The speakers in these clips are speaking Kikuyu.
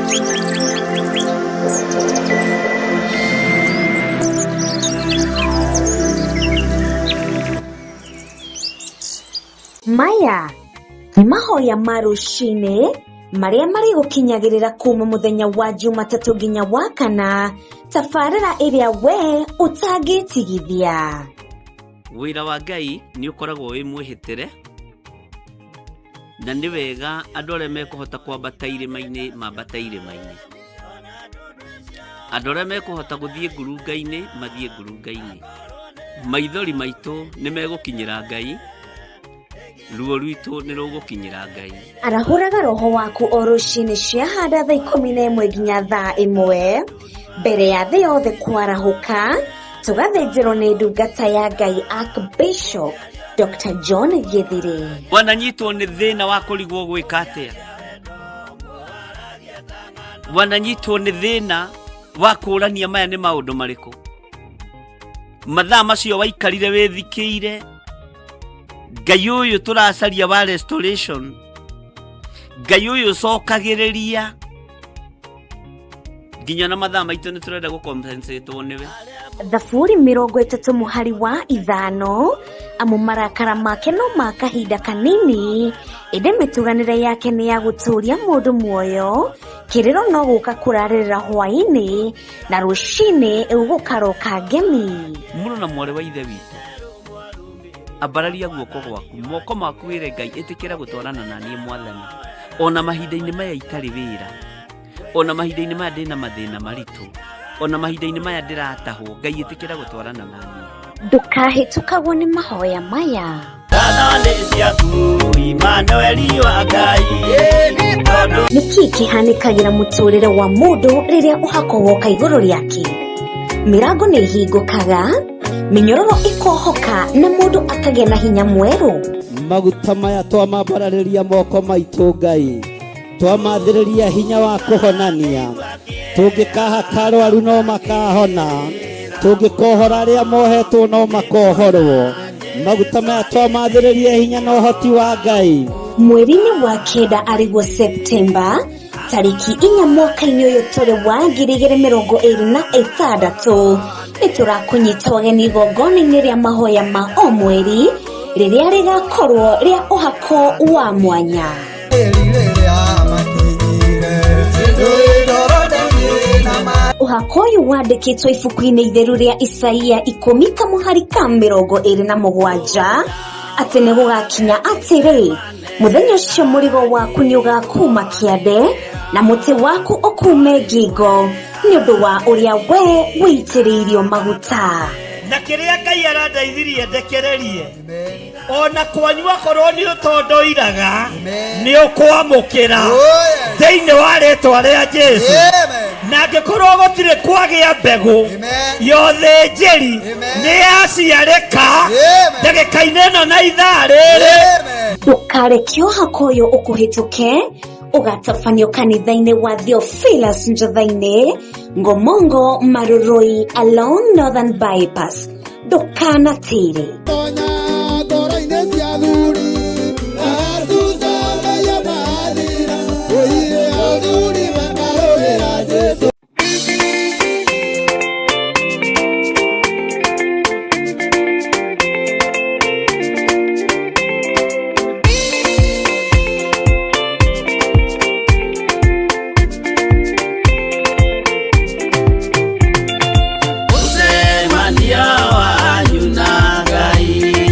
Maya nĩ mahoya ma rũcinĩ marĩa marĩgũkinyagĩrĩra kuma mũthenya wa Jumatatũ nginya wa kana, tabarĩra ĩrĩa we ũtangĩtigithia. Wĩra wa Ngai nĩ ũkoragwo wĩ mwĩhĩtĩre, na nĩ wega andũ arĩa mekũhota kwambata irĩma-inĩ mambate irĩma-inĩ, andũ arĩa mekũhota gũthiĩ ngurunga-inĩ mathiĩ ngurunga-inĩ. Maithori maitũ nĩ megũkinyĩra Ngai, ruo rwitũ nĩ rũgũkinyĩra Ngai. Arahũraga roho waku o rũcinĩ ciahanda thaa 11 nginya thaa 1 mbere ya thĩ yothe kwarahũka, tũgathĩnjĩrwo nĩ ndungata ya Ngai Archbishop Dr. John Githire. Wananyitwo nĩ thĩna wa kũrigwo gwĩka atĩa, wananyitwo nĩ thĩna wa kũũrania maya nĩ maũndũ marĩkũ, mathaa macio waikarire wĩthikĩire Ngai ũyũ tũracaria wa restoration, Ngai ũyũ ũcokagĩrĩria nginya na mathaa maitũ nĩ tũrenda gũcompensatwo nĩwe. Thaburi 35 mũhari wa 5, amu marakara make no ma kahinda kanini, ĩndĩ mĩtuganĩre yake nĩ ya gũtũũria mũndũ muoyo. Kĩrĩro no gũka kũrarĩrĩra hwaĩ-inĩ, na rũcinĩ gũkaroka ngemi. Mũrũ na mwarĩ wa ithe witũ, ambararia guoko gwaku, moko maku, wĩre Ngai, ĩtĩkĩra gũtwarana na niĩ Mwathani, ona mahinda-inĩ maya itarĩ wĩra, ona mahinda-inĩ maya ndĩna mathĩna maritũ, ona mahinda-inĩ maya ndĩratahwo, Ngai ĩtĩkĩra gũtwarana na niĩ. Ndũkahĩtũkagwo nĩ mahoya maya. Ngatho nĩ ciaku Imanueli wa Ngai. Nĩ kĩĩ kĩhanĩkagĩra mũtũrĩre wa mũndũ rĩrĩa ũhako woka igũrũ rĩake? Mĩrango nĩ ĩhingũkaga, mĩnyororo ĩkohoka, na mũndũ akagĩa na hinya mwerũ. Maguta maya twamambararĩria moko maitũ, Ngai, twamathĩrĩria hinya wa kũhonania. Tũngĩkahaka arwaru no makahona, tũngĩkohora arĩa mohetwo no makohorwo. Maguta maya twamathĩrĩria hinya na ũhoti wa Ngai. Mweri-inĩ wa kenda, arĩguo Septemba tarĩki 4 mwaka-inĩ ũyũ tũrĩ wa 2026, nĩ tũrakũnyita ũgeni igongona-inĩ rĩa mahoya ma o mweri rĩrĩa rĩgakorwo rĩa ũhako wa mwanya. Ũhako ũyũ wandĩkĩtwo ibuku-inĩ itheru rĩa Isaia 10 kamũhari ka 27, atĩ nĩ gũgakinya atĩrĩ, mũthenya ũcio mũrigo waku nĩ ũgakuma kĩande na mũtĩ waku ũkume ngingo, nĩ ũndũ wa ũrĩa we wĩitĩrĩirio maguta. Na kĩrĩa Ngai arandeithirie ndekererie, ona kwanyu akorwo nĩ ũtondoiraga, nĩ ũkwamũkĩra thĩinĩ wa rĩtwa rĩa Jesu. Na angĩkorwo gũtirĩ kwagĩa mbegũ ya ũthĩnjĩri, nĩ yaciarĩka ndagĩka-inĩ ĩno na ithaa rĩrĩ. Ndũkareke ũhako ũyũ ũkũhĩtũke. Ũgatabanio kanitha-inĩ wa Theophilus Njotha-inĩ, Ngomongo, Marurui, along Northern Bypass. Ndũkanatĩre. Tonya ngoro-inĩ cia athuri, acuca maiya mathira, oire athuri makarũĩra Jesũ. Mũcemanio wanyu na Ngai.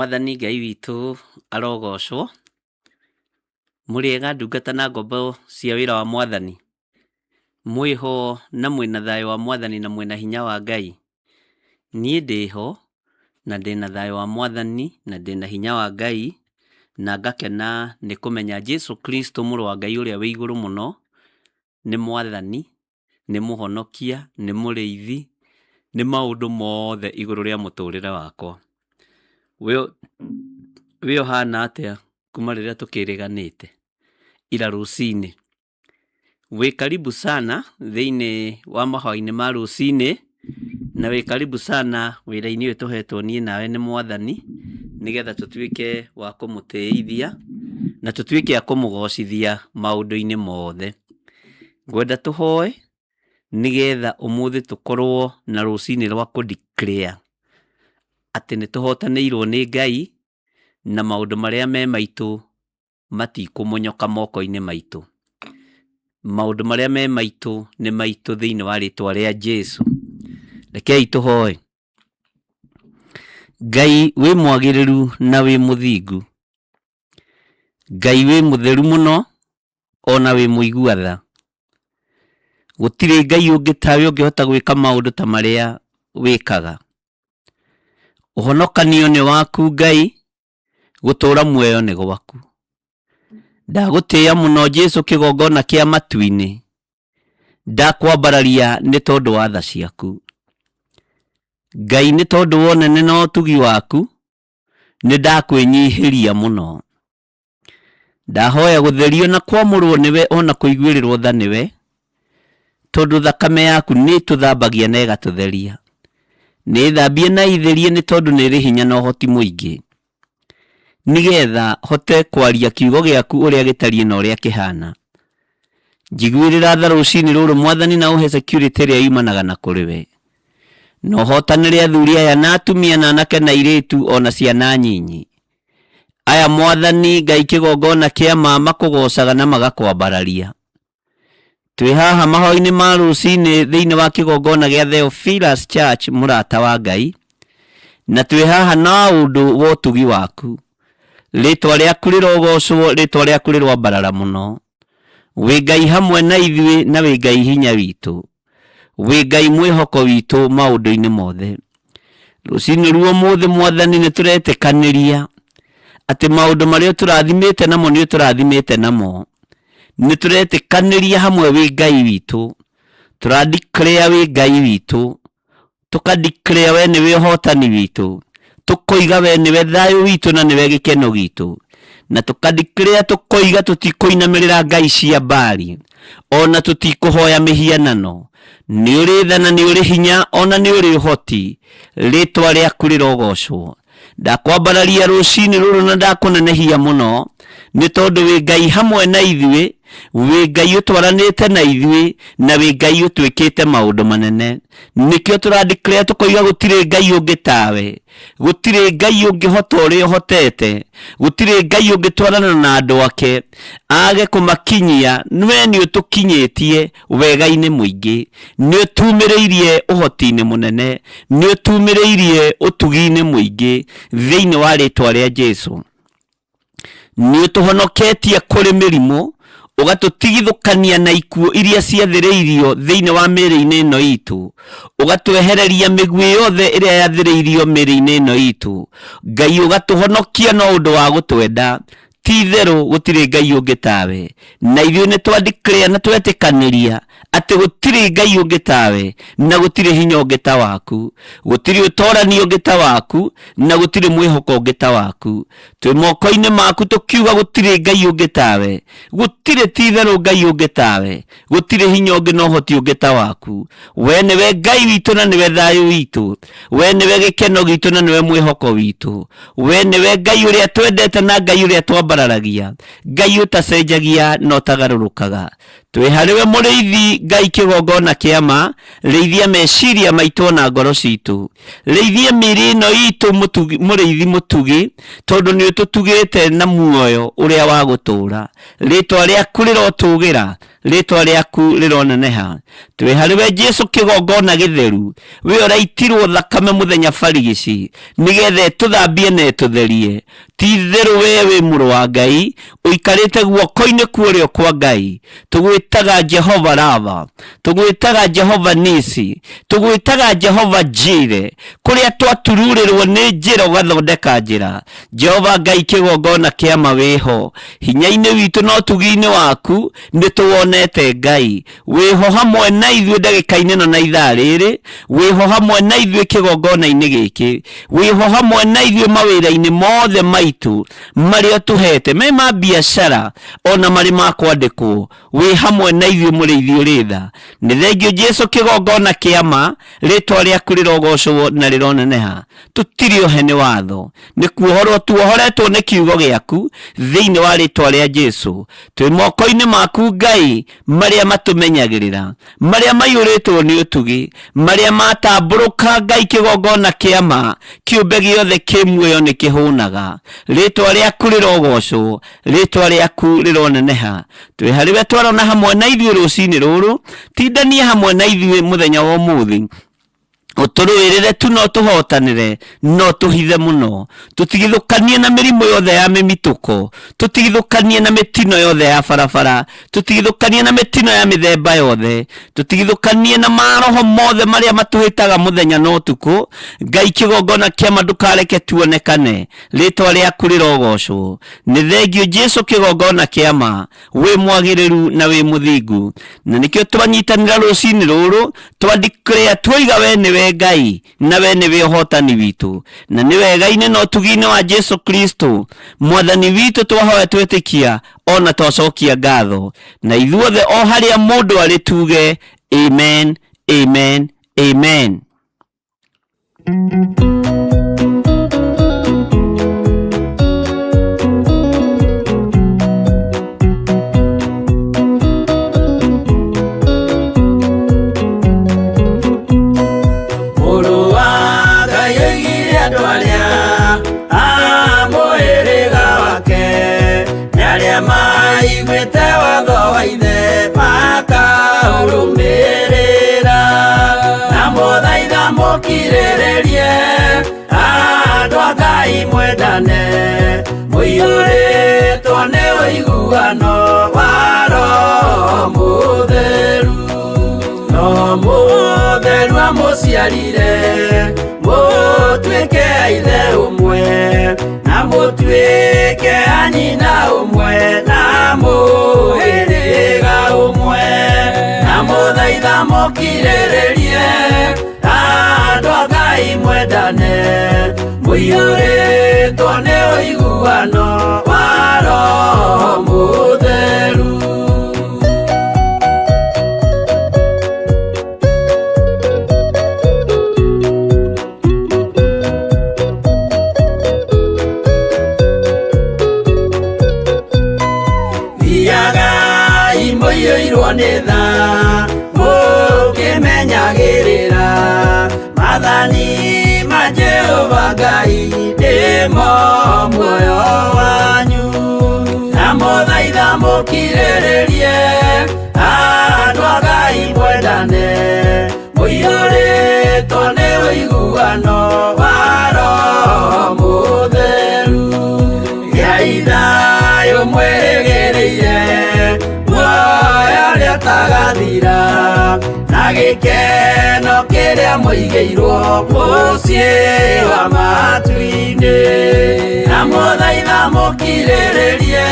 Mwathani Ngai witũ arogocwo. Mũrĩega ndungata na ngombo cia wĩra wa Mwathani. Mwĩho na mwĩna thayũ wa Mwathani na mwĩna hinya wa Ngai. Niĩ ndĩho na ndĩna thayũ wa Mwathani na ndĩna hinya wa Ngai na ngakena nĩ kũmenya Jesu Kristo mũrũ wa Ngai ũrĩa wĩ igũrũ mũno nĩ Mwathani, nĩ Mũhonokia, nĩ Mũrĩithi, nĩ maũndũ mothe igũrũ rĩa mũtũrĩre wakwa. We ũhana atĩa kuma rĩrĩa tũkĩrĩganĩte ira rũcinĩ? Wĩ karibu sana thĩinĩ wa mahoya-inĩ ma rũcinĩ, na wĩ karibu sana wĩra-inĩ ũyũ tũhetwo niĩ nawe nĩ Mwathani, nĩgetha tũtuĩke wa kũmũtĩithia na tũtuĩke a kũmũgocithia maũndũ-inĩ mothe. Ngwenda tũhoe nĩgetha ũmũthĩ tũkorwo na rũcinĩ rwa kũ declare atĩ nĩ tũhotanĩirwo nĩ Ngai na maũndũ marĩa me maitũ matikũmonyoka moko-inĩ maitũ. Maũndũ marĩa me maitũ nĩ maitũ thĩinĩ wa rĩtwa rĩa Jesu. Rekei tũhoe. Ngai wĩ mwagĩrĩru na wĩ mũthingu, Ngai wĩ mũtheru mũno ona wĩ mũigua tha. Gũtirĩ Ngai ũngĩ tawe ũngĩhota gwĩka maũndũ ta marĩa wĩkaga. Ũhonokanio nĩ waku Ngai, gũtũũra muoyo nĩ gwaku. Ndagũtĩĩa mũno Jesu kĩgongona kĩa matu-inĩ, ndakwambararia nĩ tondũ wa tha ciaku. Ngai nĩ tondũ wa ũnene na ũtugi waku, nĩ ndakwĩnyihĩria mũno. Ndahoya gũtherio na kwamũrwo nĩwe ona kũiguĩrĩrwo tha nĩwe, tondũ thakame yaku nĩ ĩtũthambagia na ĩgatũtheria. Nĩ ĩthambie na ĩtherie nĩ tondũ nĩ ĩrĩ hinya na ũhoti mũingĩ. Nĩgetha hote kwaria kiugo gĩaku ũrĩa gĩtariĩ na ũrĩa kĩhana. Njiguĩrĩra tha rũcinĩ rũrũ Mwathani na ũhe security ĩrĩa yumanaga na kũrĩ we. Na ũhotanĩre athuri aya na atumia na anake na airĩtu ona ciana nyinyi. Aya Mwathani Ngai kĩgongona kĩa ma makũgocaga na magakwambararia. Twĩ haha mahoya-inĩ ma rũcinĩ thĩinĩ wa kĩgongona gĩa Theophilus Church mũrata wa Ngai, na twĩ haha na ũndũ wa ũtugi waku. Rĩtwa rĩaku rĩrogocwo, rĩtwa rĩaku rĩroambarara mũno. Wĩ Ngai hamwe na ithuĩ na wĩ Ngai hinya witũ. Wĩ Ngai mwĩhoko witũ maũndũ-inĩ mothe. Rũcinĩ rwa ũmũthĩ Mwathani nĩ tũretĩkanĩria atĩ maũndũ marĩa ũtũrathimĩte namo nĩ ũtũrathimĩte namo. Nĩ tũretĩkanĩria hamwe wĩ Ngai witũ. Tũra declare wĩ Ngai witũ. Tũka declare we nĩwe ũhotani witũ. Tũkoiga we nĩwe thayũ witũ na nĩwe gĩkeno gitũ. Na tũka declare tũkoiga tũtikũinamĩrĩra ngai cia Baali. Ona tũtikũhoya mĩhianano. Nĩ ũrĩ tha na nĩ ũrĩ hinya ona nĩ ũrĩ ũhoti. Rĩtwa rĩaku rĩrogocwo. Ndakwambararia rũcinĩ rũrũ na ndakũnenehia mũno, nĩ tondũ wĩ Ngai hamwe na ithuĩ, wĩ Ngai ũtwaranĩte na ithuĩ, na wĩ Ngai ũtwĩkĩte maũndũ manene. Nĩkĩo tũra declare tũkoiga gũtirĩ Ngai ũngĩ tawe, gũtirĩ Ngai ũngĩhota ũrĩa ũhotete, gũtirĩ Ngai ũngĩtwarana na andũ ake age kũmakinyia, we nĩ ũtũkinyĩtie wega-inĩ mũingĩ, nĩ ũtumĩrĩirie ũhoti-inĩ mũnene, nĩ ũtumĩrĩirie ũtugi-inĩ mũingĩ thĩinĩ wa rĩtwa rĩa Jesu. Nĩ ũtũhonoketie kũrĩ mĩrimũ, ũgatũtigithũkania na ikuũ iria ciathĩrĩirio thĩinĩ wa mĩĩrĩ-inĩ ĩno itũ, ũgatwehereria mĩguĩ yothe ĩrĩa yathĩrĩirio mĩĩrĩ-inĩ ĩno itũ. Ngai ũgatũhonokia no ũndũ wa gũtwenda, Ti-itherũ gũtirĩ Ngai ũngĩ tawe, na ithuĩ nĩ twa declare na twetĩkanĩria atĩ gũtirĩ Ngai ũngĩ tawe, na gũtirĩ hinya ũngĩ ta waku, gũtirĩ ũtorani ũngĩ ta waku, na gũtirĩ mwĩhoko ũngĩ ta waku. Twĩ moko-inĩ maku tũkiuga gũtirĩ Ngai ũngĩ tawe, gũtirĩ ti-itherũ Ngai ũngĩ tawe, gũtirĩ hinya ũngĩ na ũhoti ũngĩ ta waku. We nĩwe Ngai witũ na nĩwe thayũ witũ, we nĩwe gĩkeno gitũ na nĩwe mwĩhoko witũ. We nĩwe Ngai ũrĩa twendete na Ngai ũrĩa twambararagia, Ngai ũtacenjagia na ũtagarũrũkaga. Twĩ harĩwe mũrĩithi Ngai kĩgongona kĩa ma, rĩithia meciria maitũ ona ngoro citũ. Rĩithia mĩĩrĩ ĩno itũ mũtugi, mũrĩithi mũtugi, tondũ nĩ ũtũtugĩte na muoyo ũrĩa wa gũtũũra. Rĩtwa rĩaku rĩrotũgĩra, rĩtwa rĩaku rĩroneneha. Twĩ harĩwe Jesu kĩgongona gĩtheru, we ũraitirwo thakame mũthenya barigici, nĩgetha ĩtũthambie na ĩtũtherie. Ti-itherũ wee wĩ Mũrũ wa Ngai, ũikarĩte guoko-inĩ kwa ũrĩo kwa Ngai. Tũgwĩtaga Jehova Rafa, tũgwĩtaga Jehova Nisi, tũgwĩtaga Jehova Jire, kũrĩa twatururĩrwo nĩ njĩra ũgathondeka njĩra. Jehova Ngai kĩgongona kĩa ma wĩho, hinya-inĩ witũ na ũtugi-inĩ waku nĩ tũwonete Ngai. Wĩho hamwe na ithuĩ ndagĩka-inĩ ĩno na ithaa rĩrĩ, wĩho hamwe na ithuĩ kĩgongona-inĩ gĩkĩ, wĩho hamwe na ithuĩ mawĩra-inĩ mothe maitũ marĩa ũtũhete, me ma biacara ona marĩ ma kwandĩkwo, wĩ hamwe na ithuĩ mũrĩithi ũrĩ tha. Nĩ thengio Jesu kĩgongona kĩa ma, rĩtwa rĩaku rĩrogocwo na rĩroneneha. Tũtirĩ ohe nĩ watho, nĩ kuohorwo tuohoretwo nĩ kiugo gĩaku thĩinĩ wa rĩtwa rĩa Jesu. Twĩ moko-inĩ maku Ngai, marĩa matũmenyagĩrĩra, marĩa maiyũrĩtwo nĩ ũtugi, marĩa matambũrũka Ngai kĩgongona kĩa ma, kĩũmbe gĩothe kĩ muoyo nĩ kĩhũnaga. Rĩtwa rĩaku rĩrogocwo, rĩtwa rĩaku rĩroneneha. Twĩ harĩ we twarona hamwe na ithuĩ rũcinĩ rũrũ, tindania hamwe na ithuĩ mũthenya wa ũmũthĩ, ũtũrũĩrĩre tu no tũhotanĩre no tũhithe mũno, tũtigithũkanie na mĩrimũ yothe ya mĩmitũko, tũtigithũkanie na mĩtino yothe ya barabara, tũtigithũkanie na mĩtino ya mĩthemba yothe, tũtigithũkanie na maroho mothe marĩa matũhĩtaga mũthenya na ũtukũ. Ngai kĩgongona kĩama ndũkareke tuonekane, rĩtwa rĩaku rĩrogocwo. Nĩ thengio Jesu kĩgongona kĩama, wĩ mwagĩrĩru na wĩ mũthingu, na nĩkĩo twanyitanĩra rũcinĩ rũrũ twandikĩrĩa tuoiga we nĩwe Ngai na we nĩwe ũhotani witũ, na nĩ wega-inĩ na ũtugi-inĩ wa Jesu Kristo mwathani witũ twahoya twetĩkia ona twacokia ngatho, na ithuothe o harĩa mũndũ arĩ tuge amen, amen, amen. Mũrũ wa Ngai oigire andũ arĩa a mũhĩrĩga wake nĩ arĩa maiguĩte watho wa ithe makaũrũmĩrĩra. Na mũthaitha mũkirĩrĩrie andũ a Ngai mwendane, mũiyũrĩtwo nĩ ũiguano wa Roho Mũtheru. Roho Mũtheru amũciarire mũtuĩke a ithe ũmwe, na mũtuĩke a nyina ũmwe, na mũhĩrĩga ũmwe. Na mũthaitha mũkirĩrĩrie andũ a Ngai mwendane, mũiyũrĩtwo nĩ ũiguano wa Roho Mũtheru. Thiagai mũiyũirwo nĩ tha, mũkĩmenyagĩrĩra maathani ma Jehova Ngai nĩmo muoyo wanyu. Na mũthaitha mũkirĩrĩrie andũ a Ngai mwendane, mũiyũrĩtwo nĩ ũiguano wa Roho Mũtheru. Gĩai thayũ mwĩrĩgĩrĩire muoyo ũrĩa ũtagathira, na gĩkeno kĩrĩa mũigĩirwo mũciĩ wa matu-inĩ. Na mũthaitha mũkirĩrĩrie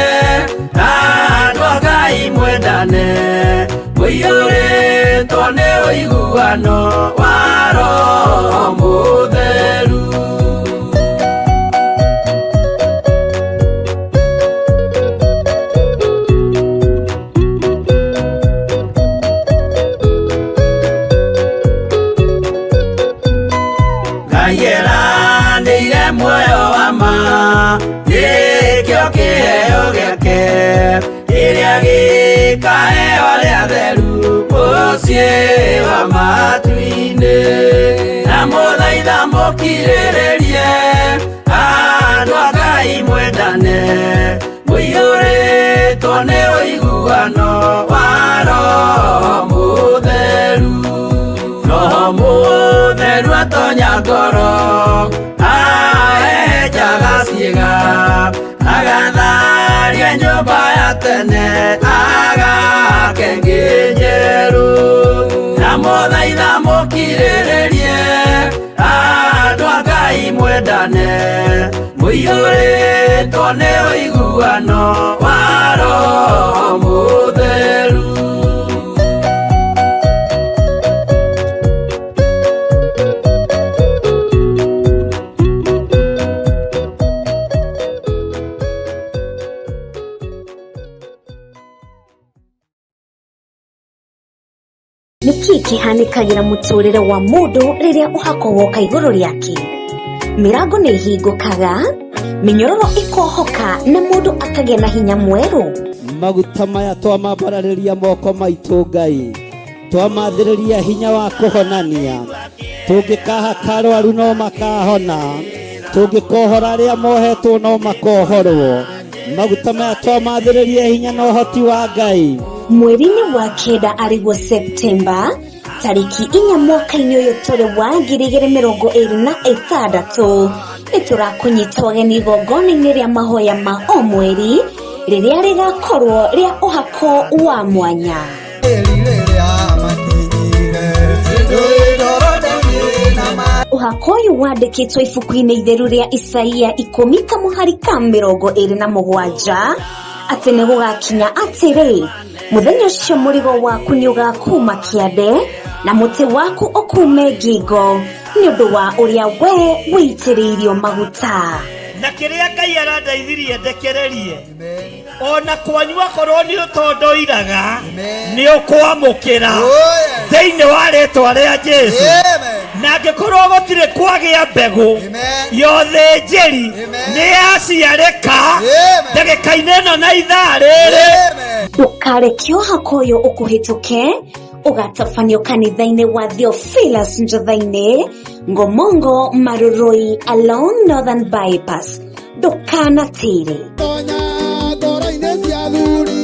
andũ a Ngai mwendane, mũiyũrĩtwo nĩ ũiguano wa Roho Mũtheru. Ngai eranĩire muoyo wa ma, nĩkĩo kĩheo gĩake. Kĩrĩa gĩkaheo arĩa atheru mũciĩ wa matu-inĩ. Na mũthaitha mũkirĩrĩrie andũ a Ngai mwendane, mũiyũrĩtwo nĩ ũiguano wa Roho Mũtheru. Roho Mũtheru atonya ngoro, ahehenjaga ciĩga, agatharia nyũmba ya tene, agake ĩngĩ njerũ. Na mũthaitha mũkirĩrĩrie andũ a Ngai mwendane, mũiyũrĩtwo nĩ ũiguano wa Roho Mũtheru. Nĩ kĩĩ kĩhanĩkagĩra mũtũrĩre wa mũndũ rĩrĩa ũhako woka igũrũ rĩake? Mĩrango nĩ ĩhingũkaga, mĩnyororo ĩkohoka na mũndũ akagĩa na hinya mwerũ. Maguta maya twamambararĩria moko maitũ Ngai, twamathĩrĩria hinya wa kũhonania, tũngĩkahaka arwaru no makahona, tũngĩkohora arĩa mohetwo no makohorwo. Maguta maya twamathĩrĩria hinya na ũhoti wa Ngai. Mweri-inĩ wa kenda arĩguo Septemba tarĩki 4 mwaka-inĩ ũyũ tũrĩ wa 2026, nĩ tũrakũnyita ũgeni igongona-inĩ rĩa mahoya ma o mweri rĩrĩa rĩgakorwo rĩa ũhako wa mwanya. Ũhako ũyũ wandĩkĩtwo ibuku-inĩ itheru rĩa Isaia 10 kamũhari ka 27 atĩ nĩ gũgakinya atĩrĩ, mũthenya ũcio mũrigo waku nĩ ũgakuma kĩande na mũtĩ waku ũkume ngingo nĩ ũndũ wa ũrĩa we wĩitĩrĩirio maguta. Na kĩrĩa Ngai arandeithirie ndekererie, ona kwanyu akorwo nĩ ũtondoiraga nĩ ũkwamũkĩra thĩinĩ wa rĩtwa rĩa Jesu. Na angĩkorwo gũtirĩ kwagĩa mbegũ ya ũthĩnjĩri nĩ yaciarĩka ndagĩka-inĩ ĩno na ithaa rĩrĩ. Ndũkareke ũhako ũyũ ũkũhĩtũke, ũgatabanio kanitha-inĩ wa Theophilus Njotha-inĩ, Ngomongo Marurui along Northern Bypass. Ndũkanatĩre. Tonya ngoro-inĩ cia athuri,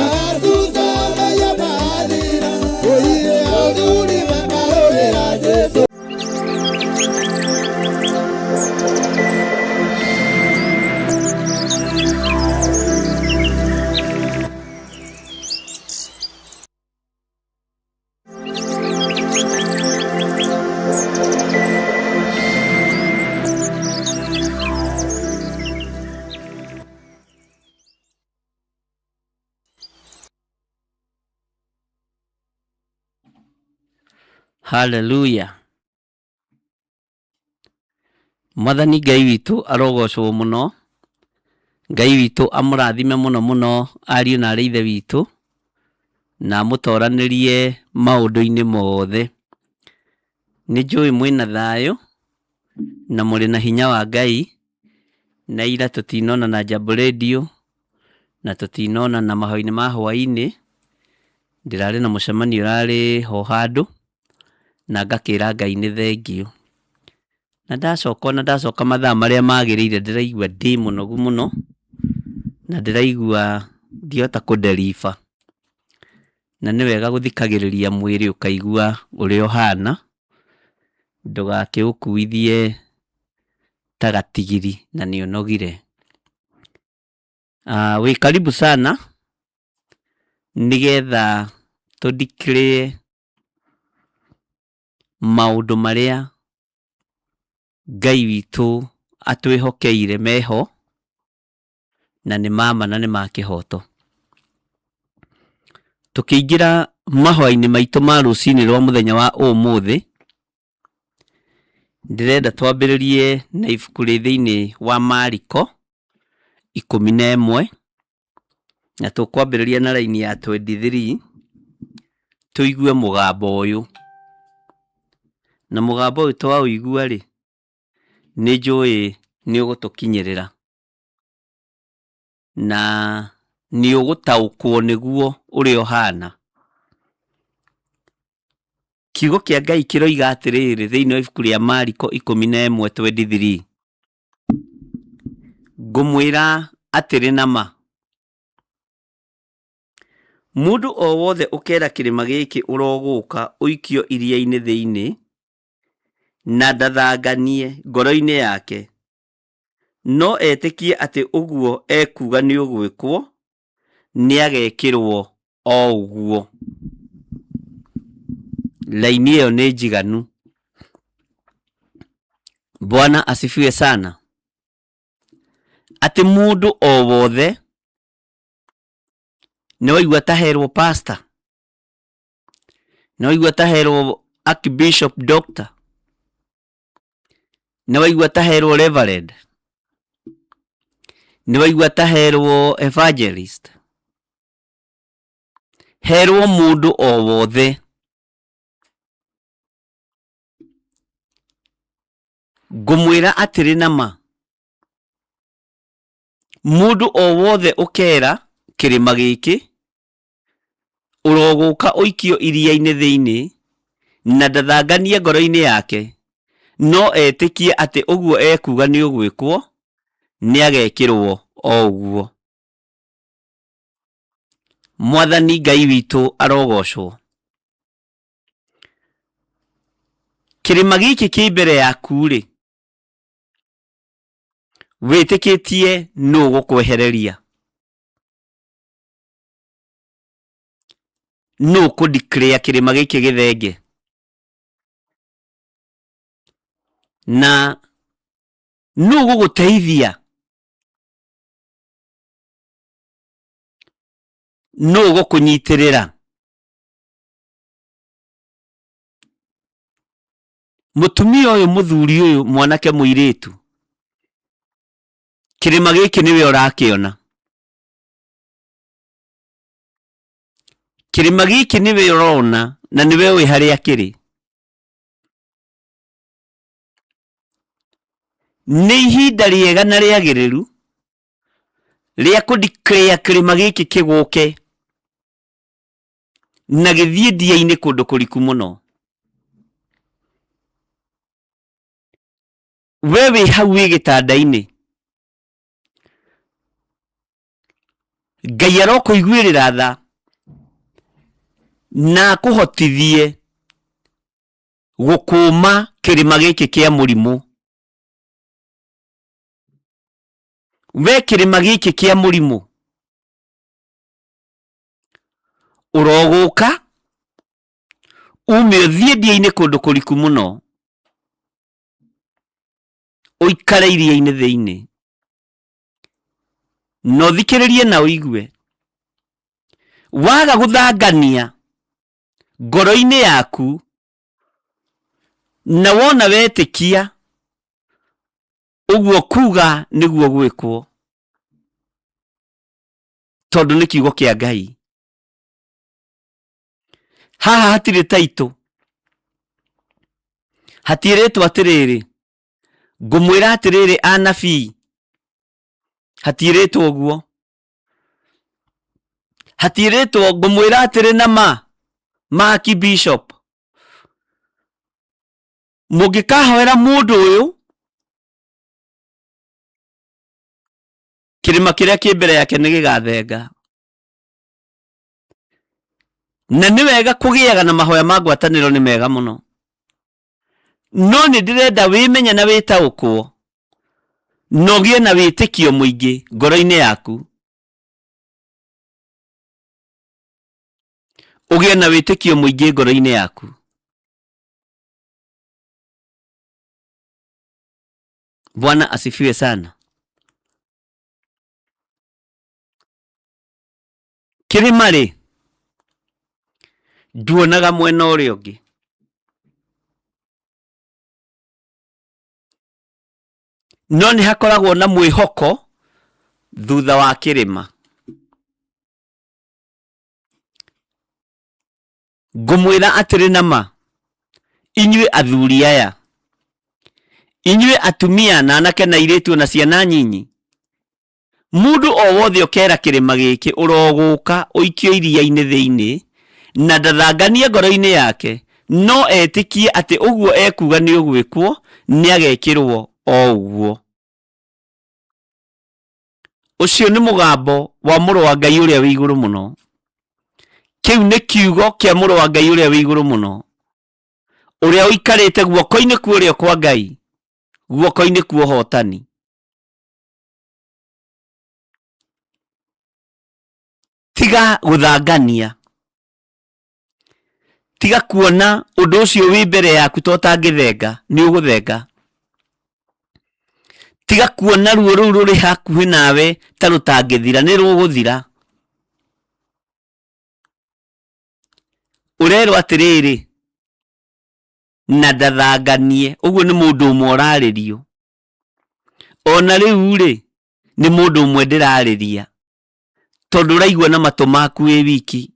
acuca maiya mathira, oiye athuri makarũrĩra Jesũ. Haleluya. Mwathani Ngai witũ arogocwo mũno. Ngai witũ amũrathime mũno mũno ariũ na arĩ ithe witũ, na amũtoranĩrie maũndũ-inĩ mothe. Nĩ njũĩ mwĩna thayũ na mũrĩ na hinya wa Ngai, na ira tũtinona na Jambo Radio na tũtinona na mahoya-inĩ ma hwaĩ-inĩ. Ndĩrarĩ na mũcemanio ũrarĩ ho handũ na ngakĩra Ngai nĩ thengiũ. Na ndacoka ona ndacoka mathaa marĩa magĩrĩire ndĩraigua ndĩ mũnogu mũno na ndĩraigua ndihota kũ deliver. Na nĩ wega gũthikagĩrĩria mwĩrĩ ũkaigua ũrĩa ũhana, ndũgakĩũkuithie ta gatigiri na nĩ ũnogire. Wĩ karibu sana nĩgetha tũ declare maũndũ marĩa Ngai witũ atwĩhokeire meho na nĩ ma ma na nĩ ma kĩhoto. Tũkĩingĩra mahoya-inĩ maitũ ma rũcinĩ rwa mũthenya wa ũmũthĩ, ndĩrenda twambĩrĩrie na ibuku rĩ thĩinĩ wa Mariko 11, na tũkwambĩrĩria na raini ya 23, tũigue mũgambo ũyũ. Na mũgambo ũyũ twaũigua rĩ, nĩ njũĩ nĩ ũgũtũkinyĩrĩra. Na Nĩ ũgũtaũkwo nĩguo ũrĩa ũhana. Kiugo kĩa Ngai kĩroiga atĩrĩrĩ thĩinĩ wa ibuku rĩa Mariko 11:23, ngũmwĩra atĩrĩ na ma, mũndũ o wothe ũkera kĩrĩma gĩkĩ ũrogũka ũikio iria-inĩ thĩinĩ, na ndathanganie ngoro-inĩ yake, no etĩkie atĩ ũguo ekuuga nĩũgwĩkwo, nĩagekĩrwo o ũguo. Laini ĩyo nĩ njiganu. Bwana asifiwe sana. Atĩ mũndũ o wothe nĩ waigua ta herwo pastor, nĩ waigua ta herwo archbishop doctor, nĩ waigua ta herwo reverend, nĩ waigua ta herwo evangelist, herwo mũndũ o wothe. Ngũmwĩra atĩrĩ na ma, mũndũ o wothe ũkera kĩrĩma gĩkĩ, ũrogũka ũikio iria-inĩ thĩinĩ, na ndathanganie ngoro-inĩ yake, no etĩkie atĩ ũguo ekuuga nĩũgwĩkwo, nĩagekĩrwo o ũguo. Mwathani Ngai witũ arogocwo. Kĩrĩma gĩkĩ kĩ mbere yaku-rĩ, wĩtĩkĩtie nũ ũgũkwehereria? Nũ ũkũ declare kĩrĩma gĩkĩ gĩthenge? Na nũ ũgũgũteithia? Nũ ũgũkũnyitĩrĩra? Mũtumia ũyũ, mũthuri ũyũ, mwanake, mũirĩtu, kĩrĩma gĩkĩ nĩwe ũrakĩona. Kĩrĩma gĩkĩ nĩwe ũrona na nĩwe ũĩ harĩa kĩrĩ. Nĩ ihinda rĩega na rĩagĩrĩru rĩa kũ declare kĩrĩma gĩkĩ kĩgũke na gĩthiĩ ndia-inĩ kũndũ kũriku mũno. We wĩ hau wĩ gĩtanda-inĩ, Ngai arokũiguĩrĩra tha na akũhotithie gũkũma kĩrĩma gĩkĩ kĩa mũrimũ. We kĩrĩma gĩkĩ kĩa mũrimũ ũrogũka ume ũthiĩ ndia-inĩ kũndũ kũriku mũno, ũikare iria-inĩ thĩinĩ, na ũthikĩrĩrie na ũigue. Waga gũthangania ngoro-inĩ yaku na wona wetĩkia ũguo kuga nĩguo gwĩkwo, tondũ nĩ kiugo kĩa Ngai. Haha hatirĩ taitũ, hatiĩrĩtwo atĩrĩrĩ, ngũmwĩra atĩrĩrĩ anabii, hatiĩrĩtwo ũguo. Hatiĩrĩtwo ngũmwĩra atĩrĩ na ma, Maki Bishop, mũngĩkahoera mũndũ ũyũ kĩrĩma kĩrĩa kĩ mbere yake nĩ gĩgathenga. Na nĩ wega kũgĩaga na mahoya ma ngwatanĩro, nĩ mega mũno, no nĩ ndĩrenda wĩmenye na wĩtaũkwo na ũgĩe na wĩtĩkio mũingĩ ngoro-inĩ yaku, ũgĩe na wĩtĩkio mũingĩ ngoro-inĩ yaku. Bwana asifiwe sana. Kĩrĩma rĩ, nduonaga mwena ũrĩa ũngĩ. No nĩ hakoragwo na mwĩhoko thutha wa kĩrĩma. Ngũmwĩra atĩrĩ na ma, inyuĩ athuri aya, inyuĩ atumia na anake na airĩtu na ciana nyinyi, Mũndũ o wothe ũkera kĩrĩma gĩkĩ ũrogũka ũikio iria-inĩ thĩinĩ, na ndathanganie ngoro-inĩ yake, no etĩkie atĩ ũguo ekuuga nĩũgwĩkwo, nĩagekĩrwo o ũguo. Ũcio nĩ mũgambo wa mũrũ wa Ngai ũrĩa wĩ igũrũ mũno. Kĩu nĩ kiugo kĩa mũrũ wa Ngai ũrĩa wĩ igũrũ mũno, ũrĩa ũikarĩte guoko-inĩ kwa ũrĩo kwa Ngai, guoko-inĩ kwa ũhotani. Tiga gũthangania, tiga kuona ũndũ ũcio wĩ mbere yaku to ũtangĩthenga, nĩ ũgũthenga. Tiga kuona ruo rũu rũrĩ hakuhĩ nawe ta rũtangĩthira, nĩ rũgũthira. Ũrerwo atĩrĩrĩ, na ndathanganie, ũguo nĩ mũndũ ũmwe ũrarĩrio. Ona rĩu rĩ, nĩ mũndũ ũmwe ndĩrarĩria, tondũ ũraigua na matũ maku wĩ wiki.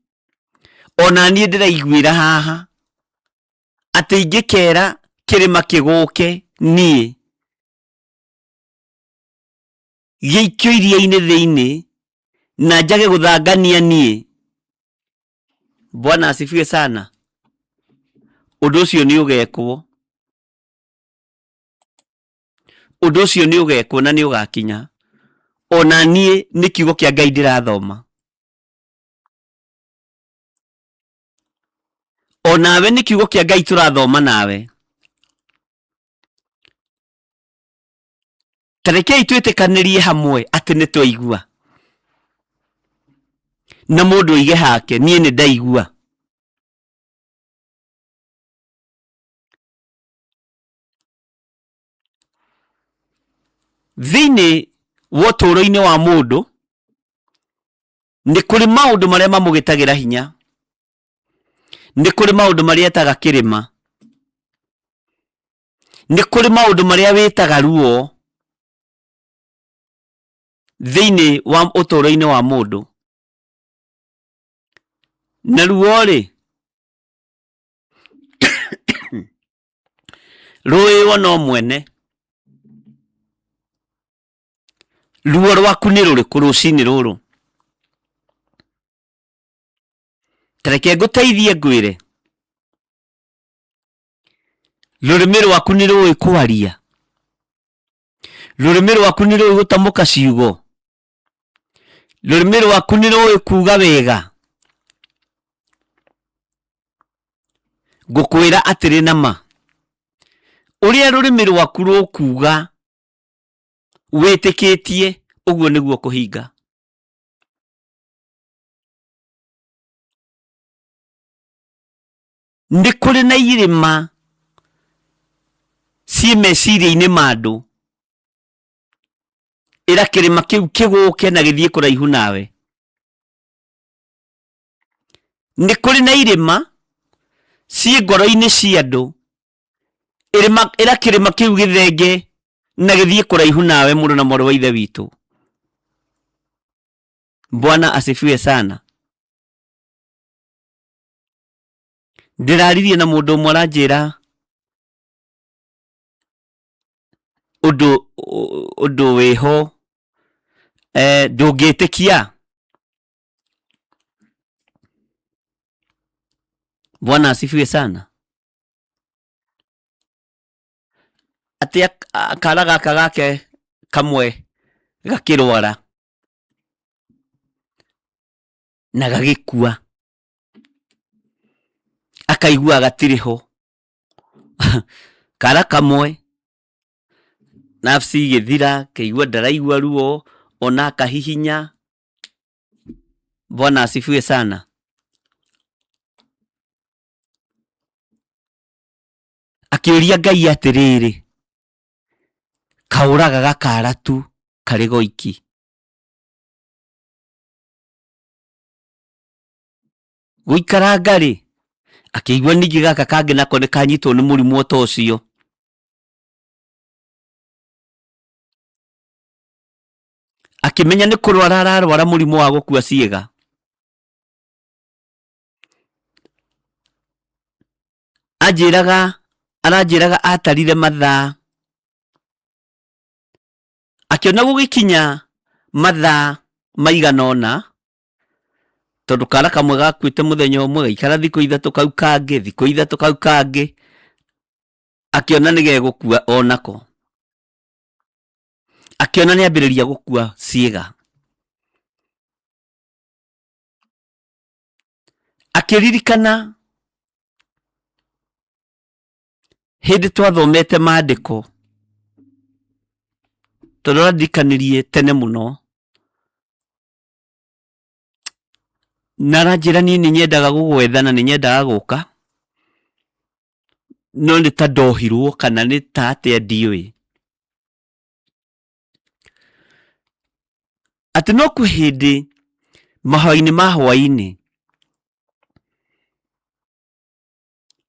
Ona niĩ ndĩraiguĩra haha, atĩ ingĩkera kĩrĩma kĩgũke niĩ, gĩikio iria-inĩ thĩinĩ, na njage gũthangania niĩ, Bwana asifiwe sana, ũndũ ũcio nĩ ũgekwo. Ũndũ ũcio nĩ ũgekwo na nĩ ũgakinya. Ona niĩ nĩ kiugo kĩa Ngai ndĩrathoma. Onawe nĩ kiugo kĩa Ngai tũrathoma nawe. Ta rekei twĩtĩkanĩrie hamwe atĩ nĩ twaigua. Na mũndũ oige hake, niĩ nĩ ndaigua. Thĩinĩ wa ũtũũro-inĩ wa mũndũ, nĩ kũrĩ maũndũ marĩa mamũgĩtagĩra hinya. Nĩ kũrĩ maũndũ marĩa etaga kĩrĩma. Nĩ kũrĩ maũndũ marĩa wĩtaga ruo thĩinĩ wa ũtũũro-inĩ wa mũndũ. Na ruo-rĩ, rũĩo no mwene. Ruo rwaku nĩ rũrĩkũ rũcinĩ rũrũ? Ta reke ngũteithie ngwĩre, rũrĩmĩ rwaku nĩ rũĩ kwaria? Rũrĩmĩ rwaku nĩ rũĩ gũtamũka ciugo? Rũrĩmĩ rwaku nĩ rũĩ kuga wega? Ngũkwĩra atĩrĩ na ma, ũrĩa rũrĩmĩ rwaku rũkuga wĩtĩkĩtie, ũguo nĩguo kũhinga. Nĩ kũrĩ na irĩma ciĩ meciria-inĩ ma andũ, ĩra kĩrĩma kĩu kĩgũke na gĩthiĩ kũraihu nawe. Nĩ kũrĩ na irĩma ciĩ ngoro-inĩ cia andũ, ĩra kĩrĩma kĩu gĩthenge na gĩthiĩ kũraihu nawe mũrũ na mwarĩ wa ithe witũ. Bwana asifiwe sana. Ndĩraririe na mũndũ ũmwe aranjĩra ũndũ ũndũ wĩho eh, ndũngĩtĩkia. Bwana asifiwe sana. Atĩ akara gaka gake kamwe gakĩrwara na gagĩkua, akaigua gatirĩ ho. Kara kamwe nafsi igĩthira, akaigua ndaraigua ruo ona akahihinya. Bwana asifiwe sana. Akĩũria Ngai atĩrĩrĩ, kaũraga gakara tu karĩ goiki. Gũikaranga rĩ, akĩigua ningĩ gaka kangĩ nako nĩ kanyitwo nĩ mũrimũ o ta ũcio. Akĩmenya nĩ kũrwara ararwara mũrimũ wa gũkua ciĩga. Anjĩraga, aranjĩraga atarire mathaa, akĩona gũgĩkinya Mathaa maigana ũna, tondũ kana kamwe gakuĩte mũthenya ũmwe, gaikara thikũ ithatũ kau kangĩ, thikũ ithatũ kau kangĩ, akĩona nĩ gegũkua onako. Akĩona nĩ ambĩrĩria gũkua ciĩga. Akĩririkana hĩndĩ twathomete maandĩko, tondũ arandirikanirie tene mũno, na aranjĩra niĩ nĩ nyendaga gũgwetha na nĩ nyendaga gũka, no nĩ ta ndohirwo kana nĩ ta atĩa ndiũĩ. Atĩ no kwĩ hĩndĩ mahoya-inĩ ma hwaĩ-inĩ,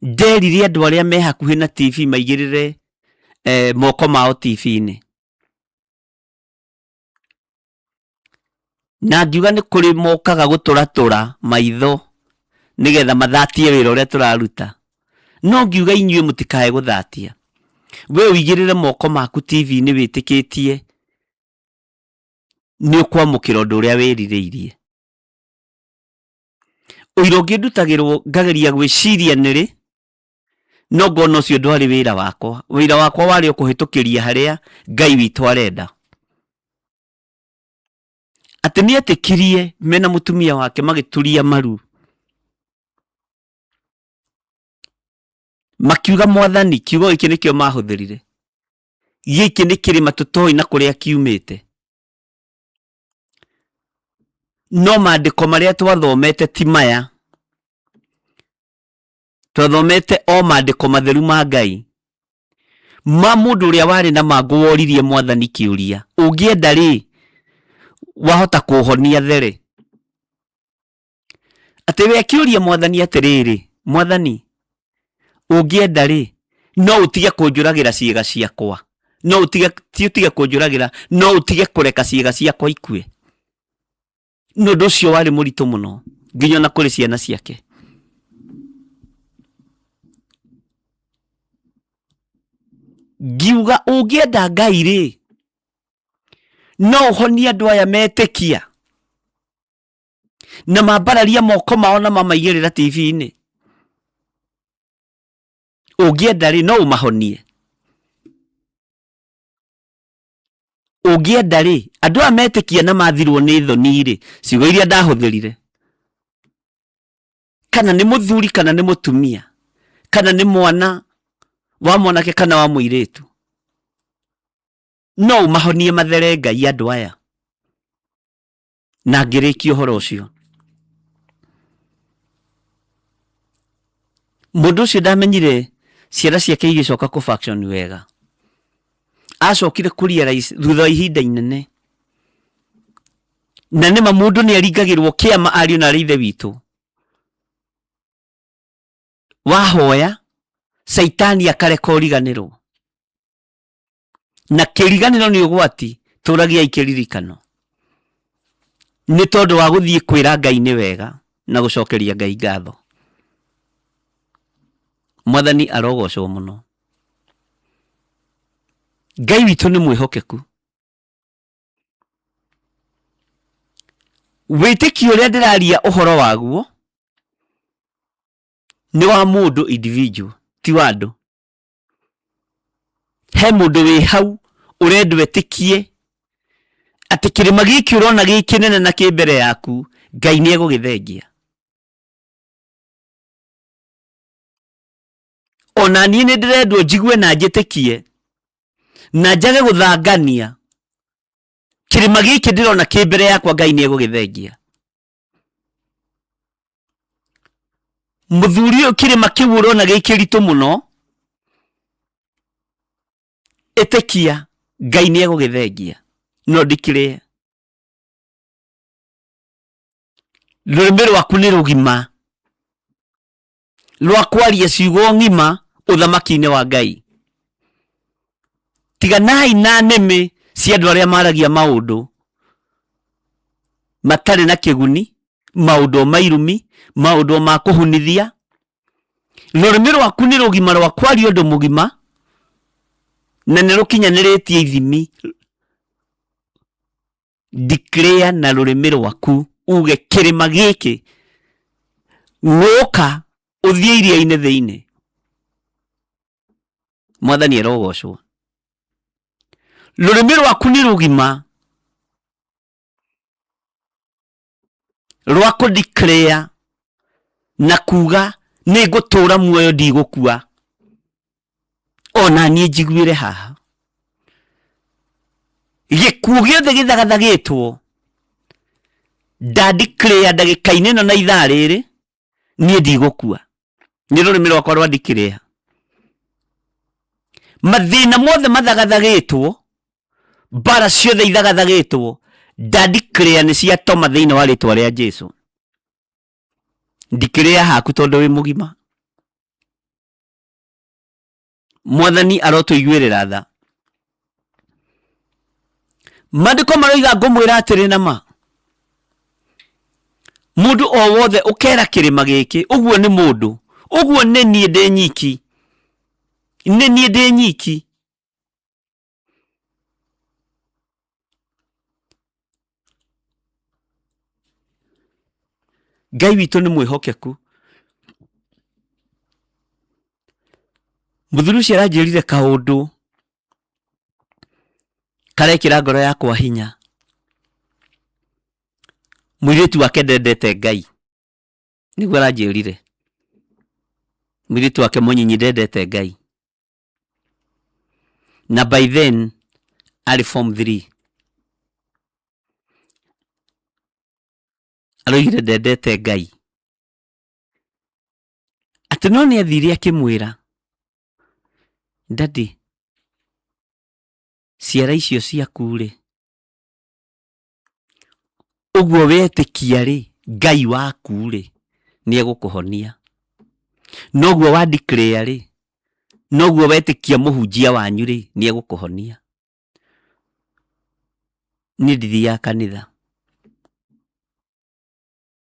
nderire andũ arĩa me hakuhĩ na TV maigĩrĩre moko mao TV-inĩ. Na ngiuga nĩ kũrĩ mokaga gũtũratũra maitho nĩgetha mathatie wĩra ũrĩa tũraruta. No ngiuga inyuĩ mũtikae gũthatia. We ũigĩrĩre moko maku TV-inĩ wĩtĩkĩtie nĩ ũkwamũkĩra ũndũ ũrĩa wĩrirĩirie. Ũira ũngĩ ndutagĩrwo ngageria gwĩciria nĩrĩ, no ngona ũcio ndwarĩ wĩra wakwa. Wĩra wakwa warĩ o kũhĩtũkĩria harĩa Ngai witũ arenda. Atĩ nĩetĩkirie mena mũtumia wake magĩturia maru. Makiuga Mwathani, kiugo gĩkĩ nĩkĩo mahũthĩrire. Gĩkĩ nĩ kĩrĩma tũtoĩ na kũrĩa kiumĩte. No maandĩko marĩa twathomete ti maya. Twathomete o maandĩko matheru ma Ngai. Ma mũndũ ũrĩa warĩ na mangũ woririe Mwathani kĩũria, ũngĩenda rĩ, wahota kũhonia there. Atĩ we akĩũria Mwathani atĩrĩrĩ, Mwathani, ũngĩenda rĩ, no ũtige kũnjũragĩra ciĩga ciakwa, no ũtige, ti ũtige kũnjũragĩra, no ũtige kũreka ciĩga ciakwa ikue. Nĩ ũndũ ũcio warĩ mũritũ mũno nginya ona kũrĩ ciana ciake. Ngiuga ũngĩenda Ngai rĩ, no ũhonie andũ aya metĩkia na mambararia moko mao na mamaigĩrĩra TV-inĩ. Ũngĩenda rĩ, no ũmahonie. Ũngĩenda rĩ, andũ aya metĩkia na mathirwo nĩ thoni rĩ, ciugo iria ndahũthĩrire, kana nĩ mũthuri kana nĩ mũtumia, kana nĩ mwana wa mwanake kana wa mũirĩtu, no ũmahonie mathere Ngai andũ aya. Na ngĩrĩkia ũhoro ũcio. Mũndũ ũcio ndamenyire ciana ciake igĩcoka kũ function wega. Acokire kũ realize thutha wa ihinda inene. Na nĩma mũndũ nĩ aringagĩrwo kĩama ariũ na arĩ ithe witũ. Wahoya, caitani akareka ũriganĩrwo. Na kĩriganĩro nĩ ũgwati, tũragiai kĩririkano. Nĩ tondũ wa gũthiĩ kwĩra Ngai nĩ wega na gũcokeria Ngai ngatho. Mwathani arogocwo mũno. Ngai witũ nĩ mwĩhokeku. Wĩtĩkio ũrĩa ndĩraria ũhoro waguo nĩ wa mũndũ individual, ti wa andũ. He mũndũ wĩ hau ũrendwo etĩkie atĩ kĩrĩma gĩkĩ ũrona gĩ kĩnene na kĩ mbere yaku, Ngai nĩ egũgĩthengia. Ona niĩ nĩ ndĩrendwo njigue na njĩtĩkie na njage gũthangania kĩrĩma gĩkĩ ndĩrona kĩ mbere yakwa, Ngai nĩ egũgĩthengia. Mũthuri ũyũ kĩrĩma kĩu ũrona gĩ kĩritũ mũno, ĩtĩkia Ngai nĩ egũgĩthengia. No ndikĩrĩe rũrĩmĩ rwaku nĩ rũgima rwa kwaria ciugo ng'ima ũthamaki-inĩ wa Ngai. Tiganai na nĩmĩ cia andũ arĩa maragia maũndũ matarĩ na kĩguni, maũndũ ma irumi, maũndũ ma kũhunithia. Rũrĩmĩ rwaku nĩ rũgima rwa kwaria ũndũ mũgima na nĩ rũkinyanĩrĩtie ithimi. Declare na rũrĩmĩ rwaku uge kĩrĩma gĩkĩ ng'ũka ũthiĩ iria-inĩ thĩinĩ. Mwathani arogocwo. Rũrĩmĩ rwaku nĩ rũgima rwa kũ declare na kuga nĩ ngũtũra muoyo ndigũkua. Ona niĩ njiguĩre haha gĩkuũ gĩothe gĩthagathagĩtwo nda declare ndagĩka-inĩ ĩno na ithaa rĩrĩ niĩ ndigũkua. Nĩ rũrĩmĩ rwakwa rwa declare. Mathĩna mothe mathagathagĩtwo, mbara ciothe ithagathagĩtwo, nda declare nĩ ciatoma thĩinĩ wa rĩtwa rĩa Jesu. Declare haku tondũ wĩ mũgima. Mwathani arotũiguĩrĩra tha. Maandĩko maroiga ngũmwĩra atĩrĩ na ma, mũndũ o wothe ũkera kĩrĩma gĩkĩ, ũguo nĩ mũndũ, ũguo nĩ niĩ ndĩ nyiki, nĩ niĩ ndĩ nyiki. Ngai witũ nĩ mwĩhokeku. Mũthuri ũcio aranjĩrire kaũndũ karekĩra ngoro yakwa hinya. Mũirĩtu wake ndendete Ngai, nĩguo aranjĩrire. Mũirĩtu wake mũnyinyi ndendete Ngai. Na by then arĩ form 3. Aroigire ndendete Ngai. Atĩ no nĩ athire akĩmwĩra, daddy, ciara icio ciaku rĩ, ũguo wetĩkia rĩ, Ngai waku rĩ, nĩ egũkũhonia. Noguo wa declare rĩ, noguo wetĩkia mũhunjia wanyu rĩ, nĩ egũkũhonia. Niĩ ndithiaga kanitha.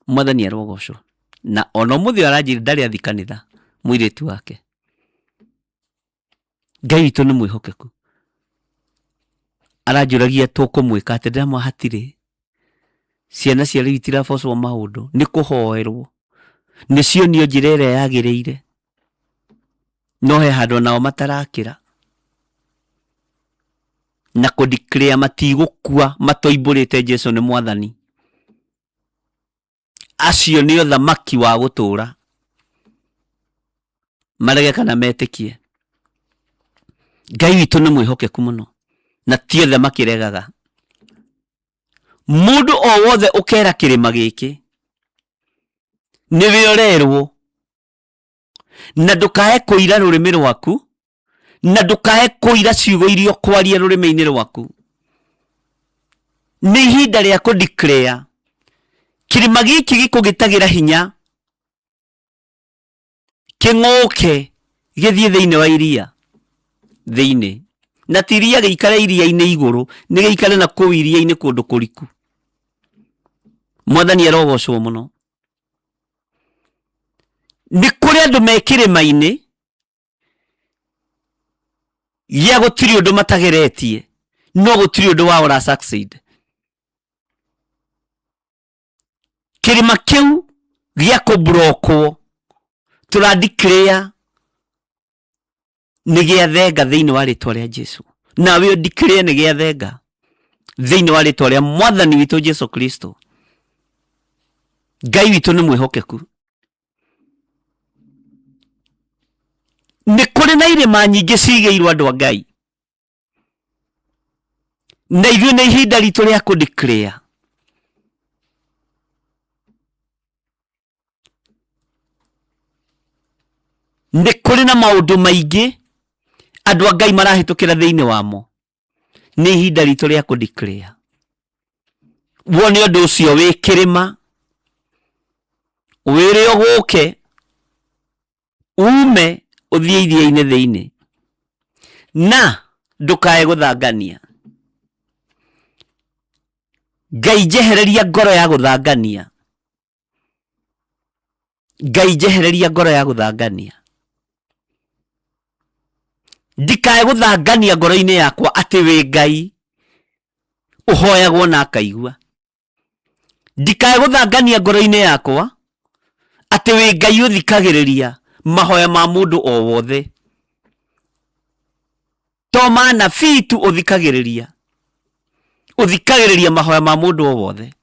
Mwathani arogocwo. Na ona ũmũthĩ ũyũ aranjĩra ndarĩ athi kanitha, mũirĩtu wake. Ngai witũ nĩ mwĩhokeku. Aranjũragia tũkũmwĩka atĩa, ndĩramwĩra hatirĩ. Ciana cia rĩu itirabocwo maũndũ, nĩ kũhoerwo. Nĩ cionio njĩra ĩrĩa yagĩrĩire. No he handũ onao matarakĩra. Na kũ declare matigũkua matoimbũrĩte Jesu nĩ mwathani. Acio nĩ ũthamaki wa gũtũra. Marege kana metĩkie. Ngai witũ nĩ mwĩhokeku mũno. Na ti othe makĩregaga. Mũndũ o wothe ũkera kĩrĩma gĩkĩ, nĩwe ũrerwo. Na ndũkae kũira rũrĩmĩ rwaku, na ndũkae kũira ciugo iria ũkwaria rũrĩmĩ-inĩ rwaku. Nĩ ihinda rĩa kũ declare kĩrĩma gĩkĩ gĩkũgĩtagĩra hinya kĩng'ũke gĩthiĩ thĩinĩ wa iria thĩinĩ, na ti iria gĩikare iria-inĩ igũrũ, nĩ gĩikare na kũu iria-inĩ kũndũ kũriku. Mwathani arogocwo mũno. Nĩ kũrĩ andũ me kĩrĩma-inĩ gĩa gũtirĩ ũndũ matageretie, no gũtirĩ ũndũ wao ũra succeed. Kĩrĩma kĩu gĩa kũburokwo tũra declare nĩ gĩa thenga thĩinĩ wa rĩtwa rĩa Jesu. Nawe ũ declare nĩ gĩa thenga thĩinĩ wa rĩtwa rĩa mwathani witũ Jesu Kristo. Ngai witũ nĩ mwĩhokeku. Nĩ kũrĩ na irĩma nyingĩ cigĩirwo andũ a Ngai, na ithuĩ nĩ ihinda ritũ rĩa kũ declare. Nĩ kũrĩ na maũndũ maingĩ andũ a Ngai marahĩtũkĩra thĩinĩ wamo. Nĩ ihinda ritũ rĩa kũ declare. Wone ũndũ ũcio wĩ kĩrĩma, wĩre ũgũke, ume ũthiĩ iria-inĩ thĩinĩ, na ndũkae gũthangania. Ngai njehereria ngoro ya gũthangania. Ngai njehereria ngoro ya gũthangania. Ndikae gũthangania ngoro-inĩ yakwa atĩ wĩ Ngai. Ũhoyagwo na akaigua. Ndikae gũthangania ngoro-inĩ yakwa atĩ wĩ Ngai ũthikagĩrĩria mahoya ma mũndũ o wothe. To ma anabii tu ũthikagĩrĩria, ũthikagĩrĩria mahoya ma mũndũ o wothe.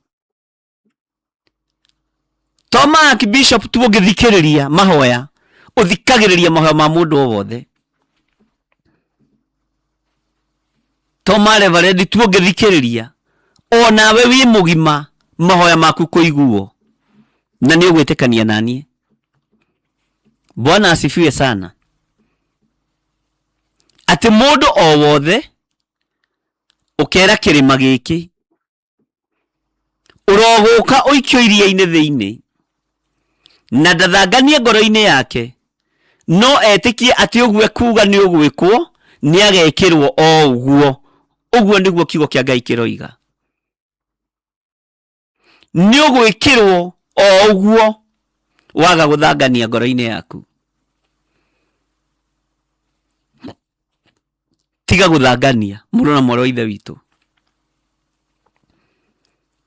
To ma archbishop tu ũngĩthikĩrĩria mahoya, ũthikagĩrĩria mahoya ma mũndũ o wothe. To ma reverend tu ũngĩthikĩrĩria, o nawe wĩ mũgima mahoya maku kũiguo, na nĩ ũgwĩtĩkania naniĩ. Bwana asifiwe sana. Atĩ mũndũ o wothe ũkera kĩrĩma gĩkĩ ũrogũka ũikio iria-inĩ thĩinĩ na ndathanganie ngoro-inĩ yake no etĩkie atĩ ũguo ekuuga nĩ ũgwĩkwo nĩ agekĩrwo o ũguo. Ũguo nĩguo kiugo kĩa Ngai kĩroiga, nĩ ũgwĩkĩrwo o ũguo waga gũthangania ngoro-inĩ yaku. Tiga gũthangania mũrũ na mwarĩ wa ithe witũ.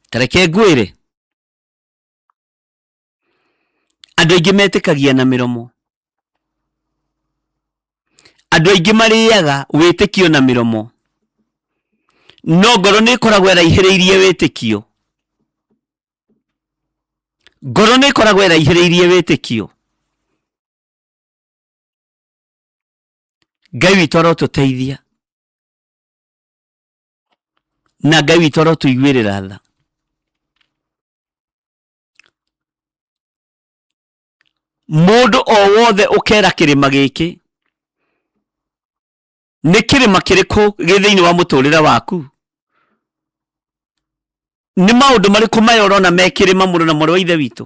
Ta reke ngwĩre, andũ aingĩ metĩkagia na mĩromo, andũ aingĩ marĩaga wĩtĩkio na mĩromo, no ngoro nĩ ĩkoragwo ĩraihĩrĩirie wĩtĩkio. Ngoro nĩ ĩkoragwo ĩraihĩrĩirie wĩtĩkio. Ngai witũ arotũteithia na Ngai witũ arotũiguĩrĩra tha. Mũndũ o wothe ũkera kĩrĩma gĩkĩ, nĩ kĩrĩma kĩrĩkũ gĩ thĩinĩ wa mũtũrĩre waku? Nĩ maũndũ marĩkũ maya ũrona me kĩrĩma mũrũ na mwarĩ wa ithe witũ?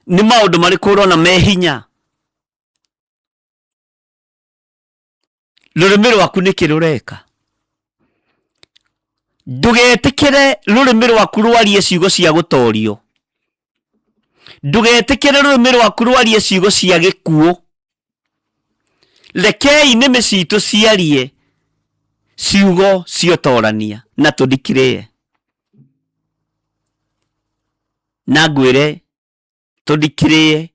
Nĩ maũndũ marĩkũ ũrona me hinya? Rũrĩmĩ rwaku nĩkĩ rũreka? Ndũgetĩkĩre rũrĩmĩ rwaku rwarie ciugo cia gũtorio. Ndũgetĩkĩre rũrĩmĩ rwaku rwarie ciugo cia gĩkuũ. Rekei nĩmĩ citũ ciarie ciugo cia ũtorania na tũndikirĩe. Na ngwĩre tũndikirĩe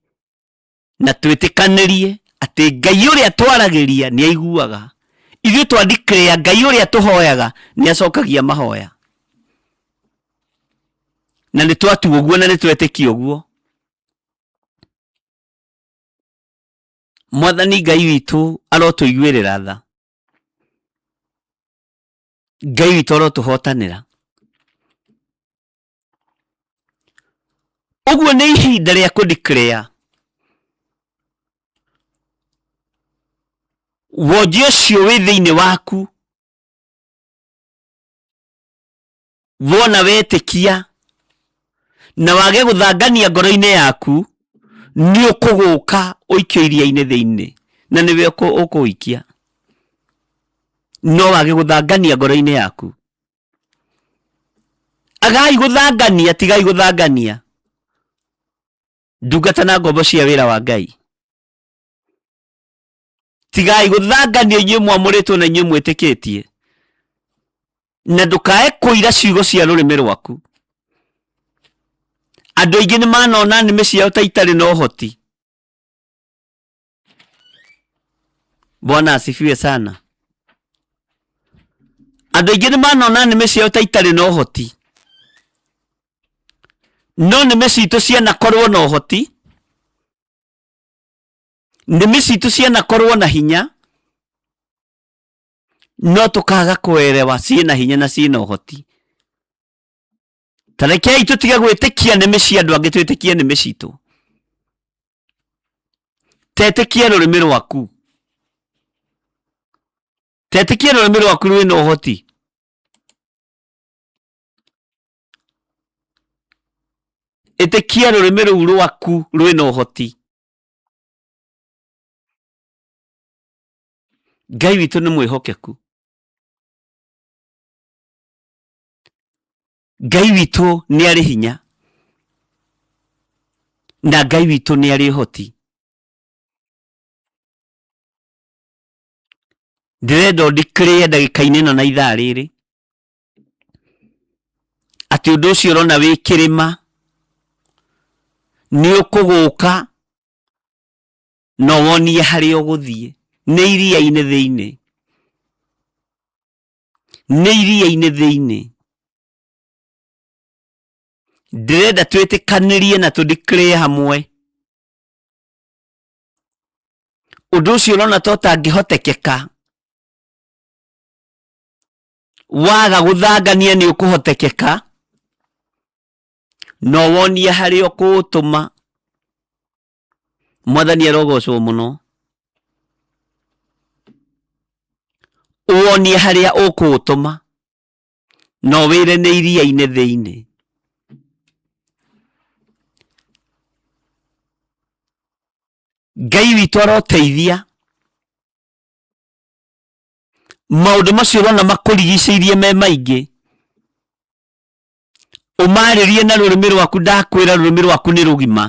na twĩtĩkanĩrie atĩ Ngai ũrĩa twaragĩria nĩ aiguaga. Ithuĩ twa declare Ngai ũrĩa tũhoyaga nĩ acokagia mahoya. Na nĩ twatua ũguo na nĩ twetĩkia ũguo. Mwathani Ngai witũ arotũiguĩrĩra tha. Ngai witũ arotũhotanĩra. Ũguo nĩ ihinda rĩa kũ declare wonje ũcio wĩ thĩinĩ waku wona wetĩkia na wage gũthangania ngoro-inĩ yaku nĩ ũkũgũka ũikio iria-inĩ thĩinĩ na nĩwe ũkũũikia no wage gũthangania ngoro-inĩ yaku. Agai gũthangania, tigai gũthangania. Ndungata na ngombo cia wĩra wa Ngai, tigai gũthangania inyuĩ mwamũrĩtwo na inyuĩ mwĩtĩkĩtie, na ndũkae kũira ciugo cia rũrĩmĩ rwaku. Andũ aingĩ nĩ manona nĩmĩ ciao ta itarĩ na ũhoti. Bwana asifiwe sana. Andũ aingĩ nĩ manona nĩmĩ ciao ta itarĩ na ũhoti, no nĩmĩ citũ cianakorwo na ũhoti, nĩmĩ citũ cianakorwo na hinya, no tũkaga kũerewa ciĩna hinya na ciĩna ũhoti. Ta rekei tũtige gwĩtĩkia nĩmĩ cia andũ angĩ, twĩtĩkie nĩmĩ citũ. Tetĩkia rũrĩmĩ rwaku, tetĩkia rũrĩmĩ rwaku rwĩna ũhoti. Ĩtĩkia rũrĩmĩ rũu rwaku rwĩna ũhoti. Ngai witũ nĩ mwĩhokeku. Ngai witũ nĩ arĩ hinya na Ngai witũ nĩ arĩ ũhoti. Ndĩrenda ũndikĩrĩe ndagĩka-inĩ ĩno na ithaa rĩrĩ atĩ ũndũ ũcio ũrona wĩ kĩrĩma nĩ ũkũgũka na wonie harĩa ũgũthiĩ. Nĩ iria-inĩ thĩinĩ, nĩ iria-inĩ thĩinĩ. Ndĩrenda twĩtĩkanĩrie na tũdeclare hamwe ũndũ ũcio ũrona ta ũtangĩhotekeka. Waga gũthangania nĩ ũkũhotekeka, na wonie harĩa ũkũũtũma. Mwathani arogocwo mũno. Wonie harĩa ũkũũtũma na ũwĩre nĩ iria-inĩ thĩinĩ. Ngai witũ aroteithia maũndũ macio ũrona makũrigicĩirie me maingĩ, ũmarĩrie na rũrĩmĩ rwaku. Ndakwĩra rũrĩmĩ rwaku nĩ rũgima.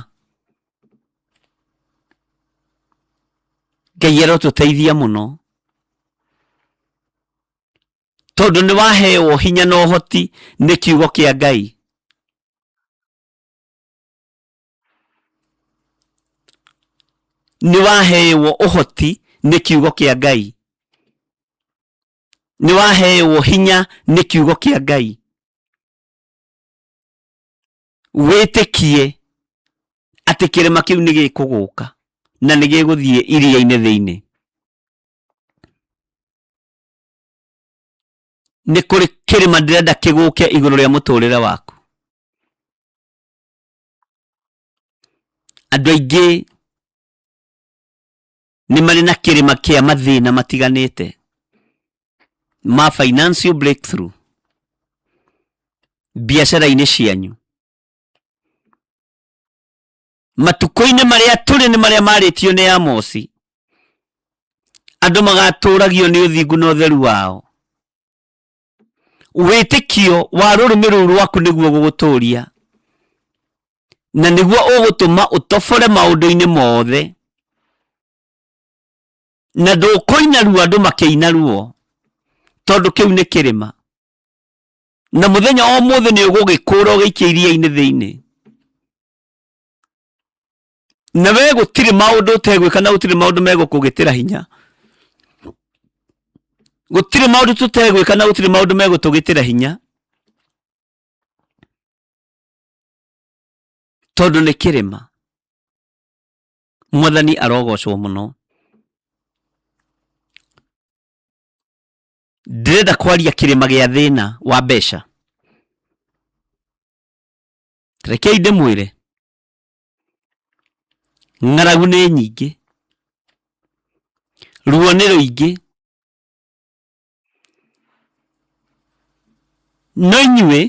Ngai arotũteithia mũno, tondũ nĩ waheo hinya na ũhoti nĩ kiugo kĩa Ngai. Nĩ waheo ũhoti nĩ kiugo kĩa Ngai, nĩ waheo hinya nĩ kiugo kĩa Ngai. Wĩtĩkie atĩ kĩrĩma kĩu nĩ gĩkũgũka na nĩ gĩgũthiĩ iria-inĩ thĩinĩ. Nĩ kũrĩ kĩrĩma ndĩrenda kĩgũke igũrũ rĩa mũtũrĩre waku. Andũ aingĩ nĩ marĩ na kĩrĩma kĩa mathĩna matiganĩte ma financial breakthrough biacara-inĩ cianyu. Matukũ-inĩ marĩa tũrĩ nĩ marĩa marĩtio nĩ Amosi, andũ magatũragio nĩ ũthingu na ũtheru wao. Wĩtĩkio wa rũrĩmĩ rũu rwaku nĩguo gũgũtũria na nĩguo ũgũtũma ũtobore maũndũ-inĩ mothe, na ndũkũina ruo andũ makĩina ruo, tondũ kĩu nĩ kĩrĩma. Na mũthenya wa ũmũthĩ nĩ ũgũgĩkũra ũgĩikia iria-inĩ thĩinĩ, na we gũtirĩ maũndũ ũtegwĩka na gũtirĩ maũndũ megũkũgĩtĩra hinya. Gũtirĩ maũndũ tũtegwĩka na gũtirĩ maũndũ megũtũgĩtĩra hinya, tondũ nĩ kĩrĩma. Mwathani arogocwo mũno. Ndĩrenda kwaria kĩrĩma gĩa thĩna wa mbeca. Rekei ndĩmwĩre, ng'aragu nĩ nyingĩ, ruo nĩ rũingĩ, no inyuĩ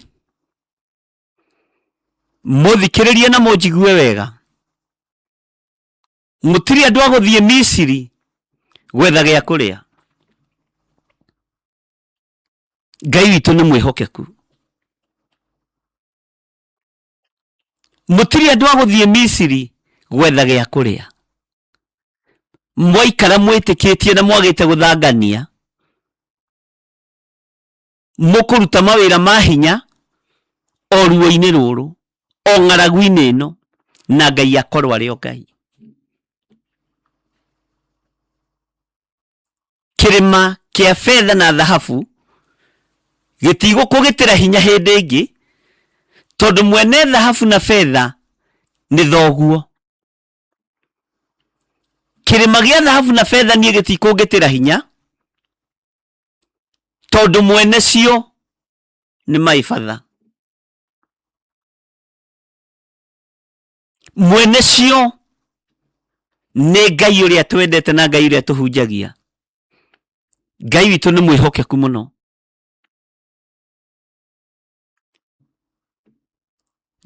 mũthikĩrĩrie na mũnjigue wega. Mũtirĩ andũ a gũthiĩ Misiri gwetha gĩa kũrĩa. Ngai witũ nĩ mwĩhokeku. Mũtirĩ andũ a gũthiĩ Misiri gwetha gĩa kũrĩa. Mwaikara mwĩtĩkĩtie na mwagĩte gũthangania, mũkũruta mawĩra ma hinya o ruo-inĩ rũrũ, o ng'aragu-inĩ ĩno, na Ngai akorwo arĩ o Ngai. Kĩrĩma kĩa betha na thahabu gĩtigũkũgĩtĩra hinya hĩndĩ ĩngĩ, tondũ mwene thahabu na betha nĩ thoguo. Kĩrĩma gĩa thahabu na betha niĩ gĩtikũngĩtĩra hinya, tondũ mwene cio nĩ my father. Mwene cio nĩ Ngai ũrĩa twendete na Ngai ũrĩa tũhunjagia. Ngai witũ nĩ mwĩhokeku mũno.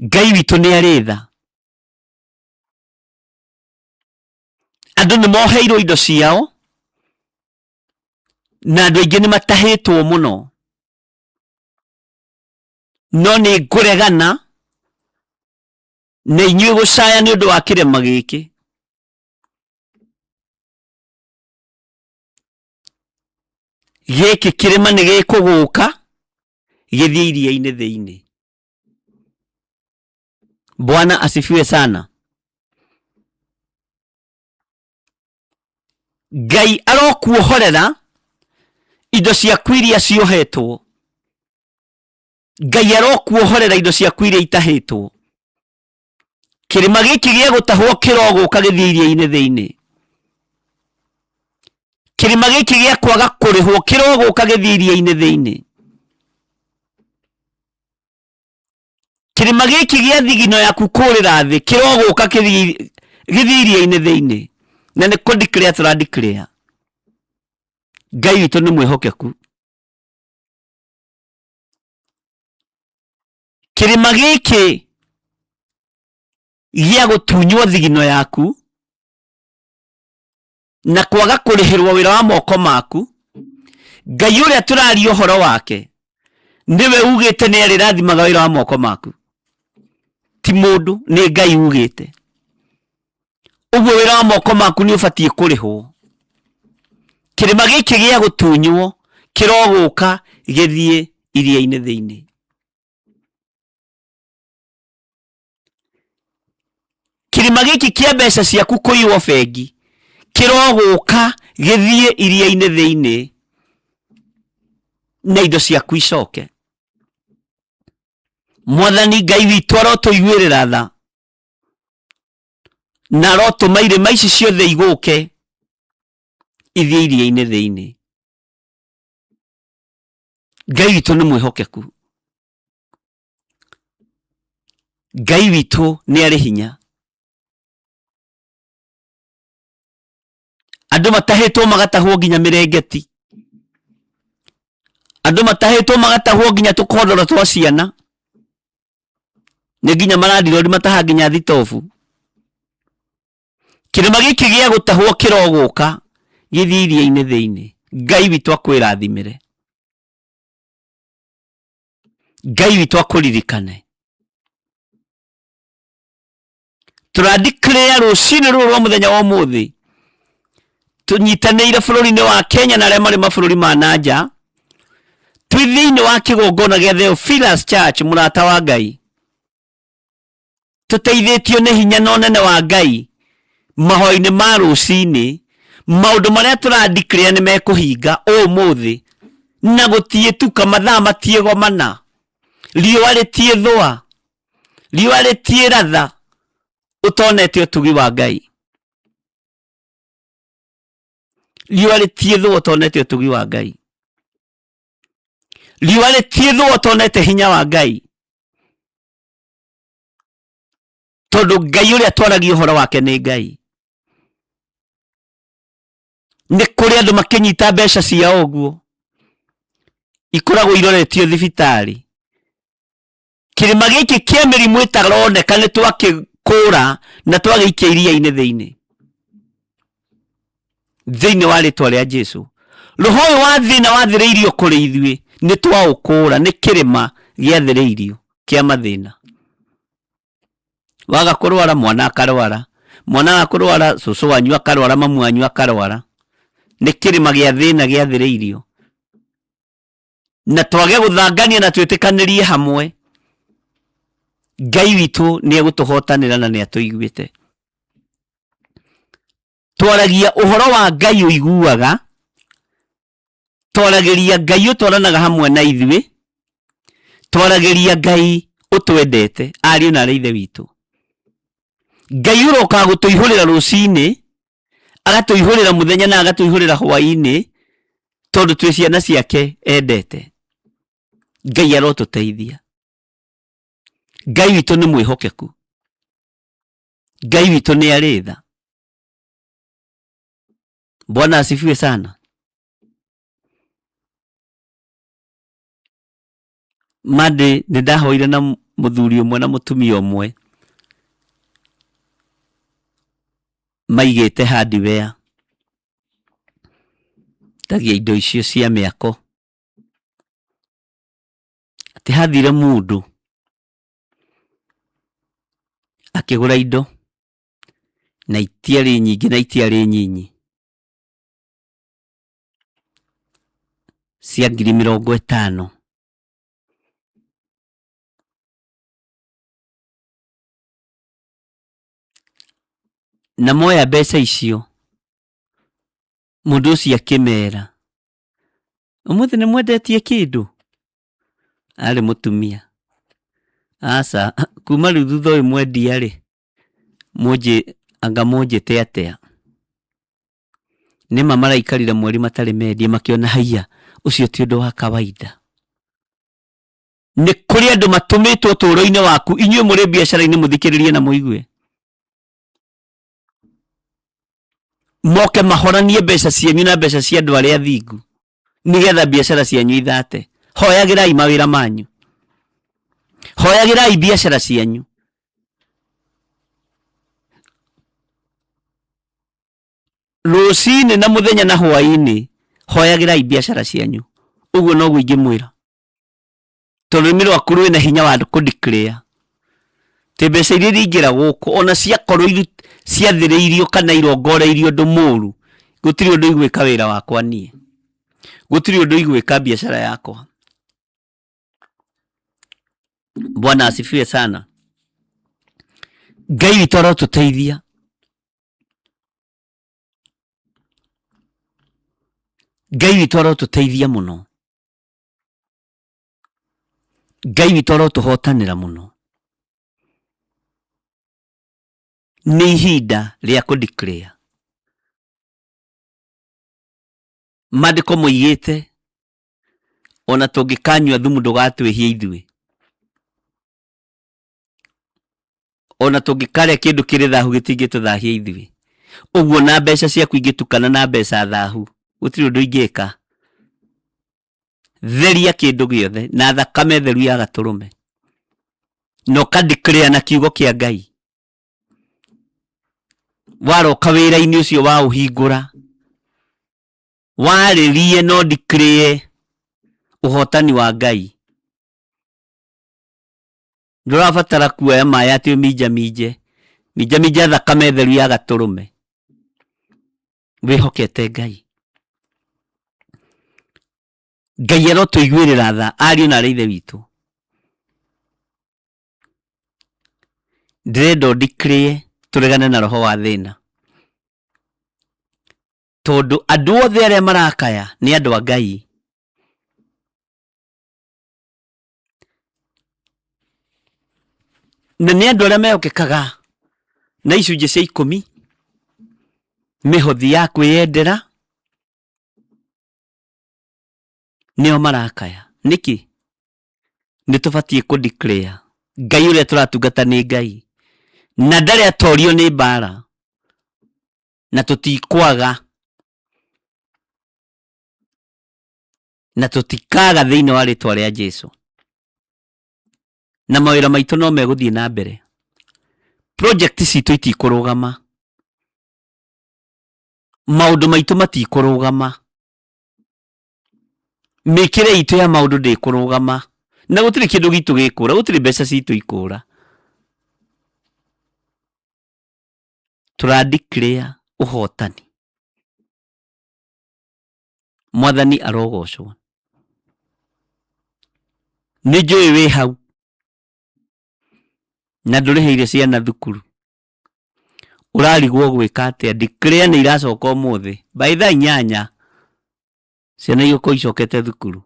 Ngai witũ nĩ arĩ tha. Andũ nĩ moheirwo indo ciao na andũ aingĩ nĩ matahĩtwo mũno, no nĩ ngũregana na inyuĩ gũcaya nĩ ũndũ wa kĩrema gĩkĩ. Gĩkĩ kĩrĩma nĩ gĩkũgũka gĩthiĩ iria-inĩ thĩinĩ. Bwana asifiwe sana. Ngai arokuohorera indo ciaku iria ciohetwo. Ngai arokuohorera indo ciaku iria itahĩtwo. Kĩrĩma gĩkĩ gĩa gũtahwo kĩrogũka gĩthiĩ iria-inĩ thĩinĩ. Kĩrĩma gĩkĩ gĩa kwaga kũrĩhwo kĩrogũka gĩthiĩ iria-inĩ thĩinĩ. Kĩrĩma gĩkĩ gĩa thigino yaku kũrĩra thĩ kĩrogũka gĩthiĩ iria-inĩ thĩinĩ. Na nĩ kũ declare tũra declare. Ngai witũ nĩ mwĩhokeku. Kĩrĩma gĩkĩ gĩa gũtunywo thigino yaku na kwaga kũrĩhĩrwo wĩra wa moko maku, Ngai ũrĩa tũraria ũhoro wake nĩwe ugĩte nĩ arĩrathimaga wĩra wa moko maku, ti mũndũ, nĩ Ngai ugĩte. Ũguo wĩra wa moko maku nĩ ũbatiĩ kũrĩhwo. Kĩrĩma gĩkĩ gĩa gũtunywo kĩrogũka gĩthiĩ iria-inĩ thĩinĩ. Kĩrĩma gĩkĩ kĩa mbeca ciaku kũiywo bengi kĩrogũka gĩthiĩ iria-inĩ thĩinĩ na indo ciaku icoke. Mwathani Ngai witũ arotũiguĩrĩra tha na arotũma irĩma ici ciothe igũke ithiĩ iria-inĩ thĩinĩ. Ngai witũ nĩ mwĩhokeku. Ngai witũ nĩ arĩ hinya. Andũ matahĩtwo magatahwo nginya mĩrengeti. Andũ matahĩtwo magatahwo nginya tũkondoro twa ciana. Nĩ nginya marandirodi mataha nginya thitobu. Kĩrĩma gĩkĩ gĩa gũtahwo kĩrogũka gĩthiĩ iria-inĩ thĩinĩ. Ngai witũ akwĩrathimĩre. Ngai witũ akũririkane. Tũra declare rũcinĩ rũrũ rwa mũthenya wa ũmũthĩ tũnyitanĩire bũrũri-inĩ wa Kenya na arĩa marĩ mabũrũri ma na nja, twĩ thĩinĩ wa kĩgongona gĩa Theophilus Church, mũrata wa Ngai, tũteithĩtio nĩ hinya na ũnene wa Ngai mahoya-inĩ ma rũcinĩ, maũndũ marĩa tũra declare nĩ mekũhinga ũmũthĩ, na gũtiĩtuka, mathaa matiĩgomana, riũa rĩtiĩthũa, riũa rĩtiĩratha, ũtonete ũtugi wa Ngai. Riũa rĩtiĩthũa ũtonete ũtugi wa Ngai. Riũa rĩtiĩthũa ũtonete hinya wa Ngai. Tondũ Ngai ũrĩa twaragia ũhoro wake nĩ Ngai. Nĩ kũrĩ andũ makĩnyita mbeca ciao ũguo ikoragwo iroretio thibitarĩ. Kĩrĩma gĩkĩ kĩa mĩrimũ ĩtaroneka nĩ twakĩkũra na twagĩikia iria-inĩ thĩinĩ. Thĩinĩ wa rĩtwa rĩa Jesu. Roho ũyũ wa thĩna wathĩrĩirio kũrĩ ithuĩ nĩ twaũkũra, nĩ kĩrĩma gĩathĩrĩirio kĩa mathĩna. Waga kũrwara mwana akarwara, mwana aga kũrwara cũcũ wanyu akarwara, mamu wanyu akarwara. Nĩ kĩrĩma gĩa thĩna gĩathĩrĩirio. Na twage gũthangania na twĩtĩkanĩrie hamwe, Ngai witũ nĩ egũtũhotanĩra na nĩ atũiguĩte. Twaragia ũhoro wa Ngai ũiguaga, twaragĩria Ngai ũtwaranaga hamwe na ithuĩ, twaragĩria Ngai ũtwendete, ariũ na arĩ ithe witũ. Ngai ũrokaga gũtũihũrĩra rũcinĩ, agatũihũrĩra mũthenya na agatũihũrĩra hwaĩ-inĩ, tondũ twĩ ciana ciake endete. Ngai arotũteithia. Ngai witũ nĩ mwĩhokeku. Ngai witũ nĩ arĩ tha. Bwana asifiwe sana. Monday nĩ ndahoire na mũthuri ũmwe na mũtumia ũmwe maigĩte hardware tagia indo icio cia mĩako, atĩ hathire mũndũ akĩgũra indo na itiarĩ nyingĩ na itiarĩ nyinyi. Cia 50,000. Na moya mbeca icio, mũndũ ũcio akĩmera, ũmũthĩ nĩ mwendetie kĩndũ? Arĩ mũtumia. Aca, kuma rĩu thutha ũyũ mwendia rĩ, mũnjĩ anga mũnjĩte atĩa? Nĩma maraikarire mweri matarĩ mendie makĩona haiya, ũcio ti ũndũ wa kawaida. Nĩ kũrĩ andũ matũmĩtwo ũtũũro-inĩ waku, inyuĩ mũrĩ biacara-inĩ mũthikĩrĩrie na mũigue. Moke mahoranie mbeca cianyu na mbeca cia andũ arĩa athingu, nĩgetha biacara cianyu ithate. Hoyagĩrai mawĩra manyu, hoyagĩrai biacara cianyu. Rũcinĩ na mũthenya na hwaĩ-inĩ, hoyagĩrai biacara cianyu. Ũguo noguo ingĩmwĩra. Tondũ rũrĩmĩ rwaku rwĩna hinya wa kũ declare atĩ mbeca iria iraingĩra gũkũ ona ciakorwo ciathĩrĩirio kana irongoreirio ũndũ mũru, gũtirĩ ũndũ igwĩka wĩra wakwa niĩ, gũtirĩ ũndũ igwĩka biacara yakwa. Bwana asifiwe sana. Ngai witũ arotũteithia. Ngai witũ arotũteithia mũno. Ngai witũ arotũhotanĩra mũno. Nĩ ihinda rĩa kũ declare. Maandĩko moigĩte ona tũngĩkanyua thumu ndũgatwĩhia ithuĩ. Ona tũngĩkarĩa kĩndũ kĩrĩ thahu gĩtingĩtũthahia ithuĩ. Ũguo na mbeca ciaku ingĩtukana na mbeca thahu, gũtirĩ ũndũ ingĩka. Theria kĩndũ gĩothe na thakame theru ya gatũrũme. Na ũka declare na kiugo kĩa Ngai. Waroka wĩra-inĩ ũcio wa ũhingũra, warĩrie no declare ũhotani wa Ngai. Ndũrabatara kuoya maĩ atĩ ũminjaminje, minjaminja thakame theru ya gatũrũme wĩhokete Ngai. Ngai arotũiguĩrĩra tha ariũ na arĩ ithe witũ. Ndĩrenda ũ declare tũregane na roho wa thĩna, tondũ andũ othe arĩa marakaya nĩ andũ a Ngai. Na nĩ andũ arĩa mehokekaga na icunjĩ cia ikũmi, mĩhothi ya kwĩyendera, nĩo marakaya. Nĩkĩ? Nĩ tũbatiĩ kũ declare Ngai ũrĩa tũratungata nĩ Ngai, na ndarĩ atorio nĩ mbara, na tũtikwaga, na tũtikaga thĩinĩ wa rĩtwa rĩa Jesu. Na mawĩra maitũ no megũthiĩ na mbere. Project citũ itikũrũgama. Maũndũ maitũ matikũrũgama. Mĩkĩre itũ ya maũndũ ndĩkũrũgama. Na gũtirĩ kĩndũ gitũ gĩkũra, gũtirĩ mbeca citũ ikũra. Tũra declare ũhotani. Mwathani arogocwo. Nĩ njũĩ wĩ hau na ndũrĩhĩire ciana thukuru, ũrarigwo gwĩka atĩa? Declare nĩ iracoka ũmũthĩ by thaa 8 ciana igũkorwo icokete thukuru,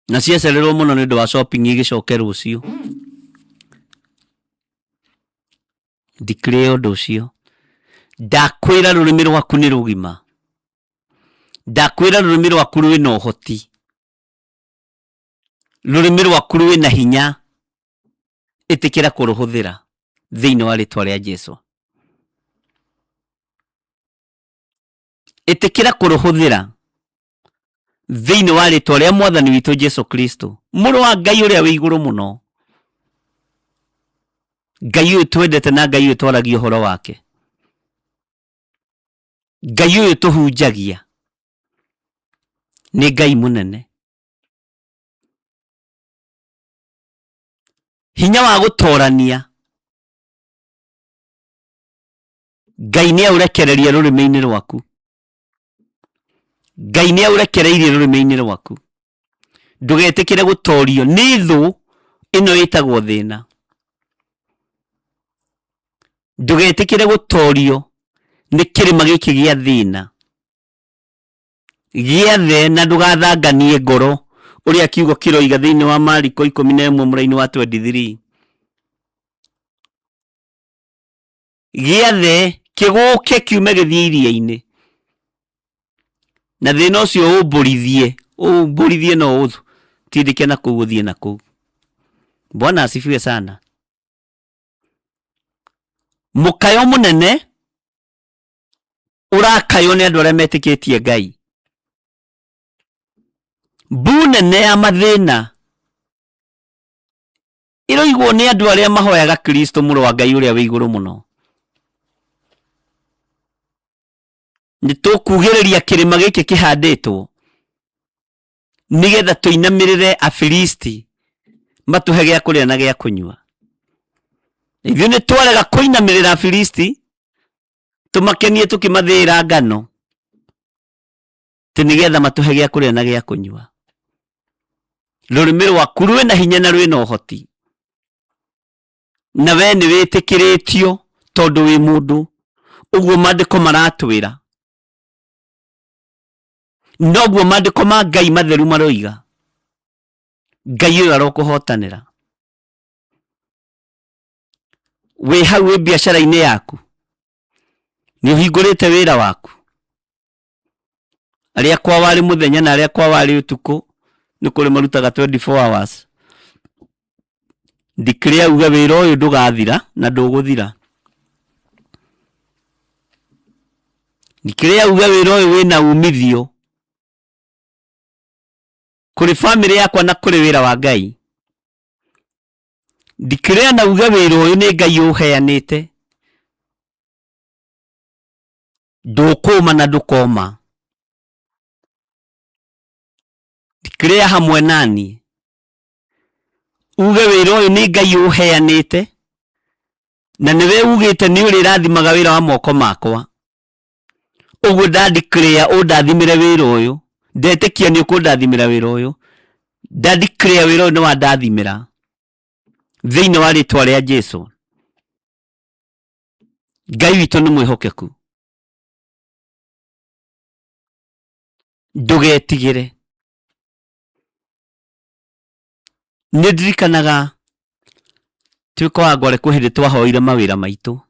na ciacererwo mũno nĩ ũndũ wa shopping igĩcoke rũciũ. Declare ũndũ ũcio. Ndakwĩra rũrĩmĩ rwaku nĩ rũgima, ndakwĩra rũrĩmĩ rwaku rwĩna ũhoti, rũrĩmĩ rwaku rwĩna hinya, ĩtĩkĩra kũrũhũthĩra thĩinĩ wa rĩtwa rĩa Jesu. Ĩtĩkĩra kũrũhũthĩra thĩinĩ wa rĩtwa rĩa mwathani witũ Jesu Kristo, mũrũ wa Ngai ũrĩa wĩ igũrũ mũno, Ngai ũyũ twendete na Ngai ũyũ twaragia ũhoro wake, Ngai ũyũ tũhunjagia nĩ Ngai mũnene. Hinya wa gũtorania Ngai nĩ aũrekereria rũrĩmĩ-inĩ rwaku. Ngai nĩ aũrekereirie rũrĩmĩ-inĩ rwaku. Ndũgetĩkĩre gũtorio nĩ thũ ĩno ĩtagwo thĩna. Ndũgetĩkĩre gũtorio nĩ kĩrĩma gĩkĩ gĩa thĩna. Gĩathe na ndũgathanganie ngoro ũrĩa kiugo kĩroiga thĩinĩ wa Mariko 11 mũraini wa 23. Gĩathe kĩgũke kiume gĩthiĩ iria-inĩ na thĩna ũcio ũmbũrithie ũmbũrithie no ũtindĩke na kũu ũthiĩ na kũu. Bwana asifiwe sana. Mũkayo mũnene ũrakaywo nĩ andũ arĩa metĩkĩtie Ngai. Mbu nene ya mathĩna ĩroigwo nĩ andũ arĩa mahoyaga Kristo mũrũ wa Ngai ũrĩa wĩ igũrũ mũno. Nĩ tũkugĩrĩria kĩrĩma gĩkĩ kĩhandĩtwo nĩgetha tũinamĩrĩre Afilisti matũhe gĩa kũrĩa na gĩa kũnyua. Ithuĩ nĩ twarega kũinamĩrĩra Afilisti tũmakenie tũkĩmathĩĩra ngano atĩ nĩgetha matũhe gĩa kũrĩa na gĩa kũnyua. Rũrĩmĩ rwaku rwĩna hinya na rwĩna ũhoti, na we nĩ wĩtĩkĩrĩtio tondũ wĩ mũndũ. Ũguo maandĩko maratwĩra, noguo maandĩko ma Ngai matheru maroiga. Ngai ũyũ arokũhotanĩra. Wĩ hau wĩ biacara-inĩ yaku, nĩ ũhingũrĩte wĩra waku, arĩa kwa warĩ mũthenya na arĩa kwa warĩ ũtukũ nĩ kũrĩ marutaga 24 hours. Declare uge wĩra ũyũ ndũgathira na ndũgũthira. Declare uge wĩra ũyũ wĩna umithio kũrĩ bamĩrĩ yakwa na kũrĩ wĩra wa Ngai. Declare na uge wĩra ũyũ nĩ Ngai ũheanĩte, ndũkũma na ndũkoma. Declare hamwe nani uge wĩra ũyũ nĩ Ngai ũheanĩte na nĩwe ugĩte nĩ ũrĩrathimaga wĩra wa moko makwa. Ũguo nda declare ũndathimĩre wĩra ũyũ, ndetĩkia nĩ ũkũndathimĩra wĩra ũyũ, nda declare wĩra ũyũ nĩ wandathimĩra thĩinĩ wa rĩtwa rĩa Jesu. Ngai witũ nĩ mwĩhokeku, ndũgetigĩre. Nĩ ndirikanaga twĩ kwa Wangware kwĩ hĩndĩ twahoire mawĩra maitũ.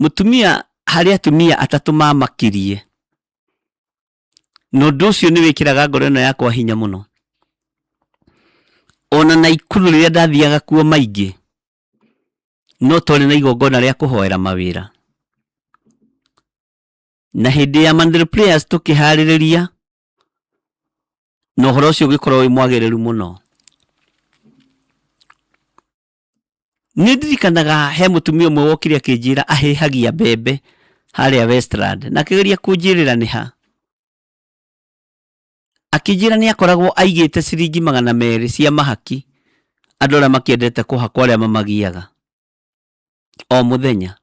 Mũtumia harĩ atumia atatũ mamakirie, na ũndũ ũcio nĩ wĩkĩraga ngoro ĩno yakwa hinya mũno. Ona Naikuru rĩrĩa ndathiaga kuo maingĩ, no twarĩ na igongona rĩa kũhoera mawĩra. Na hĩndĩ ya Monthly Prayers tũkĩharĩrĩria, na ũhoro ũcio ũgĩkorwo wĩ mwagĩrĩru mũno. Nĩ ndirikanaga he mũtumia ũmwe wokire akĩnjĩra ahĩhagia mbembe harĩa Westland na akĩgeria kũnjĩrĩra nĩ ha. Akĩnjĩra nĩ akoragwo aigĩte ciringi 200 cia mahaki andũ arĩa makĩendete kũhakwo arĩa mamagiaga o mũthenya.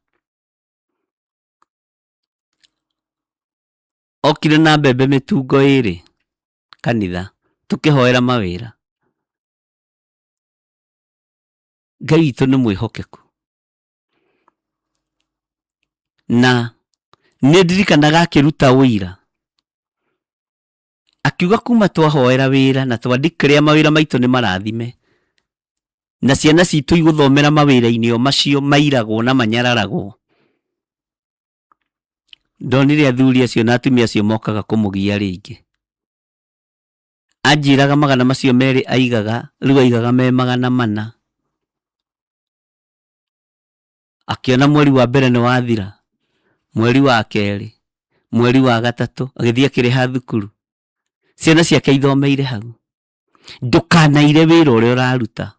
Okire na mbembe mĩtungo ĩrĩ kanitha tũkĩhoera mawĩra. Ngai witũ nĩ mwĩhokeku. Na nĩ ndirikanaga akĩruta ũira akiuga kuma twahoera wĩra na twa declare mawĩra maitũ nĩ marathime na ciana citũ igũthomera mawĩra-inĩ o macio mairagwo na manyararagwo. Ndonire athuri acio na atumia acio mokaga kũmũgia rĩngĩ. Anjĩraga 200 aigaga, rĩu aigaga me 400. Akĩona mweri wa mbere nĩ wathira, mweri wa kerĩ, mweri wa gatatũ, agĩthiĩ akĩrĩha thukuru. Ciana ciake ithomeire hau. Ndũkanaire wĩra ũrĩa ũraruta.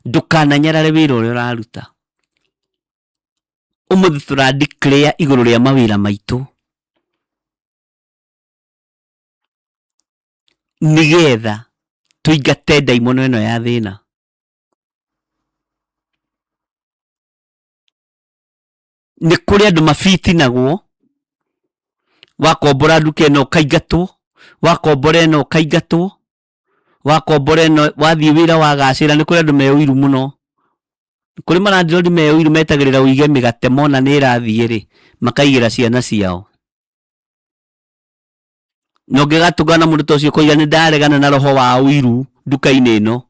Ndũkananyarare wĩra ũrĩa ũraruta. Ũmũthĩ tũra declare igũrũ rĩa mawĩra maitũ. Nĩgetha tũingate ndaimono ĩno ya thĩna. Nĩ kũrĩ andũ mabitinagwo. Wakombora nduka ĩno ũkaingatwo, wakombora ĩno ũkaingatwo, wakombora ĩno wathiĩ wĩra wagacĩra. Nĩ kũrĩ andũ me ũiru mũno, kũrĩ marandirodi me ũiru metagĩrĩra ũige mĩgate, mona nĩ ĩrathiĩ rĩ, makaigĩra ciana ciao. Na ũngĩgatũngana na mũndũ ta ũcio ũkoiga nĩ ndaregana na roho wa ũiru nduka-inĩ ĩno,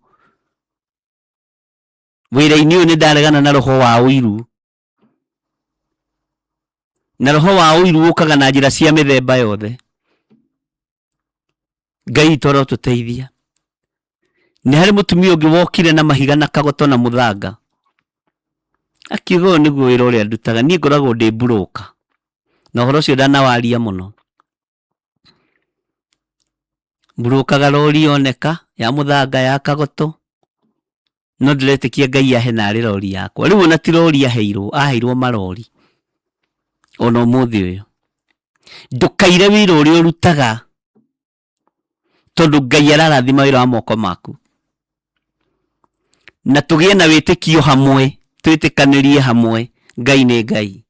wĩra-inĩ ũyũ nĩ ndaregana na roho wa ũiru. Na roho wa ũiru ũkaga na njĩra cia mĩthemba yothe. Ngai witũ arotũteithia. Nĩ harĩ mũtumia ũngĩ wokire na mahiga na kagoto na mũthanga, akiuga ũyũ nĩguo wĩra ũrĩa ndutaga, niĩ ngoragwo ndĩ mburũka, na ũhoro ũcio ndanawaria mũno. Mburũkaga rori yoneka ya mũthanga ya kagoto, no ndĩretĩkia Ngai ahe narĩ rori yakwa. Rĩu ona ti rori aheirwo, aheirwo marori ona ũmũthĩ ũyũ. Ndũkaire wĩra ũrĩa ũrutaga, tondũ Ngai ararathima wĩra wa moko maku. Na tũgĩe na wĩtĩkio hamwe, twĩtĩkanĩrie hamwe, Ngai nĩ Ngai.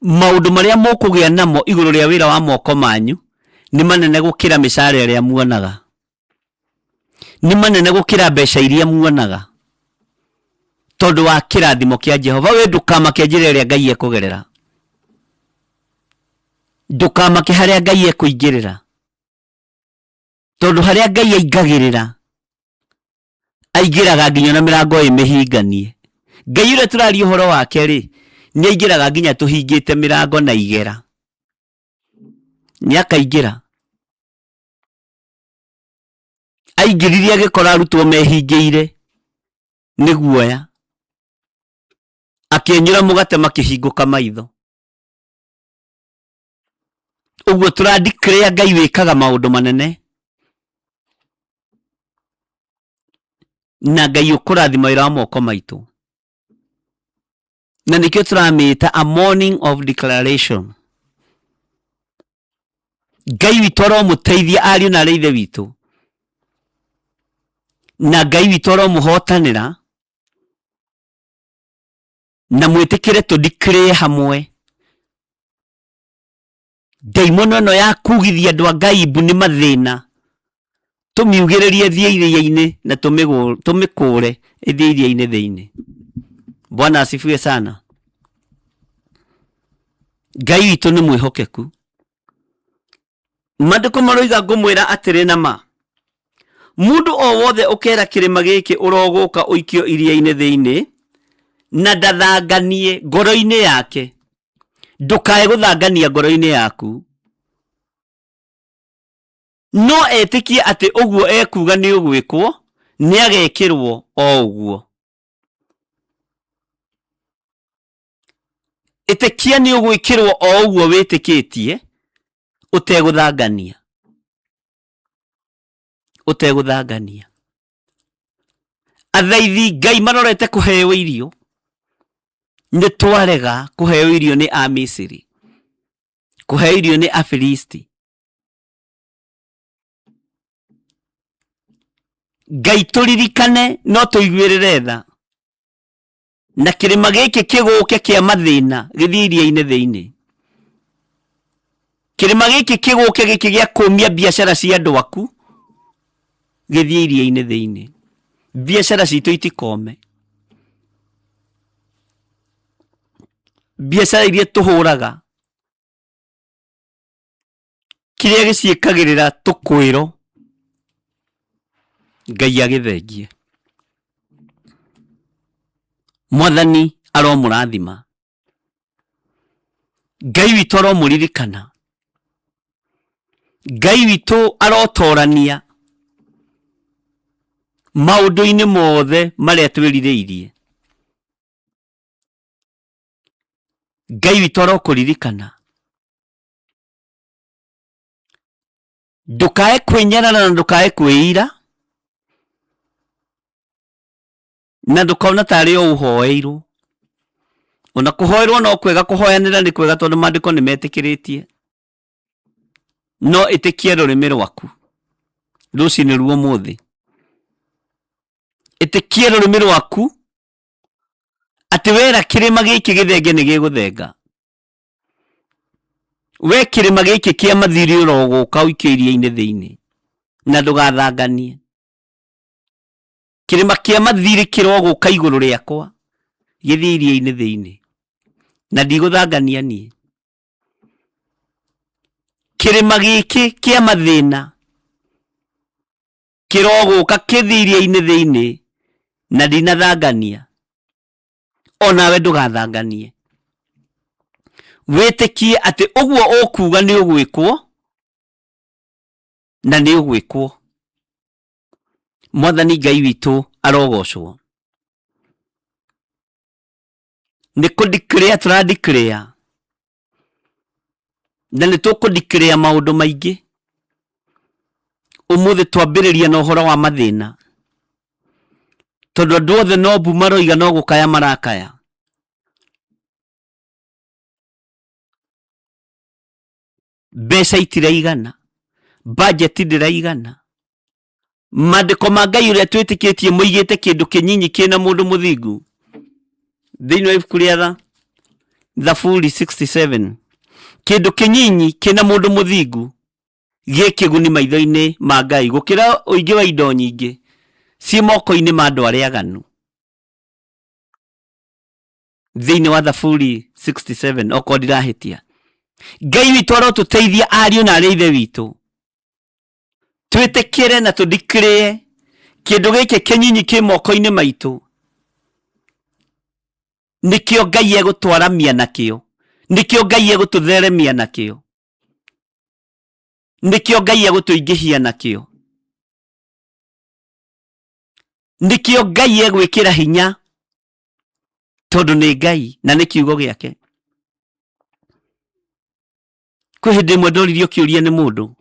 Maũndũ marĩa mũkũgĩa namo igũrũ rĩa wĩra wa moko manyu nĩ manene gũkĩra mĩcara ĩrĩa muonaga, nĩ manene gũkĩra mbeca iria muonaga, tondũ wa kĩrathimo kĩa Jehova. We ndũkamake njĩra ĩrĩa Ngai ekũgerera, ndũkamake harĩa Ngai ekũingĩrĩra, tondũ harĩa Ngai aingagĩrĩra aingĩraga nginya na mĩrango ĩ mĩhinganie. Ngai ũrĩa tũraria ũhoro wake rĩ, nĩ aingĩraga nginya tũhingĩte mĩrango na igera, nĩ akaingĩra. Aingĩrire agĩkora arutwo mehingĩire nĩ guoya, akĩenyũra mũgate makĩhingũka maitho. Ũguo tũra declare Ngai wĩkaga maũndũ manene, na Ngai ũkũrathima wĩra wa moko maitũ, na nĩkĩo tũramĩta a morning of declaration. Ngai witũ aromũteithia ariũ na arĩ ithe witũ, na Ngai witũ aromũhotanĩra, na mwĩtĩkĩre tũ declare hamwe. Ndaimono ĩno ya kugithia andũ a Ngai mbu nĩ mathĩna, tũmiugĩrĩrie ĩthiĩ iria-inĩ na tũmĩkũre ĩthiĩ iria-inĩ thĩinĩ. Bwana asifiwe sana. Ngai witũ nĩ mwĩhokeku. Maandĩko maroiga ngũmwĩra atĩrĩ na ma, mũndũ o wothe ũkera kĩrĩma gĩkĩ ũrogũka ũikio iria-inĩ thĩinĩ, na ndathanganie ngoro-inĩ yake. Ndũkae gũthangania ngoro-inĩ yaku, no etĩkie atĩ ũguo ekuuga nĩ ũgwĩkwo, nĩ agekĩrwo o ũguo. Ĩtĩkia nĩ ũgwĩkĩrwo o ũguo wĩtĩkĩtie, ũtegũthangania, ũtegũthangania. Athaithi Ngai marorete kũheo irio, nĩ twarega kũheo irio nĩ Amisiri, kũheo irio nĩ Afilisti. Ngai tũririkane no tũiguĩrĩre tha, na kĩrĩma gĩkĩ kĩgũke kĩa mathĩna gĩthiĩ iria-inĩ thĩinĩ. Kĩrĩma gĩkĩ kĩgũke gĩkĩ gĩa kũmia biacara cia andũ aku gĩthiĩ iria-inĩ thĩinĩ. Biacara citũ itikome, biacara iria tũhũraga kĩrĩa gĩciĩkagĩrĩra tũkwĩro Ngai agĩthengie. Mwathani aromũrathima, Ngai witũ aromũririkana, Ngai witũ arotorania maũndũ-inĩ mothe marĩa twĩrirĩirie. Ngai witũ arokũririkana. Ndũkae kwĩnyarara na ndũkae kwĩira, na ndũkona tarĩ o ũhoeirwo. Ona kũhoerwo no kwega, kũhoyanĩra nĩ kwega, tondũ maandĩko nĩ metĩkĩrĩtie, no ĩtĩkia rũrĩmĩ rwaku rũcinĩ ruo ũmũthĩ, ĩtĩkia rũrĩmĩ rwaku atĩ wera kĩrĩma gĩkĩ gĩthenge nĩ gĩgũthenga. We kĩrĩma gĩkĩ kĩa mathirĩ ũrogũka ũikio iria-inĩ thĩinĩ na ndũgathanganie. Kĩrĩma kĩa mathirĩ kĩrogũka igũrũ rĩakwa gĩthiĩ iria-inĩ thĩinĩ na ndigũthangania niĩ. Kĩrĩma gĩkĩ kĩa mathĩna kĩrogũka kĩthiĩ iria-inĩ thĩinĩ na ndinathangania. Onawe ndũgathanganie. Wĩtĩkie atĩ ũguo ũkuga nĩ ũgwĩkwo na nĩ ũgwĩkwo. Mwathani Ngai witũ arogocwo. Nĩ kũ declare tũra declare na nĩ tũkũ declare maũndũ maingĩ. Ũmũthĩ twambĩrĩria na ũhoro wa mathĩna, tondũ andũ othe no mbu maroiga no gũkaya marakaya. Mbeca itiraigana, budget ndĩraigana. Maandĩko ma Ngai ũrĩa twĩtĩkĩtie moigĩte kĩndũ kĩnyinyi kĩna mũndũ mũthingu. Thĩinĩ wa ibuku rĩa Thaburi 67, kĩndũ kĩnyinyi kĩna mũndũ mũthingu gĩ kĩguni maitho-inĩ ma Ngai gũkĩra ũingĩ wa indo nyingĩ ciĩ moko-inĩ ma andũ arĩa aganu. Thĩinĩ wa Thaburi 67, okorwo ndirahĩtia. Ngai witũ arotũteithia ariũ na arĩ ithe witũ twĩtĩkĩre na tũdeclare kĩndũ gĩkĩ kĩnyinyi kĩ moko-inĩ maitũ nĩkĩo Ngai egũtwaramia nakĩo, nĩkĩo Ngai egũtũtheremia nakĩo, nĩkĩo Ngai egũtũingĩhia nakĩo, nĩkĩo Ngai egwĩkĩra hinya, tondũ nĩ Ngai na nĩ kiugo gĩake. Kwĩ hĩndĩ ĩmwe ndoririo kĩũria nĩ mũndũ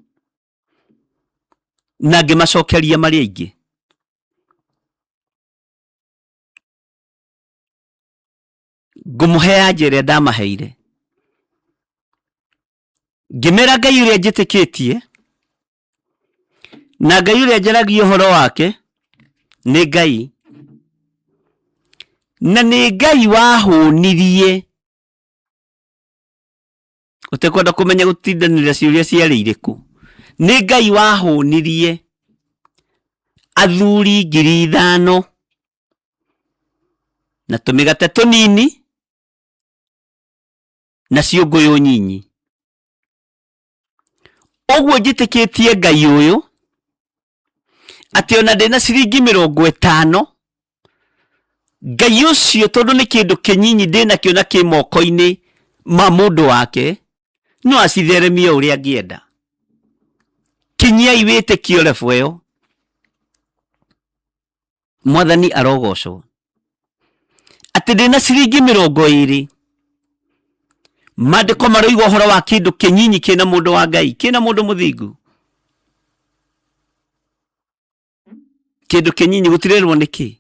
na ngĩmacokeria marĩ aingĩ. Ngũmũhe anja ĩrĩa ndamaheire, ngĩmera Ngai ũrĩa njĩtĩkĩtie na Ngai ũrĩa njaragia ũhoro wake nĩ Ngai, na nĩ Ngai wahũnirie ũtekwenda kũmenya gũtindanĩra ciũria ciarĩ irĩkũ. Nĩ Ngai wahũnirie athuri 5,000 na tũmĩgate tũnini na ciũngũyũ nyinyi. Ũguo njĩtĩkĩtie Ngai ũyũ atĩ ona ndĩna ciringi 50, Ngai ũcio tondũ nĩ kĩndũ kĩnyinyi ndĩnakĩo na kĩ moko-inĩ ma mũndũ wake, no acitheremie o ũrĩa angĩenda. Kinyiai wĩtĩkio level ĩyo. Mwathani arogocwo. Atĩ ndĩna ciringi 20, maandĩko maroiga ũhoro wa kĩndũ kĩnyinyi kĩna mũndũ wa Ngai, kĩna mũndũ mũthingu. Kĩndũ kĩnyinyi gũtirerwo nĩ kĩ.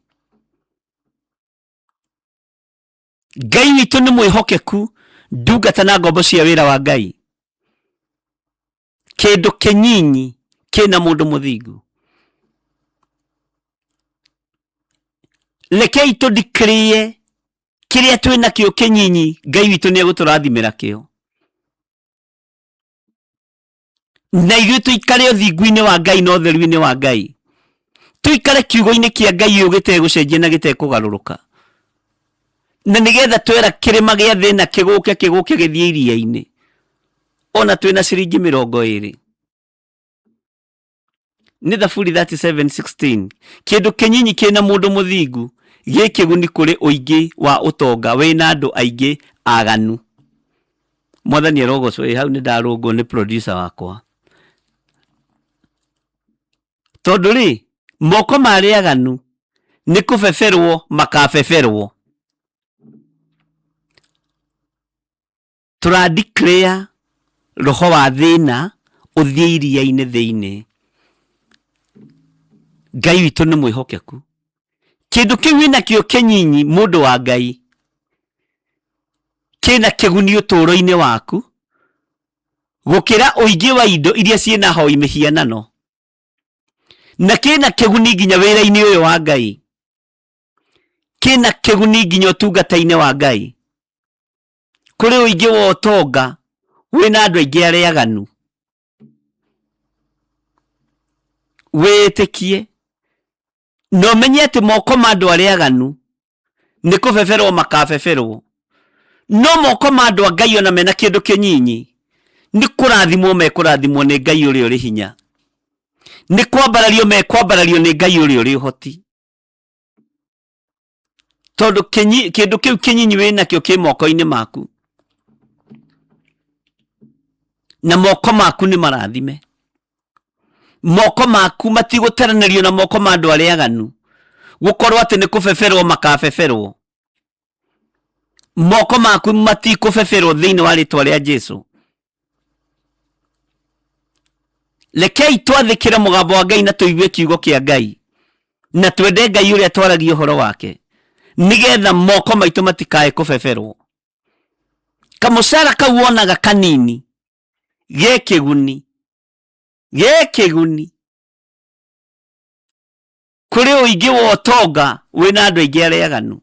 Ngai witũ nĩ mwĩhokeku, ndungata na ngombo cia wĩra wa Ngai. Kĩndũ kĩnyinyi kĩna mũndũ mũthingu. Rekei tũ declare kĩrĩa twĩ nakĩo kĩnyinyi, Ngai witũ nĩ egũtũrathimĩra kĩo. Na ithuĩ tũikare ũthingu-inĩ wa Ngai na ũtheru-inĩ wa Ngai. Tũikare kiugo-inĩ kĩa Ngai ũyũ gĩtegũcenjia na gĩtekũgarũrũka. Na nĩgetha twera kĩrĩma gĩa thĩna kĩgũke kĩgũke gĩthiĩ iria-inĩ, ona twĩna ciringi 20. Nĩ Thaburi 37:16, kĩndũ kĩnyinyi kĩna mũndũ mũthingu gĩ kĩguni kũrĩ ũingĩ wa ũtonga wĩna andũ aingĩ aganu. Mwathani arogocwo. Ĩ hau nĩ ndarũngwo nĩ producer wakwa. Tondũ rĩ, moko ma arĩa aganu nĩ kũbeberwo makabeberwo. Tũra declare roho wa thĩna ũthiĩ iria-inĩ thĩinĩ. Ngai witũ nĩ mwĩhokeku. Kĩndũ kĩu wĩnakĩo kĩnyinyi mũndũ wa Ngai, kĩna kĩguni ũtũũro-inĩ waku gũkĩra ũingĩ wa indo iria ciĩna hoi mĩhianano, na kĩna kĩguni nginya wĩra-inĩ ũyũ wa Ngai, kĩna kĩguni nginya ũtungata-inĩ wa Ngai. Kũrĩ ũingĩ wa ũtonga Wĩna andũ aingĩ arĩa aganu. Wĩĩtĩkie na ũmenye atĩ moko ma andũ arĩa aganu nĩ kũbeberwo makabeberwo, no moko ma andũ a Ngai ona mena kĩndũ kĩnyinyi nĩ kũrathimwo mekũrathimwo nĩ Ngai ũrĩa ũrĩ hinya, nĩ kwambarario mekwambarario nĩ Ngai ũrĩa ũrĩ ũhoti. Tondũ kĩndũ kĩu kĩnyinyi wĩ nakĩo kĩ moko-inĩ maku, na moko maku nĩ marathime. Moko maku matigũteranĩrio na moko ma andũ arĩa aganu, gũkorwo atĩ nĩ kũbeberwo makabeberwo. Moko maku matikũbeberwo thĩinĩ wa rĩtwa rĩa Jesu. Rekei twathĩkĩre mũgambo wa Ngai na tũigue kiugo kĩa Ngai na twende Ngai ũrĩa twaragia ũhoro wake, nĩgetha moko maitũ matikae kũbeberwo. Kamũcara kau wonaga kanini ge kĩguni, ge kĩguni kũrĩ ũingĩ wa ũtonga wĩna andũ aingĩ arĩa aganu.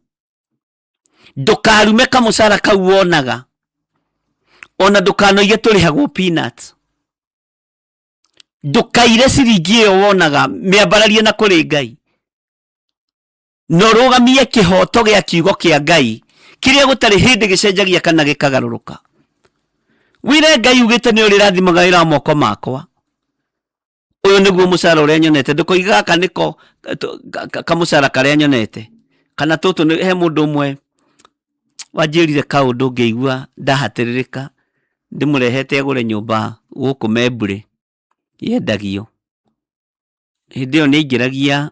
Ndũkarume kamũcara kau wonaga, ona ndũkanoige tũrĩhagwo peanuts. Ndũkaire ciringi ĩyo wonaga, mĩambararie na kũrĩ Ngai, na ũrũgamie kĩhoto gĩa kiugo kĩa Ngai kĩrĩa gũtarĩ hĩndĩ gĩcenjagia kana gĩkagarũrũka. Wĩre Ngai ugĩte nĩ ũrĩrathimaga wĩra wa moko makwa. Ũyũ nĩguo mũcara ũrĩa nyonete, ndũkoige gaka nĩko kamũcara karĩa nyonete, kana tũtũ nĩ, he mũndũ ũmwe wanjĩrire kaũndũ ngĩigua ndahatĩrĩrĩka, ndĩmũrehete agũre nyũmba gũkũ Membure yendagio. Hĩndĩ ĩyo nĩ aingĩragia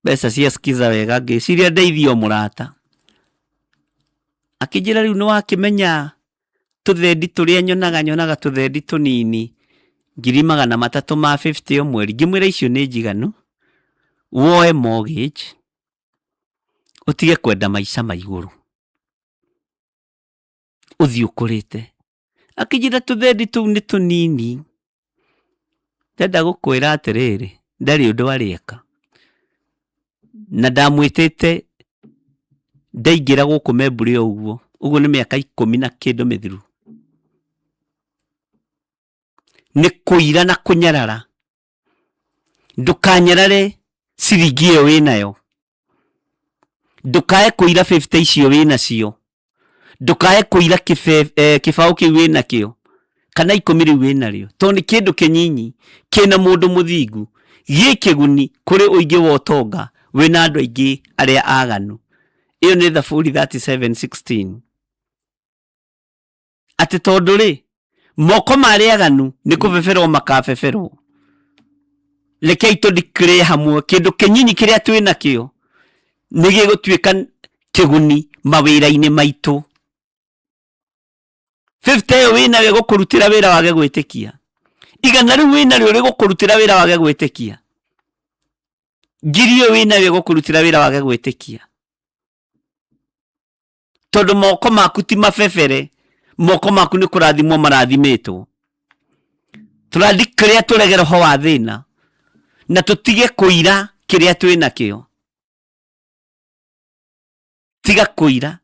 mbeca cia skiza wega, ngĩciria ndeithie o mũrata. Akĩnjĩra rĩu nĩ wakĩmenya tũthendi tũrĩa nyonaga, nyonaga tũthendi tũnini 350,000 ma 50 o mweri. Ngĩmwĩra icio nĩ njiganu, woe mortgage, ũtige kwenda maica ma igũrũ, ũthiĩ ũkũrĩte. Akĩnjĩra tũthendi tũu nĩ tũnini, ndenda gũkwĩra atĩrĩrĩ, ndarĩ ũndũ arĩ eka. Na ndamwĩtĩte ndaingĩra gũkũ Membure o ũguo, ũguo nĩ mĩaka ikũmi na kĩndũ mĩthiru. Nĩ kũira na kũnyarara. Ndũkanyarare ciringi ĩyo wĩnayo. Ndũkae kũira 50 icio wĩnacio. Ndũkae kũira kĩbaũ kĩu wĩnakĩo kana ikũmi rĩu wĩnarĩo, tondũ nĩ kĩndũ kĩnyinyi kĩna mũndũ mũthingu, gĩ kĩguni kũrĩ ũingĩ wa ũtonga wĩna andũ aingĩ arĩa aganu. Ĩyo nĩ Thaburi 37:16. Atĩ tondũ rĩ, moko ma arĩa aganu nĩ kũbeberwo makabeberwo. Rekei tũ declare hamwe kĩndũ kĩnyinyi kĩrĩa twĩ nakĩo nĩ gĩgũtuĩka kĩguni mawĩra-inĩ maitũ. 50 ĩyo wĩnayo ĩgũkũrutĩra wĩra wage gwĩtĩkia. Igana rĩu wĩnarĩo rĩgũkũrutĩra wĩra wage gwĩtĩkia. Ngiri ĩyo wĩnayo ĩgũkũrutĩra wĩra wage gwĩtĩkia. Tondũ moko maku ti mabebere, moko maku nĩ kũrathimwo marathimĩtwo. Tũrandikĩrĩa tũrege roho wa thĩna na tũtige kũira kĩrĩa twĩ nakĩo. Tiga kũira.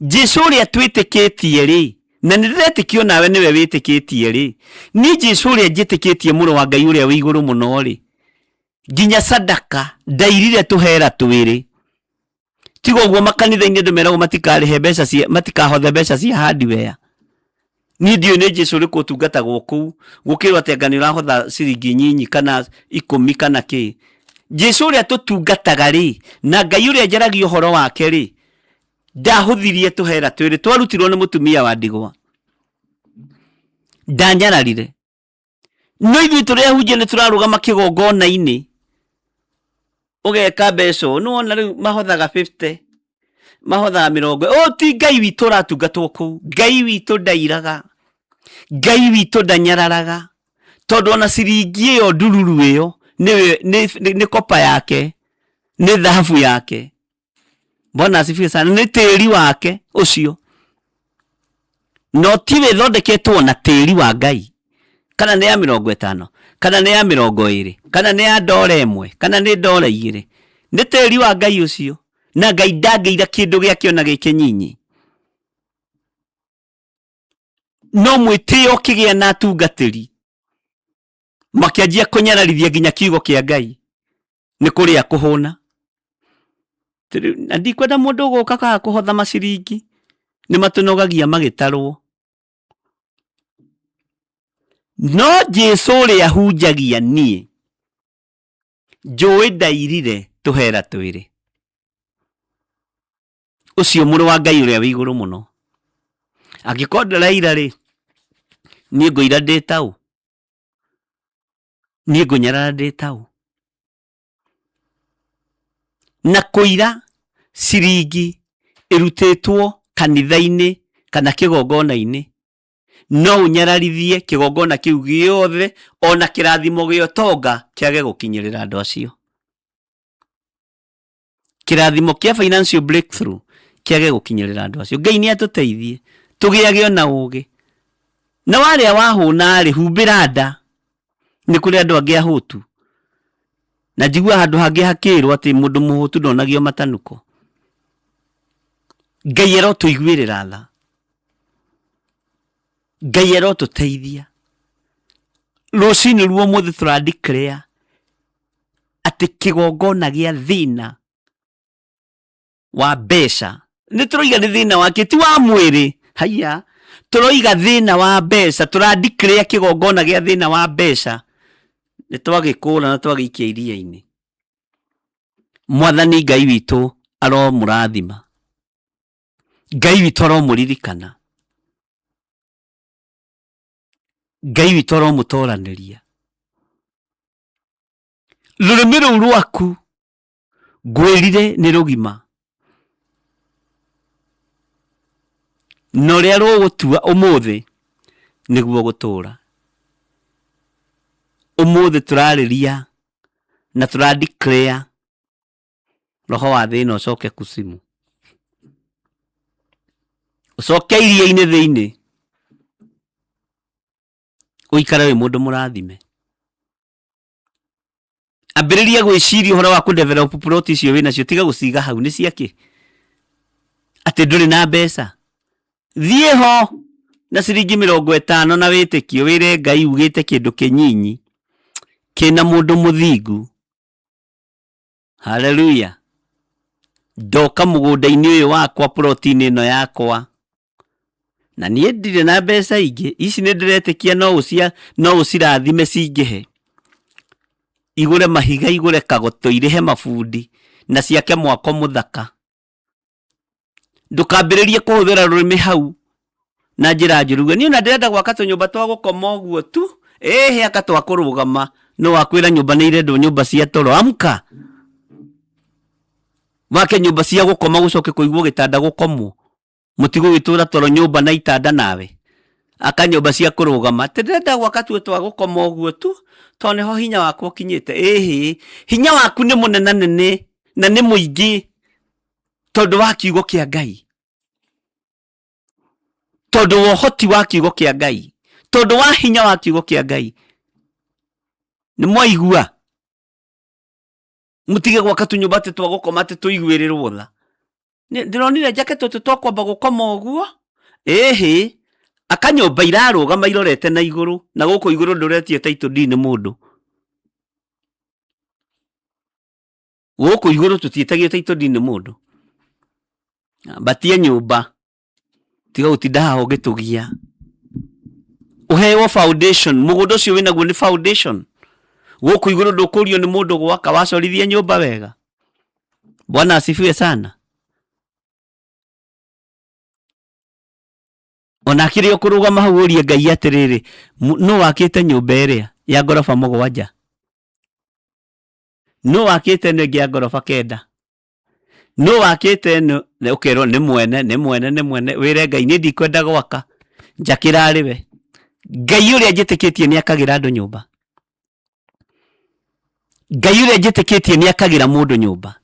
Jesu ũrĩa twĩtĩkĩtie rĩ, na nĩ ndĩretĩkio nawe nĩwe wĩtĩkĩtie rĩ, niĩ Jesu ũrĩa njĩtĩkĩtie mũrũ wa Ngai ũrĩa wĩ igũrũ mũno rĩ, nginya sadaka ndairire tũhera twĩrĩ. Tiga ũguo makanitha-inĩ andũ meragwo matikarĩhe mbeca cia, matikahothe mbeca cia hardware. Niĩ ndiũĩ nĩ Jesu ũrĩkũ ũtungatagwo kũu, gũkĩrwo atĩ anga nĩ ũrahotha ciringi nyinyi kana ikũmi kana kĩ. Jesu ũrĩa tũtungataga rĩ, na Ngai ũrĩa njaragia ũhoro wake rĩ, ndahũthirie tũhera twĩrĩ twarutirwo nĩ mũtumia wa ndigwa. Ndanyararire. No ithuĩ tũrĩ ahunjia nĩ tũrarũgama kĩgongona-inĩ ũgeka mbeca ũũ, nĩwona rĩu mahothaga 50, mahothaga mĩrongo, ũyũ ti Ngai witũ ũratungatwo kũu. Ngai witũ ndairaga, Ngai witũ ndanyararaga, tondũ ona ciringi ĩyo ndururu ĩyo nĩ kopa yake, nĩ thahabu yake. Bwana asifiwe sana. Nĩ tĩri wake ũcio, no ti wĩthondeketwo na tĩri wa Ngai, kana nĩ ya 50, kana nĩ ya 20, kana nĩ ya ndora ĩmwe, kana nĩ ndora igĩrĩ, nĩ tĩri wa Ngai ũcio, na Ngai ndangĩira kĩndũ gĩake ona gĩ kĩnyinyi. No mwĩtĩo ũkĩgĩa na atungatĩri makĩanjia kũnyararithia nginya kiugo kĩa Ngai nĩ kũrĩa kũhũna. Na ndikwenda mũndũ ũgũka kaga kũhotha maciringi, nĩ matũnogagia magĩtarwo. No Jesu ũrĩa hunjagia niĩ, njũĩ ndairire tũhera twĩrĩ. Ũcio mũrũ wa Ngai ũrĩa wĩ igũrũ mũno. Angĩkorwo ndaraira rĩ, niĩ ngũira ndĩ taũ? Niĩ ngũnyarara ndĩ taũ? Na kũira ciringi ĩrutĩtwo kanitha-inĩ kana kĩgongona-inĩ, no ũnyararithie kĩgongona kĩu gĩothe ona kĩrathimo gĩa ũtonga kĩage gũkinyĩrĩra andũ acio. Kĩrathimo kĩa financial breakthrough kĩage gũkinyĩrĩra andũ acio. Ngai nĩ atũteithie tũgĩage ona ũgĩ. Na warĩa wahũna rĩ, humbĩra nda. Nĩ kũrĩ andũ angĩ ahũtu. Na njigua handũ hangĩ hakĩrwo atĩ mũndũ mũhũtu ndonagio matanuko. Ngai arotũiguĩrĩra tha. Ngai arotũteithia. Rũcinĩ rwa ũmũthĩ tũra declare atĩ kĩgongona gĩa thĩna wa mbeca, nĩ tũroiga nĩ thĩna wake ti wa mwĩrĩ, haiya, tũroiga thĩna wa mbeca, tũra declare kĩgongona gĩa thĩna wa mbeca nĩ twagĩkũra na twagĩikia iria-inĩ. Mwathani Ngai witũ aromũrathima, Ngai witũ aromũririkana, Ngai witũ aromũtoranĩria. Rũrĩmĩ rũu rwaku ngwĩrire nĩ rũgima, na ũrĩa rũgũtua ũmũthĩ nĩguo gũtũra. Ũmũthĩ tũrarĩria na tũra declare roho wa thĩna ũcoke kusimu, ũcoke iria-inĩ thĩinĩ, ũikare wĩ mũndũ mũrathime. Ambĩrĩria gwĩciria ũhoro wa kũ-develop plot icio wĩnacio, tiga gũciga hau, nĩ ciakĩ? Atĩ ndũrĩ na mbeca? Thiĩ ho na ciringi 50 na wĩtĩkio, wĩre Ngai ugĩte kĩndũ kĩnyinyi kĩna mũndũ mũthingu. Haleluya. Ndoka mũgũnda-inĩ ũyũ wakwa, plot-inĩ ĩno yakwa, na niĩ ndirĩ na mbeca ingĩ, ici nĩ ndĩretĩkia no ũcirathime cingĩhe, igũre mahiga, igũre kagoto, irĩhe mabundi na ciake mwako mũthaka. Ndũkambĩrĩrie kũhũthĩra rũrĩmĩ hau na njĩra njũru, uge niĩ ona ndĩrenda gwaka tũnyũmba twa gũkoma ũguo tu, ĩhĩ aka twa kũrũgama, no wakwĩra nyũmba nĩ irendwo nyũmba cia toro, amka wake nyũmba cia gũkoma gũcoke kũigwo gĩtanda gũkomwo. Mũtigũgĩtũra toro nyũmba na itanda nawe? Aka nyũmba cia kũrũgama. Atĩ ndĩrenda gwaka tuo twa gũkoma ũguo tu, tondũ nĩho hinya wakwa ũkinyĩte. Ĩhĩ, hinya waku nĩ mũnenanene na nĩ mũingĩ tondũ wa kiugo kĩa Ngai, tondũ wa ũhoti wa kiugo kĩa Ngai, tondũ wa hinya wa kiugo kĩa Ngai. Nĩ mwaigua? Mũtige gwaka tũnyũmba atĩ twa gũkoma atĩ tũiguĩrĩrwo tha. Ndĩronire njake tũtũ twa kwamba gũkoma ũguo, ĩhĩ, aka nyũmba irarũgama irorete na igũrũ, na gũkũ igũrũ ndũretio title deed nĩ mũndũ. Gũkũ igũrũ tũtiĩtagio title deed nĩ mũndũ. Ambatia nyũmba, tiga gũtinda haha ũgĩtũgia. Ũheo foundation, mũgũnda ũcio wĩnaguo nĩ foundation. Gũkũ igũrũ ndũkũrio nĩ mũndũ gwaka, wacorithia nyũmba wega. Bwana asifiwe sana. Ona akĩrĩ o kũrũgama hau ũrie Ngai atĩrĩrĩ, nũ wakĩte nyũmba ĩrĩa ya ngoroba 7? Nũ wakĩte ĩno ĩngĩ ya ngoroba 9? Nũ wakĩte ĩno? Na ũkerwo nĩ mwene, nĩ mwene, nĩ mwene. Wĩre Ngai niĩ ndikwenda gwaka, njakĩra arĩ we. Ngai ũrĩa njĩtĩkĩtie nĩ akagĩra andũ nyũmba. Ngai ũrĩa njĩtĩkĩtie nĩ akagĩra mũndũ nyũmba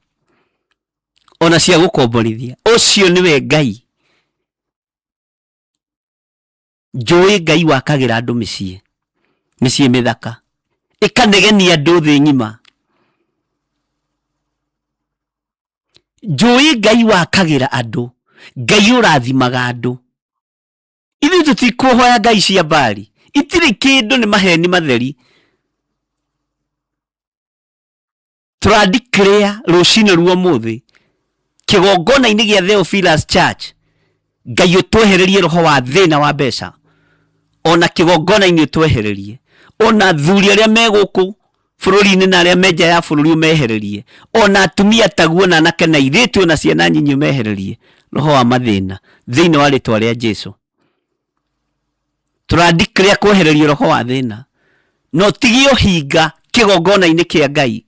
ona cia gũkomborithia. Ũcio nĩwe Ngai. Njũĩ Ngai wakagĩra andũ mĩciĩ, mĩciĩ mĩthaka ĩkanegenia andũ thĩ ng'ima. Njũĩ Ngai wakagĩra andũ, Ngai ũrathimaga andũ. Ithe Ithuĩ tũtikũhoya ngai cia Baali, itirĩ kĩndũ, nĩ maheni matheri. Tũra declare rũcinĩ rwa ũmũthĩ kĩgongona-inĩ gĩa Theophilus Church, Ngai ũtwehererie roho wa thĩna wa mbeca, ona kĩgongona-inĩ ũtwehererie, ona athuri arĩa me gũkũ bũrũri-inĩ na arĩa me nja ya bũrũri ũmehererie, ona atumia taguo na anake na airĩtu ona ciana nyinyi ũmehererie roho wa mathĩna thĩinĩ wa rĩtwa rĩa Jesu. Tũra declare kwehererio roho wa thĩna na ũtigie ũhinga kĩgongona-inĩ kĩa Ngai.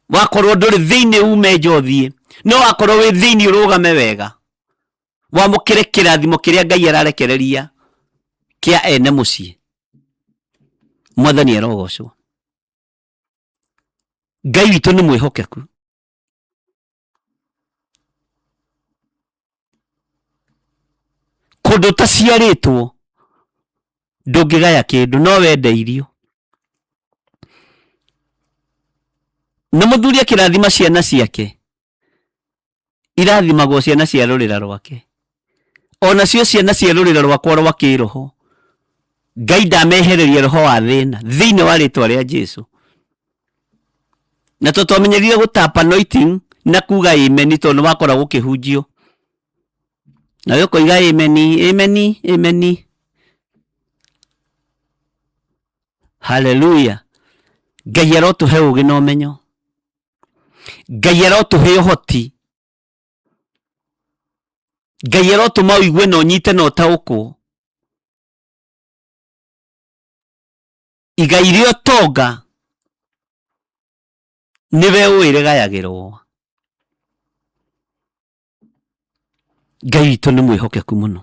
Wakorwo ndũrĩ thĩinĩ ume nja ũthiĩ, no wakorwo wĩ thĩinĩ ũrũgame wega, wamũkĩre kĩrathimo kĩrĩa Ngai ararekereria kĩa ene mũciĩ. Mwathani arogocwo. Ngai witũ nĩ mwĩhokeku. Kũndũ ũtaciarĩtwo ndũngĩgaya kĩndũ no wende irio. Na mũthuri akĩrathima ciana ciake, irathimagwo ciana cia rũrĩra rwake. Onacio ciana cia rũrĩra rwakwa rwa kĩroho, Ngai ndamehereria roho wa thĩna thĩinĩ wa rĩtwa rĩa Jesu. Na to twamenyerire gũtap anointing na kuga amen tondũ nĩ wakora gũkĩhunjio. Nawe ũkoiga amen, amen, amen. Haleluya. Ngai arotũhe ũgĩ na ũmenyo. Ngai arotũhe ũhoti. Ngai arotũma ũigue na ũnyite na ũtaũkwo. Igai rĩa ũtonga nĩwe ũĩ rĩgayagĩrwo. Ngai witũ nĩ mwĩhokeku mũno.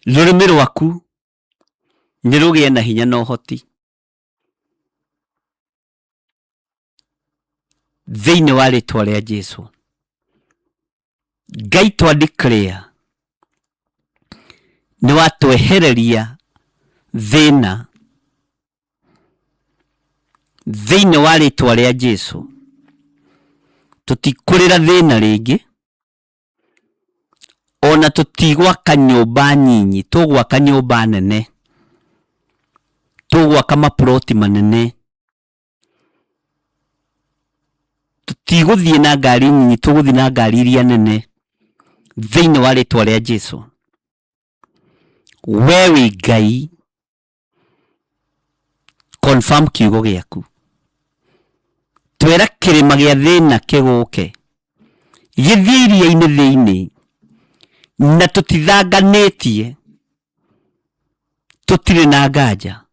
Rũrĩmĩ rwaku nĩ rũgĩe na hinya na ũhoti thĩinĩ wa rĩtwa rĩa Jesu. Ngai twa declare nĩ watwehereria thĩna thĩinĩ wa rĩtwa rĩa Jesu. Tũtikũrĩra thĩna rĩngĩ, ona tũtigwaka nyũmba nyinyi, tũgwaka nyũmba nene, tũgwaka maploti manene. Tũtigũthiĩ na ngari nyinyi, tũgũthiĩ na ngari iria nene thĩinĩ wa rĩtwa rĩa Jesu. We wĩ Ngai, confirm kiugo gĩaku. Twĩra kĩrĩma gĩa thĩna kĩgũke, gĩthiĩ iria-inĩ thĩinĩ, na tũtithanganĩtie, tũtirĩ na nganja.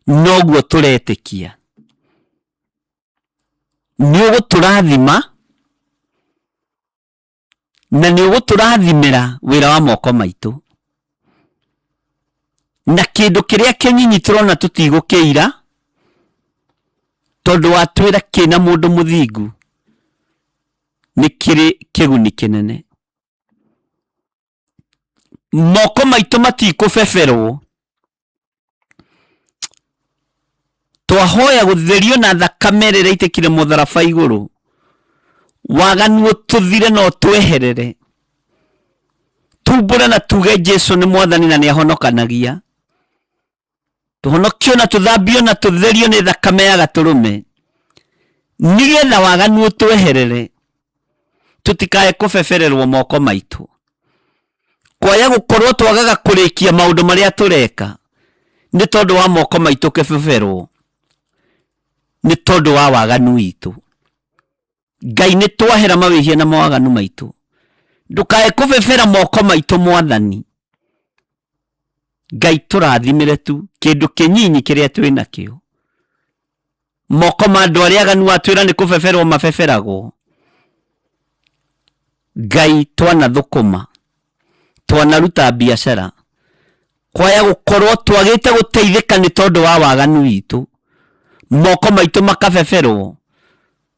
Noguo tũretĩkia. Nĩ ũgũtũrathima na nĩ ũgũtũrathimĩra wĩra wa moko maitũ, na kĩndũ kĩrĩa kĩnyinyi tũrona tũtigũkĩira, tondũ watwĩra kĩna mũndũ mũthingu nĩ kĩrĩ kĩguni kĩnene. Moko maitũ matikũbeberwo. Twahoya gũtherio na thakame ĩrĩa ĩraitĩkire mũtharaba igũrũ, waganu ũtũthire na ũtweherere, tumbũre na tuge Jesu nĩ mwathani na nĩ ahonokanagia. Tũhonokio na tũthambio na tũtherio nĩ thakame ya gatũrũme, nĩgetha waganu ũtweherere, tũtikae kũbebererwo moko maitũ. Kwaya gũkorwo twagaga kũrĩkia maũndũ marĩa tũreka nĩ tondũ wa moko maitũ kũbeberwo nĩ tondũ wa waganu witũ. Ngai nĩ twahera mawĩhia na mawaganu maitũ, ndũkae kũbebera moko maitũ mwathani. Ngai tũrathimĩre tu kĩndũ kĩnyinyi kĩrĩa twĩ nakĩo. Moko ma andũ arĩa aganu watwĩra nĩ kũbeberwo mabeberagwo. Ngai twanathũkũma, twanaruta biacara, kwaya gũkorwo twagĩte gũteithĩka nĩ tondũ wa waganu witũ, moko maitũ makabeberwo,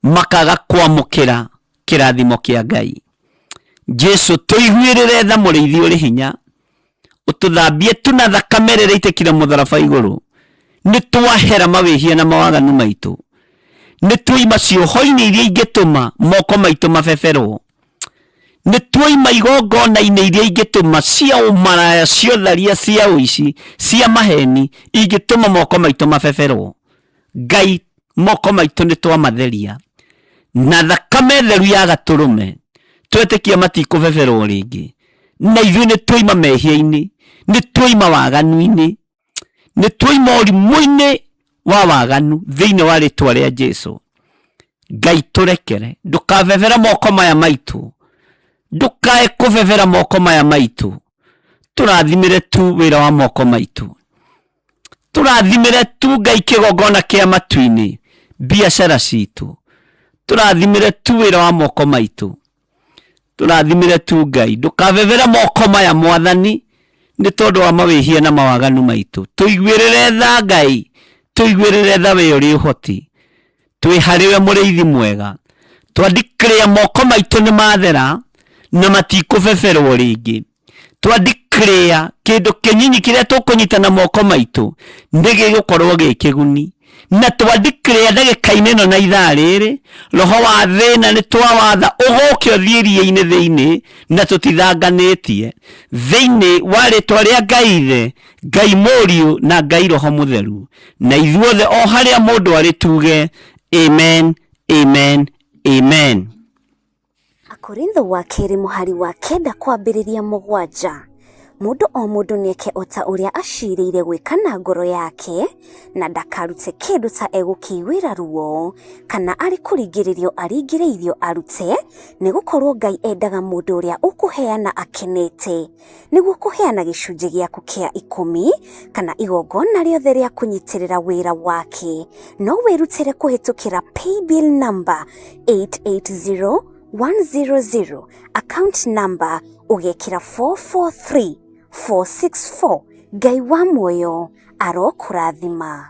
makaga kwamũkĩra kĩrathimo kĩa Ngai. Jesu tũiguĩrĩre tha mũrĩithi ũrĩ hinya, ũtũthambie tu na thakame ĩrĩa ĩraitĩkire mũtharaba igũrũ. Nĩ twahera mawĩhia na mawaganu maitũ, nĩ twoima cioho-inĩ iria ingĩtũma moko maitũ mabeberwo. Nĩ tuoima igongona-inĩ iria ingĩtũma cia ũmaraya, cia ũtharia, cia ũici, cia maheni, ingĩtũma moko maitũ mabeberwo. Ngai, moko maitũ nĩ twamatheria na thakame theru ya gatũrũme, twetĩkia matikũbeberwo rĩngĩ. Na ithuĩ nĩ tuoima mehia-inĩ, nĩ tuoima waganu-inĩ, nĩ tuoima ũrimũ-inĩ wa waganu thĩinĩ wa rĩtwa rĩa Jesu. Ngai tũrekere, ndũkabebere moko maya maitũ, ndũkae kũbebera moko maya maitũ, tũrathimĩre tu wĩra wa moko maitũ, tũrathimĩre tu Ngai kĩgongona kĩa matu-inĩ, biacara citũ, tũrathimĩre tu wĩra wa moko maitũ, tũrathimĩre tu Ngai, ndũkabebere moko maya Mwathani, nĩ tondũ wa mawĩhia na mawaganu maitũ. Tũiguĩrĩre tha Ngai, tũiguĩrĩre tha we ũrĩ ũhoti, twĩ harĩ we mũrĩithi mwega. Twandikĩrĩa moko maitũ nĩ mathera na matikũbeberwo rĩngĩ. Twandikĩrĩa kĩndũ kĩnyinyi kĩrĩa tũkũnyita na moko maitũ nĩ gĩgũkorwo gĩ kĩguni. Na twandikĩrĩa ndagĩka-inĩ ĩno na ithaa rĩrĩ, roho wa thĩna nĩ twawatha ũgũke ũthiĩ iria-inĩ thĩinĩ na tũtithanganĩtie. Thĩinĩ wa rĩtwa rĩa Ngai Ithe, Ngai Mũriũ na Ngai Roho Mũtheru. Na ithuothe o harĩa mũndũ arĩ tuge amen, amen, amen. Akorintho wa kerĩ mũhari wa kenda kwambĩrĩria mũgwanja. Mũndũ o mũndũ nĩeke o ta ũrĩa aciirĩire gwĩka na ngoro yake, na ndakarute kĩndũ ta egũkĩiguĩra ruo, kana arĩ kũringĩrĩrio aringĩrĩirio arute, nĩgũkorwo Ngai endaga mũndũ ũrĩa ũkũheana akenete. Nĩguo kũheana gĩcunjĩ gĩaku kĩa ikũmi kana igongona rĩothe rĩa kũnyitĩrĩra wĩra wake, no wĩrutĩre kũhĩtũkĩra paybill number 880100, account number ũgekĩra 443464. Ngai wa muoyo arokũrathima.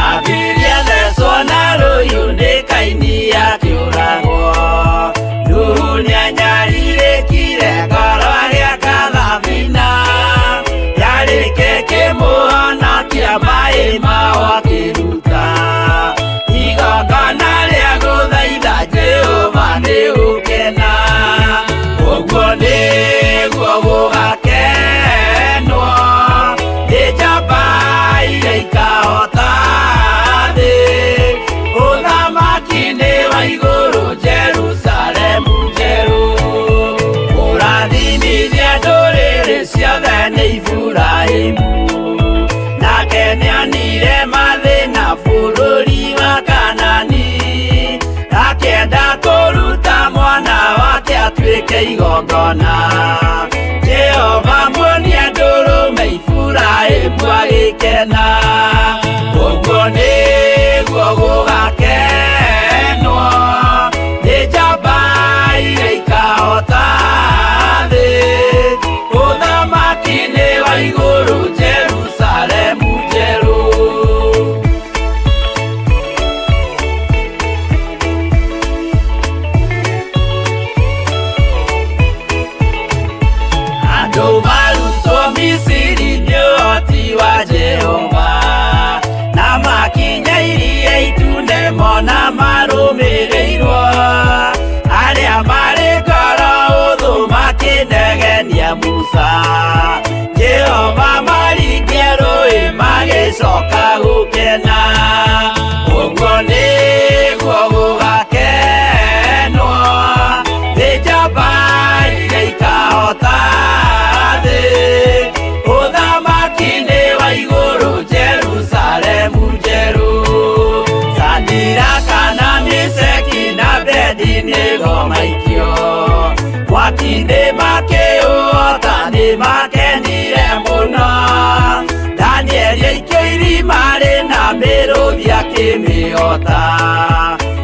Abiria thecwo na rũhiũ nĩ Kaini akĩũragwo. Nuhu nĩanyarirĩkire ngoro agĩaka thabina. Yarĩke kĩmũhonokia maĩ mao akĩruta. Igongona rĩa gũthaitha Jehova nĩ gũkena. Ũguo nĩguo gũgakenwo nĩ njamba iria ikahota thĩ. Ũthamaki nĩ wa igũrũ Jerusalemu njerũ. Kũrathimithia ndũrĩrĩ ciothe nĩ Iburahĩmu. Nake nĩonire mathĩna bũrũri wa Kanani. Akĩenda kũruta mwana wake atuĩke igongona. Jehova muonia ndũrũme Iburahĩmu agĩkena. Ũguo nĩguo gũgakenwo nĩ njamba iria ikahota thĩ. Ũthamaki nĩ wa igũrũ Jerusalemu njerũ. Andũ marutwo Misiri nĩ ũhoti wa Jehova. Rũcinĩ makĩũhota nĩ makenire mũno. Danieli aikio irima rĩna mĩrũthi akĩmĩhota.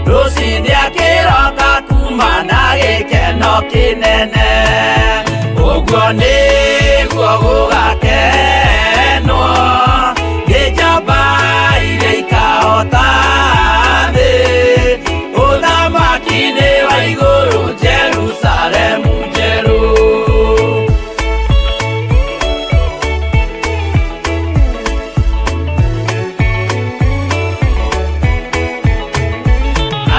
Rũcinĩ akĩroka kuma na gĩkeno kĩnene. Ũguo nĩguo gũgakenwo nĩ njamba iria ikahota thĩ. Ũthamaki-inĩ wa igũrũ Jerusalemu njerũ.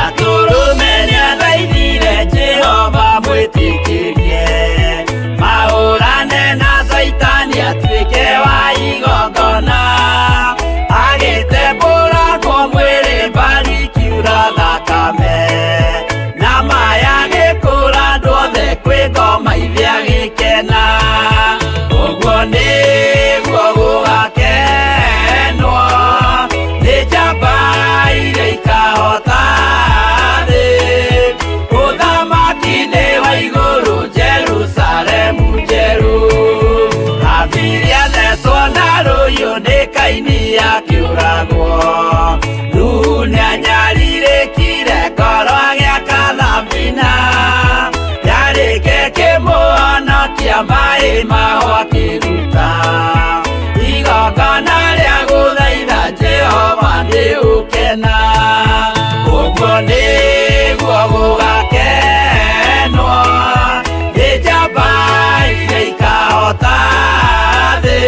Atũrũme nĩathaithire Jehova mwĩtĩkĩrie mahũrane na Caitani atuĩke wa igongona agĩtembũrangwo mwĩrĩ mbari kiura thakame na maya gĩkũra andũ othe kwĩ ngoma ithe agĩkena ũguo nĩguo gũgakenwo nĩ njamba iria ikahota thĩ ũthamaki-inĩ wa igũrũ Jerusalemu njerũ Habili athecwo na rũhiũ nĩ Kaini akĩũragwo Nuhu nĩanyarirĩkire ngoro agĩaka thabina yarĩke kĩmũhonokia maĩ maho akĩruta igongona rĩa gũthaitha Jehova nĩ ũkena ũguo nĩguo gũgakenwo nĩ njamba iria ikahota thĩ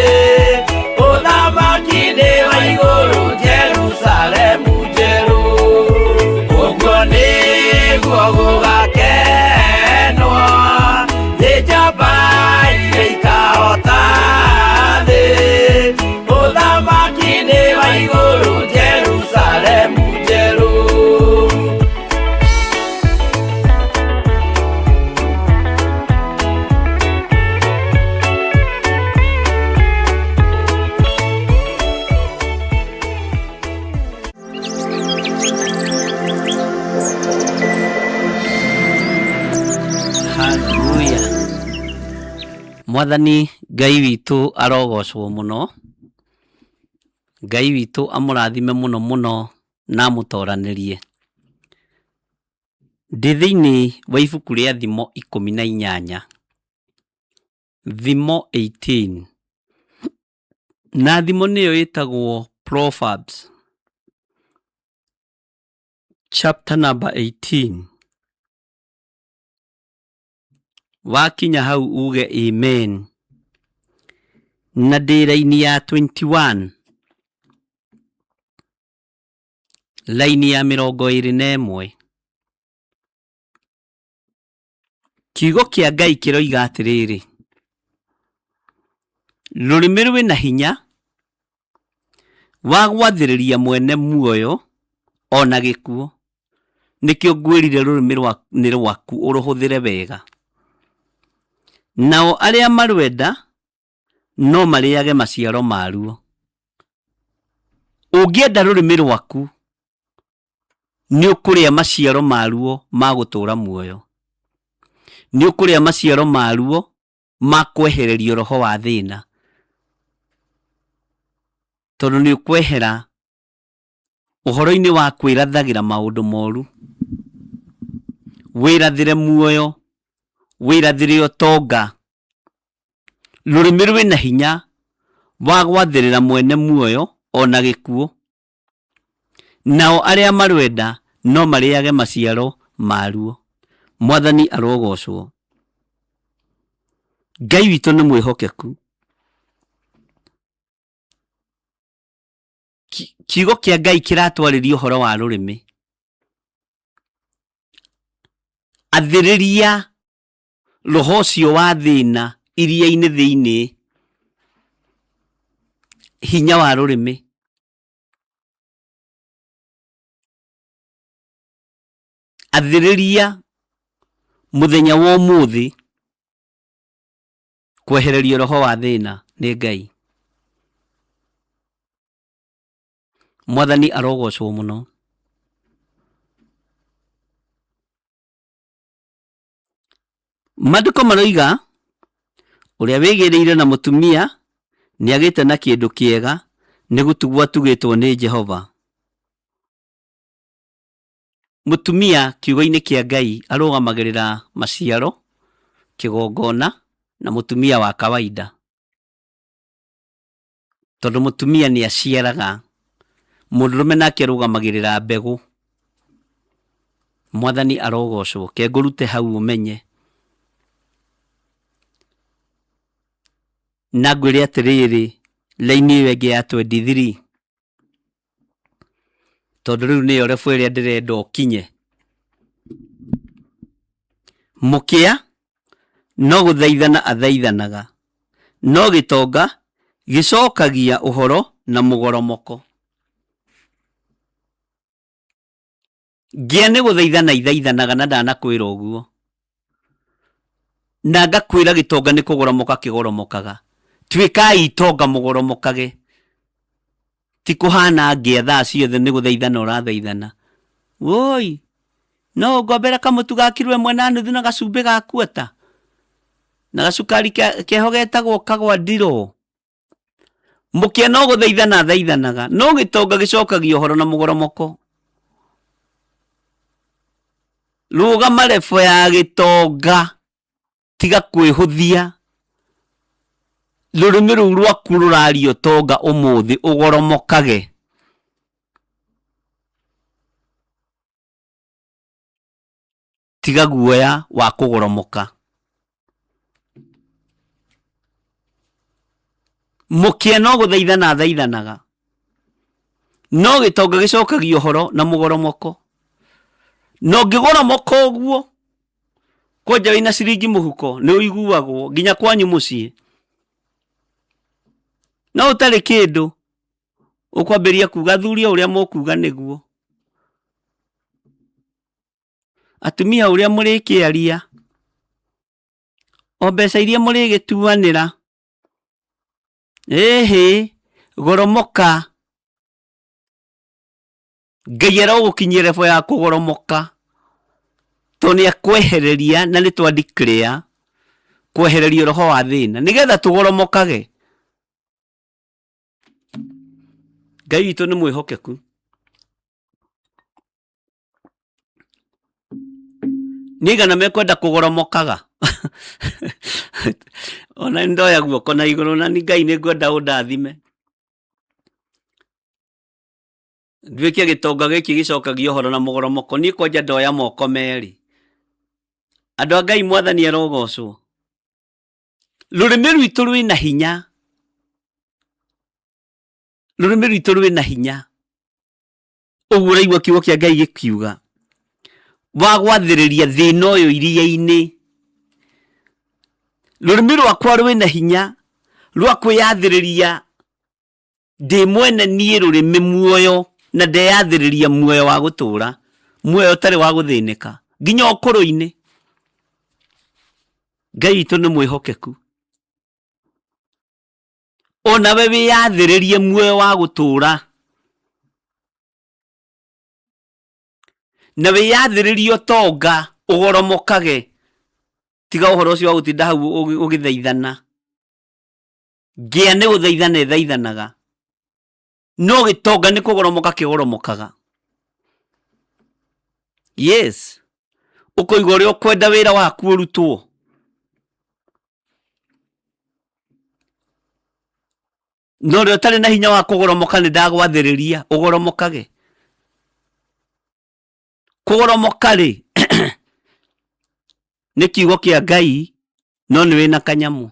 ũthamaki-inĩ wa igũrũ Jerusalemu njerũ ũguo nĩguo gũgakenwo nĩ njamba iria ikahota thĩ ũthamaki-inĩ wa igũrũ Jerusalemu njerũ. Haleluya. Mwathani Ngai witũ arogocwo mũno. Ngai witũ amũrathime mũno mũno na amũtoranĩrie. Ndĩ thĩinĩ wa ibuku rĩa Thimo 18. Thimo 18. Na thimo nĩyo ĩtagwo Proverbs chapter number 18. Wakinya hau uge amen. Na ndĩ raini ya 21. Laini ya 21. Kiugo kĩa Ngai kĩroiga atĩrĩrĩ, rũrĩmĩ rwĩna hinya wa gwathĩrĩria mwene muoyo ona gĩkuũ. Nĩkĩo ngwĩrire rũrĩmĩ nĩ rwaku ũrũhũthĩre wega. Nao arĩa marwenda no marĩage maciaro maruo. Ũngĩenda rũrĩmĩ rwaku nĩ ũkũrĩa maciaro maruo ma gũtũũra muoyo. Nĩ ũkũrĩa maciaro maruo ma kwehererio roho wa thĩna. Tondũ nĩ ũkwehera ũhoro-inĩ wa kwĩrathagĩra maũndũ moru. Wĩrathĩre muoyo, wĩrathĩre ũtonga. Rũrĩmĩ rwĩna hinya wa gwathĩrĩra mwene muoyo ona gĩkuũ. Nao arĩa marwenda no marĩage maciaro maruo. Mwathani arogocwo. Ngai witũ nĩ mwĩhokeku. Kiugo kĩa Ngai kĩratwarĩria ũhoro wa rũrĩmĩ. Athĩrĩria roho ũcio wa thĩna iria-inĩ thĩinĩ, hinya wa rũrĩmĩ. Athĩrĩria mũthenya wa ũmũthĩ kwehererio roho wa thĩna nĩ Ngai. Mwathani arogocwo mũno. Maandĩko maroiga ũrĩa wĩgĩrĩire na mũtumia nĩagĩte na kĩndũ kĩega, nĩ gũtugwo atugĩtwo nĩ Jehova. Mũtumia kiugo-inĩ kĩa Ngai arũgamagĩrĩra maciaro, kĩgongona na mũtumia wa kawaida. Tondũ mũtumia nĩ aciaraga, mũndũrũme nake arũgamagĩrĩra mbegũ. Mwathani arogocwo. Ke ngũrute hau ũmenye. Na ngwĩre atĩrĩrĩ, raini ĩyo ĩngĩ ya 23, tondũ rĩu nĩyo level ĩrĩa ndĩrenda ũkinye. Mũkĩa no gũthaithana athaithanaga, no gĩtonga gĩcokagia ũhoro na mũgoromoko. Ngĩa nĩ gũthaithana ithaithanaga na ndanakwĩra ũguo. Na ngakwĩra gĩtonga nĩ kũgoromoka kĩgoromokaga. Tuĩkai itonga mũgoromokage. Ti kũhana ngĩa thaa ciothe nĩ gũthaithana ũrathaithana. Woi, no ũngombere kamũtu ga kiro ĩmwe na nuthu na gacumbĩ ga kuota? Na gacukari keho getagwo kagwandiro? Mũkĩa no gũthaithana athaithanaga, no gĩtonga gĩcokagia ũhoro na mũgoromoko. Rũgama rebo ya gĩtonga, tiga kwĩhũthia. Rũrĩmĩ rũu rwaku rũraria ũtonga ũmũthĩ ũgoromokage. Tiga guoya wa kũgoromoka. Mũkĩa no gũthaithana athaithanaga, no gĩtonga gĩcokagia ũhoro na mũgoromoko. Na ũngĩgoromoka ũguo, kwanja wĩna ciringi mũhuko, nĩ ũiguagwo nginya kwanyu mũciĩ. No ũtarĩ kĩndũ, ũkwambĩrĩria kuga athuri o ũrĩa mũkuga nĩguo. Atumia ũrĩa mũrĩkĩaria, o mbeca iria mũrĩgĩtuanĩra, ĩhĩ, goromoka. Ngai arogũkinyia level ya kũgoromoka, tondũ nĩ akwehereria na nĩ twa declare kwehererio roho wa thĩna, nĩgetha tũgoromokage. Ngai witũ nĩ mwĩhokeku. Nĩ aigana mekwenda kũgoromokaga? Ona nĩ ndoya guoko na igũrũ na nĩ Ngai nĩ ngwenda ũndathime. Nduĩke gĩtonga gĩkĩ gĩcokagia ũhoro na mũgoromoko. Niĩ kwanja ndoya moko merĩ. Andũ a Ngai mwathani arogocwo. Rũrĩmĩ rwitũ rwĩna hinya. Rũrĩmĩ rwitũ rwĩna hinya. Ũguo ũraigua kiugo kĩa Ngai gĩkiuga wa gwathĩrĩria thĩna ũyũ iria-inĩ. Rũrĩmĩ rwakwa rwĩna hinya rwa kwĩyathĩrĩria ndĩ mwene niĩ rũrĩmĩ muoyo na ndeyathĩrĩria muoyo wa gũtũra, muoyo ũtarĩ wa gũthĩnĩka nginya ũkũrũ-inĩ. Ngai witũ nĩ mwĩhokeku. Onawe wĩyathĩrĩrie muoyo wa gũtũra na wĩyathĩrĩrie ũtonga ũgoromokage, tiga ũhoro ũcio wa gũtinda hau ũgĩthaithana. Ngĩa nĩ gũthaithana ĩthaithanaga, no gĩtonga nĩ kũgoromoka kĩgoromokaga. Yes, ũkoiga ũrĩa ũkwenda wĩra waku ũrutwo. Na ũrĩa ũtarĩ na hinya wa kũgoromoka nĩ ndagwathĩrĩria ũgoromokage. Kũgoromoka rĩ nĩ kiugo kĩa Ngai no nĩ wĩna kanyamũ.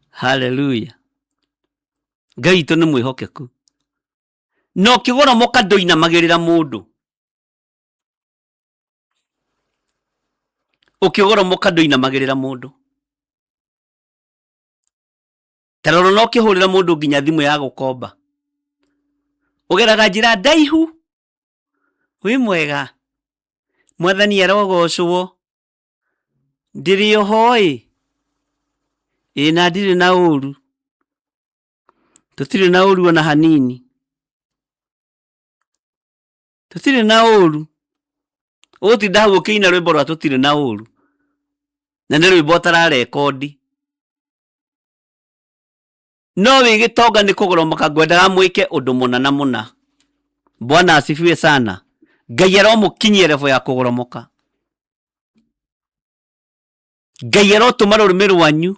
Haleluya. Ngai witũ nĩ mwĩhokeku. Na ũkĩgoromoka ndũinamagĩrĩra mũndũ. Ũkĩgoromoka ndũinamagĩrĩra mũndũ. Ta rora na ũkĩhũrĩra mũndũ nginya thimũ ya gũkomba. Ũgeraga njĩra ndaihu. Wĩ mwega? Mwathani arogocwo. Ndĩrĩ oho ĩ. Ĩ na ndirĩ na ũru. Tũtirĩ na ũru ona hanini. Tũtirĩ na ũru. Ũgũtinda hau ũkĩina rwĩmbo rwa tũtirĩ na ũru, na nĩ rwĩmbo ũtararekondi. No wĩ gĩtonga nĩ kũgoromoka, ngwendaga mwĩke ũndũ mũna na mũna. Bwana asifiwe sana. Ngai aromũkinyia level ya kũgoromoka. Ngai arotũma rũrĩmĩ rwanyu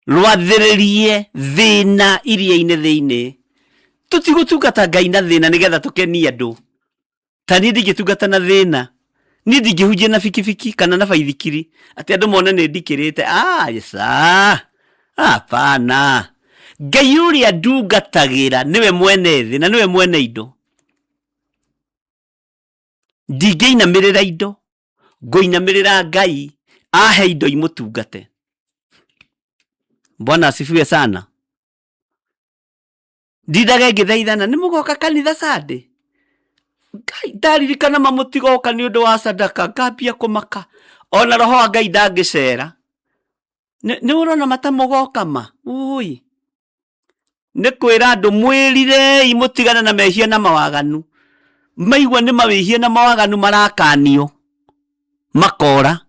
rwathĩrĩrie thĩna iria-inĩ thĩinĩ. Tũtigũtungata Ngai na thĩna nĩgetha tũkenie andũ. Ta niĩ ndingĩtungata na thĩna, niĩ ndingĩhunjia na bikibiki kana na baithikiri atĩ andũ mone nĩ ndikĩrĩte. Aca, hapana. Ngai ũrĩa ndungatagĩra nĩwe mwene thĩ na nĩwe mwene indo. Ndingĩinamĩrĩra indo, ngũinamĩrĩra Ngai ahe indo imũtungate. Bwana asifiwe sana. Ndindage ngĩthaithana nĩ mũgoka kanitha Sunday. Ngai ndaririkana ma mũtigoka nĩ ũndũ wa sadaka ngambia kũmaka. Ona roho wa Ngai ndangĩcera. Nĩ ũrona matamũgoka ma? Ũi. Nĩ kwĩra andũ mwĩrirei mũtigane na mehia na mawaganu. Maigua nĩ mawĩhia na mawaganu marakanio makora.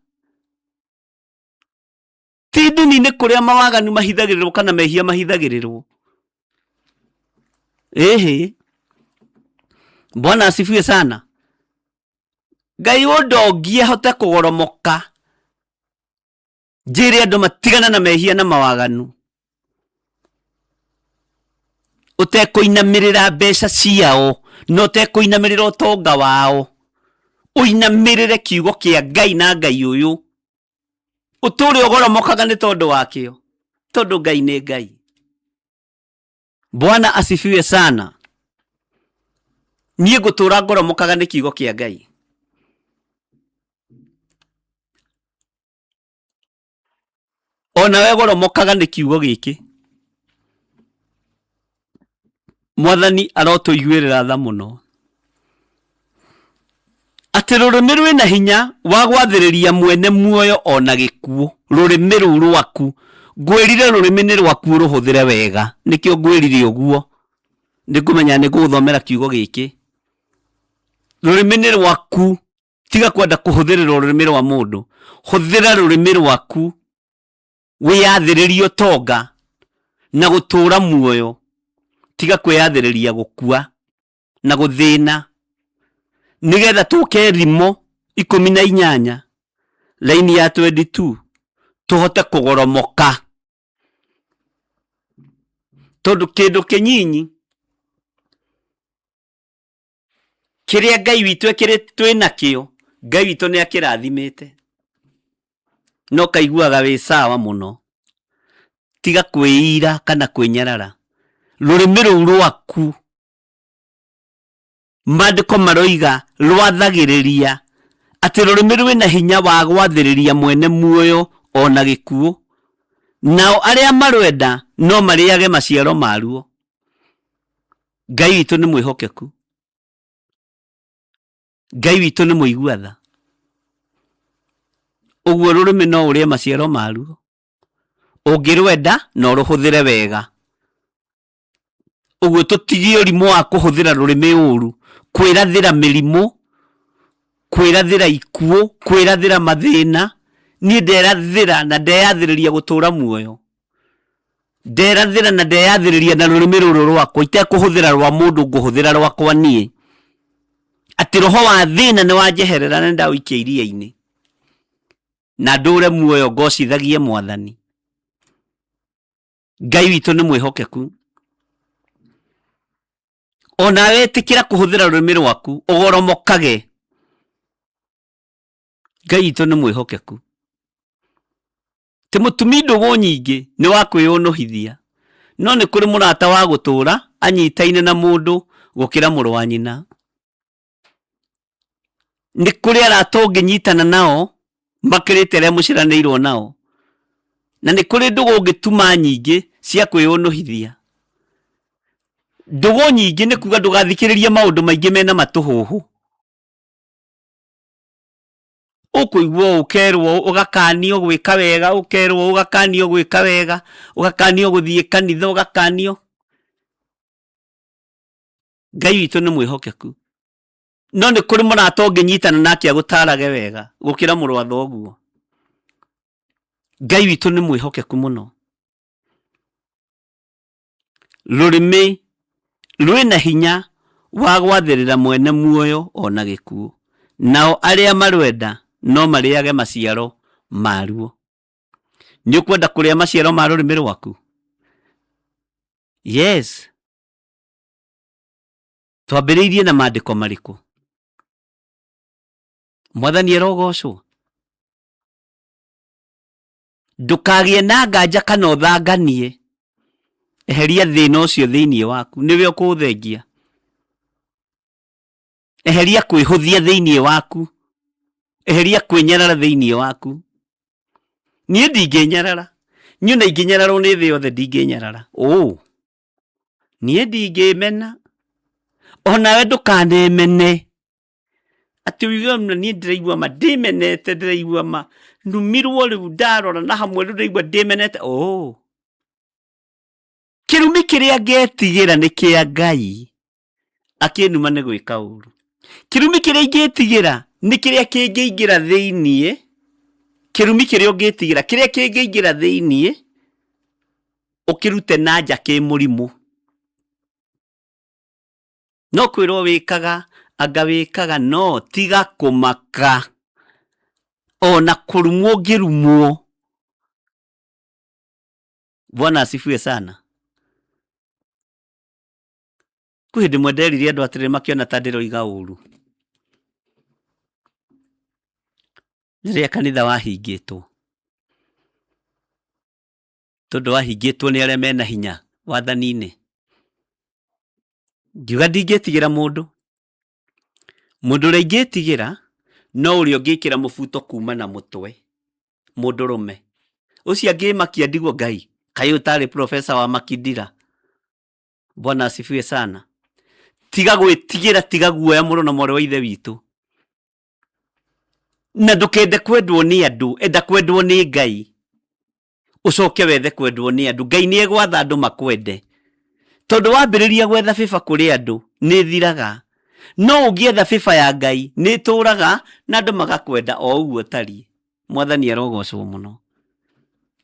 Ti ndini-inĩ kũrĩa mawaganu mahithagĩrĩrwo kana mehia mahithagĩrĩrwo. Ĩhĩ. Bwana asifiwe sana. Ngai ũndongie hote kũgoromoka njĩre andũ matigane na mehia na mawaganu, ũtekũinamĩrĩra mbeca ciao na ũtekũinamĩrĩra ũtonga wao, ũinamĩrĩre kiugo kĩa Ngai na Ngai ũyũ, ũtũre ũgoromokaga nĩ tondũ wakĩo, tondũ Ngai nĩ Ngai. Bwana asifiwe sana. Niĩ ngũtũra ngoromokaga nĩ kiugo kĩa Ngai. Onawe goromokaga nĩ kiugo gĩkĩ. Mwathani arotũiguĩrĩra tha mũno. Atĩ rũrĩmĩ rwĩna hinya wa gwathĩrĩria mwene muoyo ona gĩkuũ. Rũrĩmĩ rũu rwaku, ngwĩrire rũrĩmĩ nĩ rwaku ũrũhũthĩre wega. Nĩkĩo ngwĩrire ũguo. Nĩ ngũmenya nĩ ngũgũthomera kiugo gĩkĩ. Rũrĩmĩ nĩ rwaku. Tiga kwenda kũhũthĩrĩrwo rũrĩmĩ rwa mũndũ. Hũthĩra rũrĩmĩ rwaku wĩyathĩrĩrie ũtonga na gũtũra muoyo. Tiga kwĩyathĩrĩria gũkua na gũthĩna, nĩgetha tũke Thimo 18 raini ya 22 tũhote kũgoromoka. Tondũ kĩndũ kĩnyinyi kĩrĩa Ngai witũ ekĩrĩte twĩ nakĩo, Ngai witũ nĩ akĩrathimĩte. No kaiguaga wĩ sawa mũno. Tiga kwĩira kana kwĩnyarara. Rũrĩmĩ rũu rwaku, maandĩko maroiga rwathagĩrĩria atĩ rũrĩmĩ rwĩna hinya wa gwathĩrĩria mwene muoyo ona gĩkuũ, nao arĩa marwenda no marĩage maciaro maruo. Ngai witũ nĩ mwĩhokeku. Ngai witũ nĩ mũigua tha. Ũguo rũrĩmĩ no ũrĩe maciaro maruo. Ũngĩrwenda na ũrũhũthĩre wega. Ũguo tũtigie ũrimũ wa kũhũthĩra rũrĩmĩ ũru, kwĩrathĩra mĩrimũ, kwĩrathĩra ikuũ, kwĩrathĩra mathĩna. Niĩ nderathĩra na ndeyathĩrĩria gũtũra muoyo. Nderathĩra na ndeyathĩrĩria na rũrĩmĩ rũrũ rwakwa, itekũhũthĩra rwa mũndũ ngũhũthĩra rwakwa niĩ. Atĩ roho wa thĩna nĩ wanjeherera na nĩndaũikia iria-inĩ. Na ndũre muoyo ngocithagie Mwathani. Ngai witũ nĩ mwĩhokeku. Ona wetĩkĩra kũhũthĩra rũrĩmĩ rwaku ũgoromokage, Ngai witũ nĩ mwĩhokeku. Ti mũtumi ndũgũ nyingĩ nĩ wa kwĩyũnũhithia, no nĩ kũrĩ mũrata wa gũtũũra anyitaine na mũndũ gũkĩra mũrũ wa nyina. Nĩ kũrĩ arata ũngĩnyitana nao makĩrĩte arĩa mũciaranĩirwo nao, na nĩ kũrĩ ndũgũ ũngĩtuma nyingĩ cia kwĩyũnũhithia. Ndũgũ nyingĩ nĩ kuga ndũgathikĩrĩrie maũndũ maingĩ mena matũhũhũ. Ũkũigua ũũ ũkerwo ũũ, ũgakanio gwĩka wega, ũkerwo ũũ ũgakanio gwĩka wega, ũgakanio gũthiĩ kanitha, ũgakanio. Ngai witũ nĩ mwĩhokeku. No nĩ kũrĩ mũrata ũngĩnyitana nake agũtarage wega gũkĩra mũrũ wa thoguo. Ngai witũ nĩ mwĩhokeku mũno. Rũrĩmĩ rwĩna hinya wa gwathĩrĩra mwene muoyo o na gĩkuũ, nao arĩa marwenda no marĩage maciaro maruo. Nĩ ũkwenda kũrĩa maciaro ma rũrĩmĩ rwaku? Yes. Twambĩrĩirie na maandĩko marĩkũ? Mwathani arogocwo. Ndũkagĩe na nganja kana ũthanganie. Eheria thĩna ũcio thĩinĩ waku, nĩwe ũkũũthengia. Eheria kwĩhũthia thĩinĩ waku. Eheria kwĩnyarara thĩinĩ waku. Niĩ ndingĩnyarara. Niĩ ona ingĩnyararwo nĩ thĩ yothe ndingĩnyarara. Ũũ. Niĩ ndingĩmena. Onawe ndũkanemene. Atĩ ũigue ona niĩ ndĩraigua ma ndĩmenete ndĩraigua ma numirwo rĩu ndarora na hamwe rĩu ndĩraigua ndĩmenete. Ũũ. Kĩrumi kĩrĩa ngetigĩra nĩ kĩa Ngai. Akĩnuma nĩ gwĩka ũru. Kĩrumi kĩrĩa ingĩtigĩra nĩ kĩrĩa kĩngĩingĩra thĩiniĩ. Kĩrumi kĩrĩa ũngĩtigĩra, kĩrĩa kĩngĩingĩra thĩiniĩ, ũkĩrute na nja kĩ mũrimũ. No kwĩrwo wĩkaga, anga wĩkaga, no tiga kũmaka. Ona kũrumwo ũngĩrumwo. Bwana asifiwe sana. Kwĩ hĩndĩ ĩmwe nderire andũ atĩrĩrĩ makĩona ta ndĩroiga ũru. Rĩrĩa kanitha wahingĩtwo. Tondũ wahingĩtwo nĩ arĩa mena hinya wathani-inĩ. Ngiuga ndingĩtigĩra mũndũ. Mũndũ ũrĩa ingĩtigĩra no ũrĩa ũngĩkĩra mũbuto kuma na mũtwe, mũndũrũme. Ũcio angĩmakia ndigwo Ngai, kaĩ ũyũ tarĩ professor wa Makindira. Bwana asifiwe sana. Tiga gwĩtigĩra, tiga guoya mũrũ na mwarĩ wa ithe witũ. Na ndũkende kwendwo nĩ andũ, enda kwendwo nĩ Ngai. Ũcoke wethe kwendwo nĩ andũ. Ngai nĩ egwatha andũ makwende. Tondũ wambĩrĩria gwetha bĩba kũrĩ andũ, nĩ ĩthiraga. No ũngĩetha bĩba ya Ngai, nĩ ĩtũraga na andũ magakwenda o ũguo ũtariĩ. Mwathani arogocwo mũno.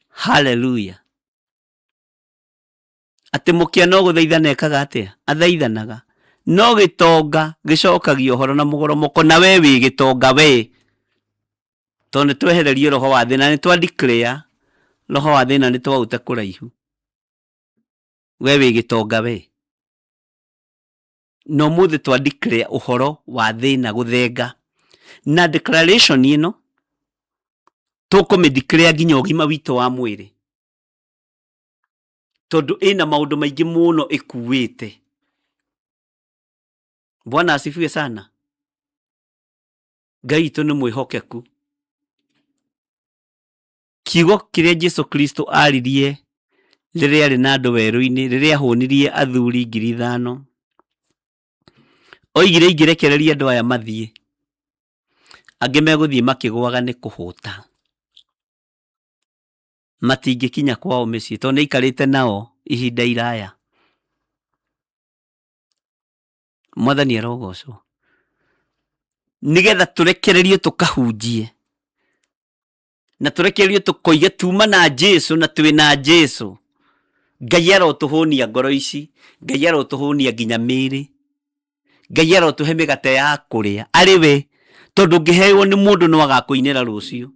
Hallelujah. Atĩ mũkĩa no gũthaithana ekaga atĩa? Athaithanaga. No gĩtonga gĩcokagia ũhoro na mũgoromoko, na we wĩ gĩtonga we. Tondũ nĩ twehererio roho wa thĩna, nĩ twa declare roho wa thĩna nĩ twaũte kũraihu. We wĩ gĩtonga we. Na ũmũthĩ twa declare ũhoro wa thĩna gũthenga. Na declaration ĩno tũkũmĩ declare nginya ũgima witũ wa mwĩrĩ. Tondũ ĩna maũndũ maingĩ mũno ĩkuĩte. Bwana asifiwe sana. Ngai witũ nĩ mwĩhokeku. Kiugo kĩrĩa Jesu Kristo aririe rĩrĩa arĩ na andũ werũ-inĩ, rĩrĩa ahũnirie athuri 5,000, oigire ingĩrekereria andũ aya mathiĩ, angĩ megũthiĩ makĩgũaga nĩ kũhũta. Matingĩkinya kwao mĩciĩ tondũ nĩ aikarĩte nao ihinda iraya. Mwathani arogocwo. Nĩgetha tũrekererio tũkahunjie na tũrekererio tũkoige tuma na Jesu na twĩ na Jesu. Ngai arotũhũnia ngoro ici, Ngai arotũhũnia nginya mĩĩrĩ, Ngai arotũhe mĩgate ya kũrĩa arĩ we, tondũ ũngĩheo nĩ mũndũ no agakũinĩra rũciũ.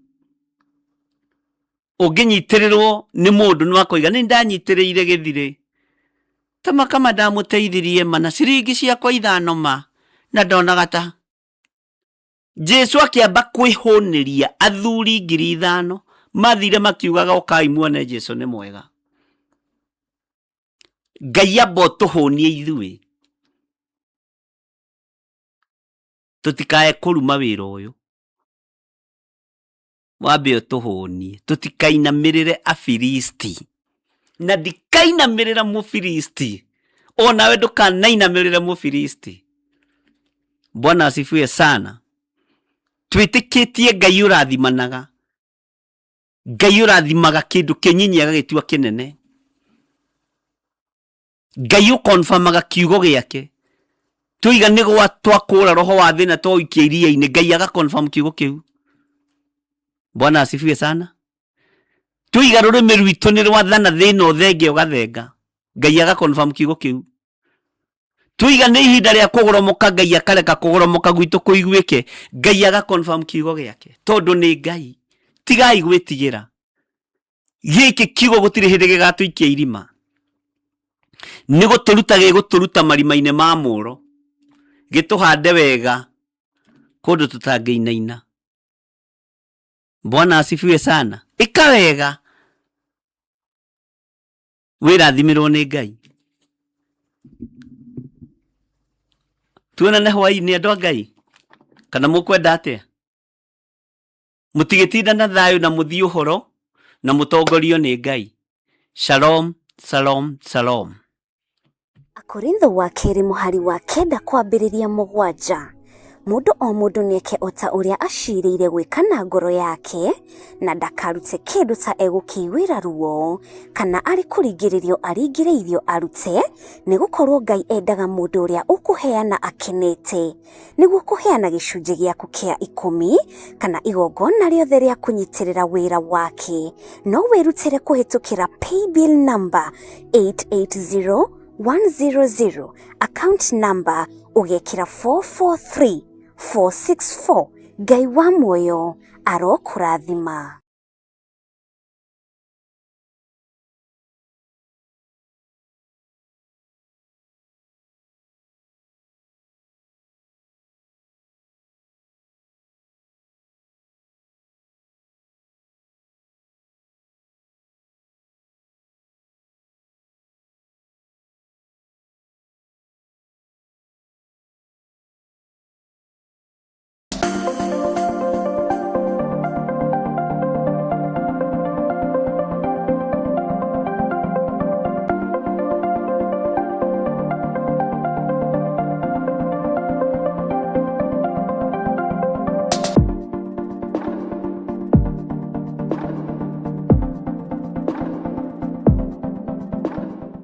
Ũngĩnyitĩrĩrwo nĩ mũndũ no akoiga nĩ ndanyitĩrĩire gĩthirĩ, ta makama ndamũteithirie ma na ciringi ciakwa 5 ma, na ndonaga ta Jesu akĩamba kwĩhũnĩria athuri 5,000 mathire makiugaga ũkai muone Jesu nĩ mwega. Ngai amba ũtũhũnie ithuĩ tũtikae kũruma wĩra ũyũ. Wambe ũtũhũnie tũtikainamĩrĩre Afilisti, na ndikainamĩrĩra Mũfilisti, onawe ndũkanainamĩrĩre Mũfilisti. Bwana asifiwe sana. Twĩtĩkĩtie Ngai ũrathimanaga, Ngai ũrathimaga kĩndũ kĩnyinyi agagĩtua kĩnene, Ngai ũkonfamaga kiugo gĩake. Tuiga nĩ gwa twakũra roho wa thĩna twaũikia iria-inĩ, Ngai aga confirm kiugo kĩu. Bwana asifiwe sana. Tuiga rũrĩmĩ rwitũ nĩ rwathana thĩna ũthenge ũgathenga, Ngai aga confirm kiugo kĩu. Tuiga nĩ ihinda rĩa kũgoromoka, Ngai akareka kũgoromoka gwitũ kũiguĩke, Ngai aga confirm kiugo gĩake, tondũ nĩ Ngai. Tigai gwĩtigĩra. Gĩkĩ kiugo gũtirĩ hĩndĩ gĩgatũikia irima. Nĩ gũtũruta gĩgũtũruta marima-inĩ ma mũro, gĩtũhande wega kũndũ tũtangĩinaina. Bwana asifiwe sana. Ĩka wega wĩrathimirwo nĩ Ngai. Tuonane hwaĩ-inĩ andũ a Ngai, kana mũkwenda atĩa? Mũtigĩtinda na thayũ na mũthiĩ ũhoro na mũtongorio nĩ Ngai. Shalom, shalom, shalom. Akorintho wa kerĩ mũhari wa kenda kwambĩrĩria mũgwanja. Mũndũ o mũndũ nĩeke o ta ũrĩa aciirĩire gwĩka na ngoro yake, na ndakarute kĩndũ ta egũkĩiguĩra ruo, kana arĩ kũringĩrĩrio aringĩrĩirio arute, nĩ gũkorũo Ngai endaga mũndũ ũrĩa ũkũheana akenete. Nĩguo kũheana gĩcunjĩ gĩaku kĩa ikũmi kana igongona rĩothe rĩa kũnyitĩrĩra wĩra wake, no wĩrutĩre kũhĩtũkĩra paybill number 880100, account number ũgekĩra 443464. Ngai wa muoyo arokũrathima.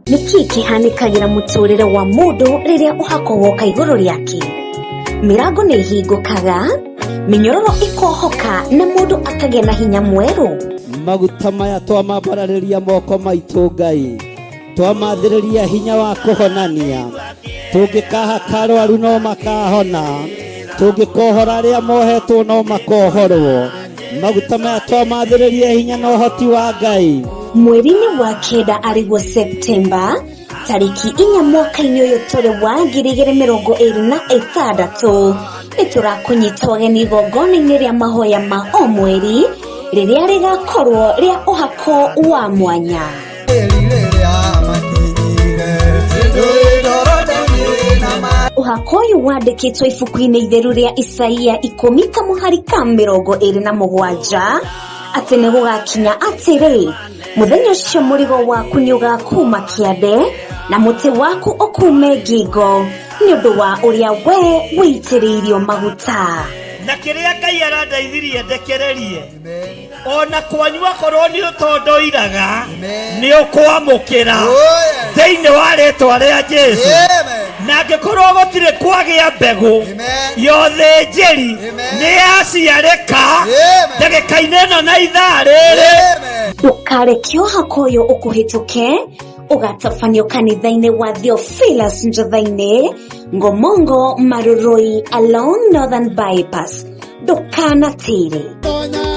Nĩ kĩĩ kĩhanĩkagĩra mũtũrĩre wa mũndũ rĩrĩa ũhako woka igũrũ rĩake? Mĩrango nĩ ĩhingũkaga, mĩnyororo ĩkohoka na mũndũ akagĩa na hinya mwerũ. Maguta maya twamambararĩria moko maitũ Ngai, twamathĩrĩria hinya wa kũhonania. Tũngĩkahaka arwaru no makahona, tũngĩkohora arĩa mohetwo no makohorwo. Maguta maya twamathĩrĩria hinya na ũhoti wa Ngai. Mweri-inĩ wa kenda arĩguo Septemba tarĩki inya mwaka-inĩ ũyũ tũrĩ wa 2026, nĩ tũrakũnyita ũgeni igongona-inĩ rĩa mahoya ma o mweri rĩrĩa rĩgakorwo rĩa ũhako wa mwanya. Ũhako ũyũ wandĩkĩtwo ibuku-inĩ itheru rĩa Isaia ikũmi kamũhari ka 27 atĩ nĩ gũgakinya atĩrĩ, mũthenya ũcio mũrigo waku nĩ ũgakuma kĩande na mũtĩ waku ũkume ngingo nĩ ũndũ wa ũrĩa we wĩitĩrĩirio maguta. Na kĩrĩa Ngai arandeithirie ndekererie, ona kwanyu akorwo nĩ ũtondoiraga nĩ ũkwamũkĩra thĩinĩ wa rĩtwa rĩa Jesu. Na angĩkorwo gũtirĩ kwagĩa mbegũ ya ũthĩnjĩri nĩ yaciarĩka ndagĩka-inĩ ĩno na ithaa rĩrĩ. Ndũkareke ũhako ũyũ ũkũhĩtũke, ũgatabanio kanitha-inĩ wa Theophilus Njotha-inĩ, Ngomongo, Marurui, along Northern Bypass. Ndũkanatĩre. Tonya.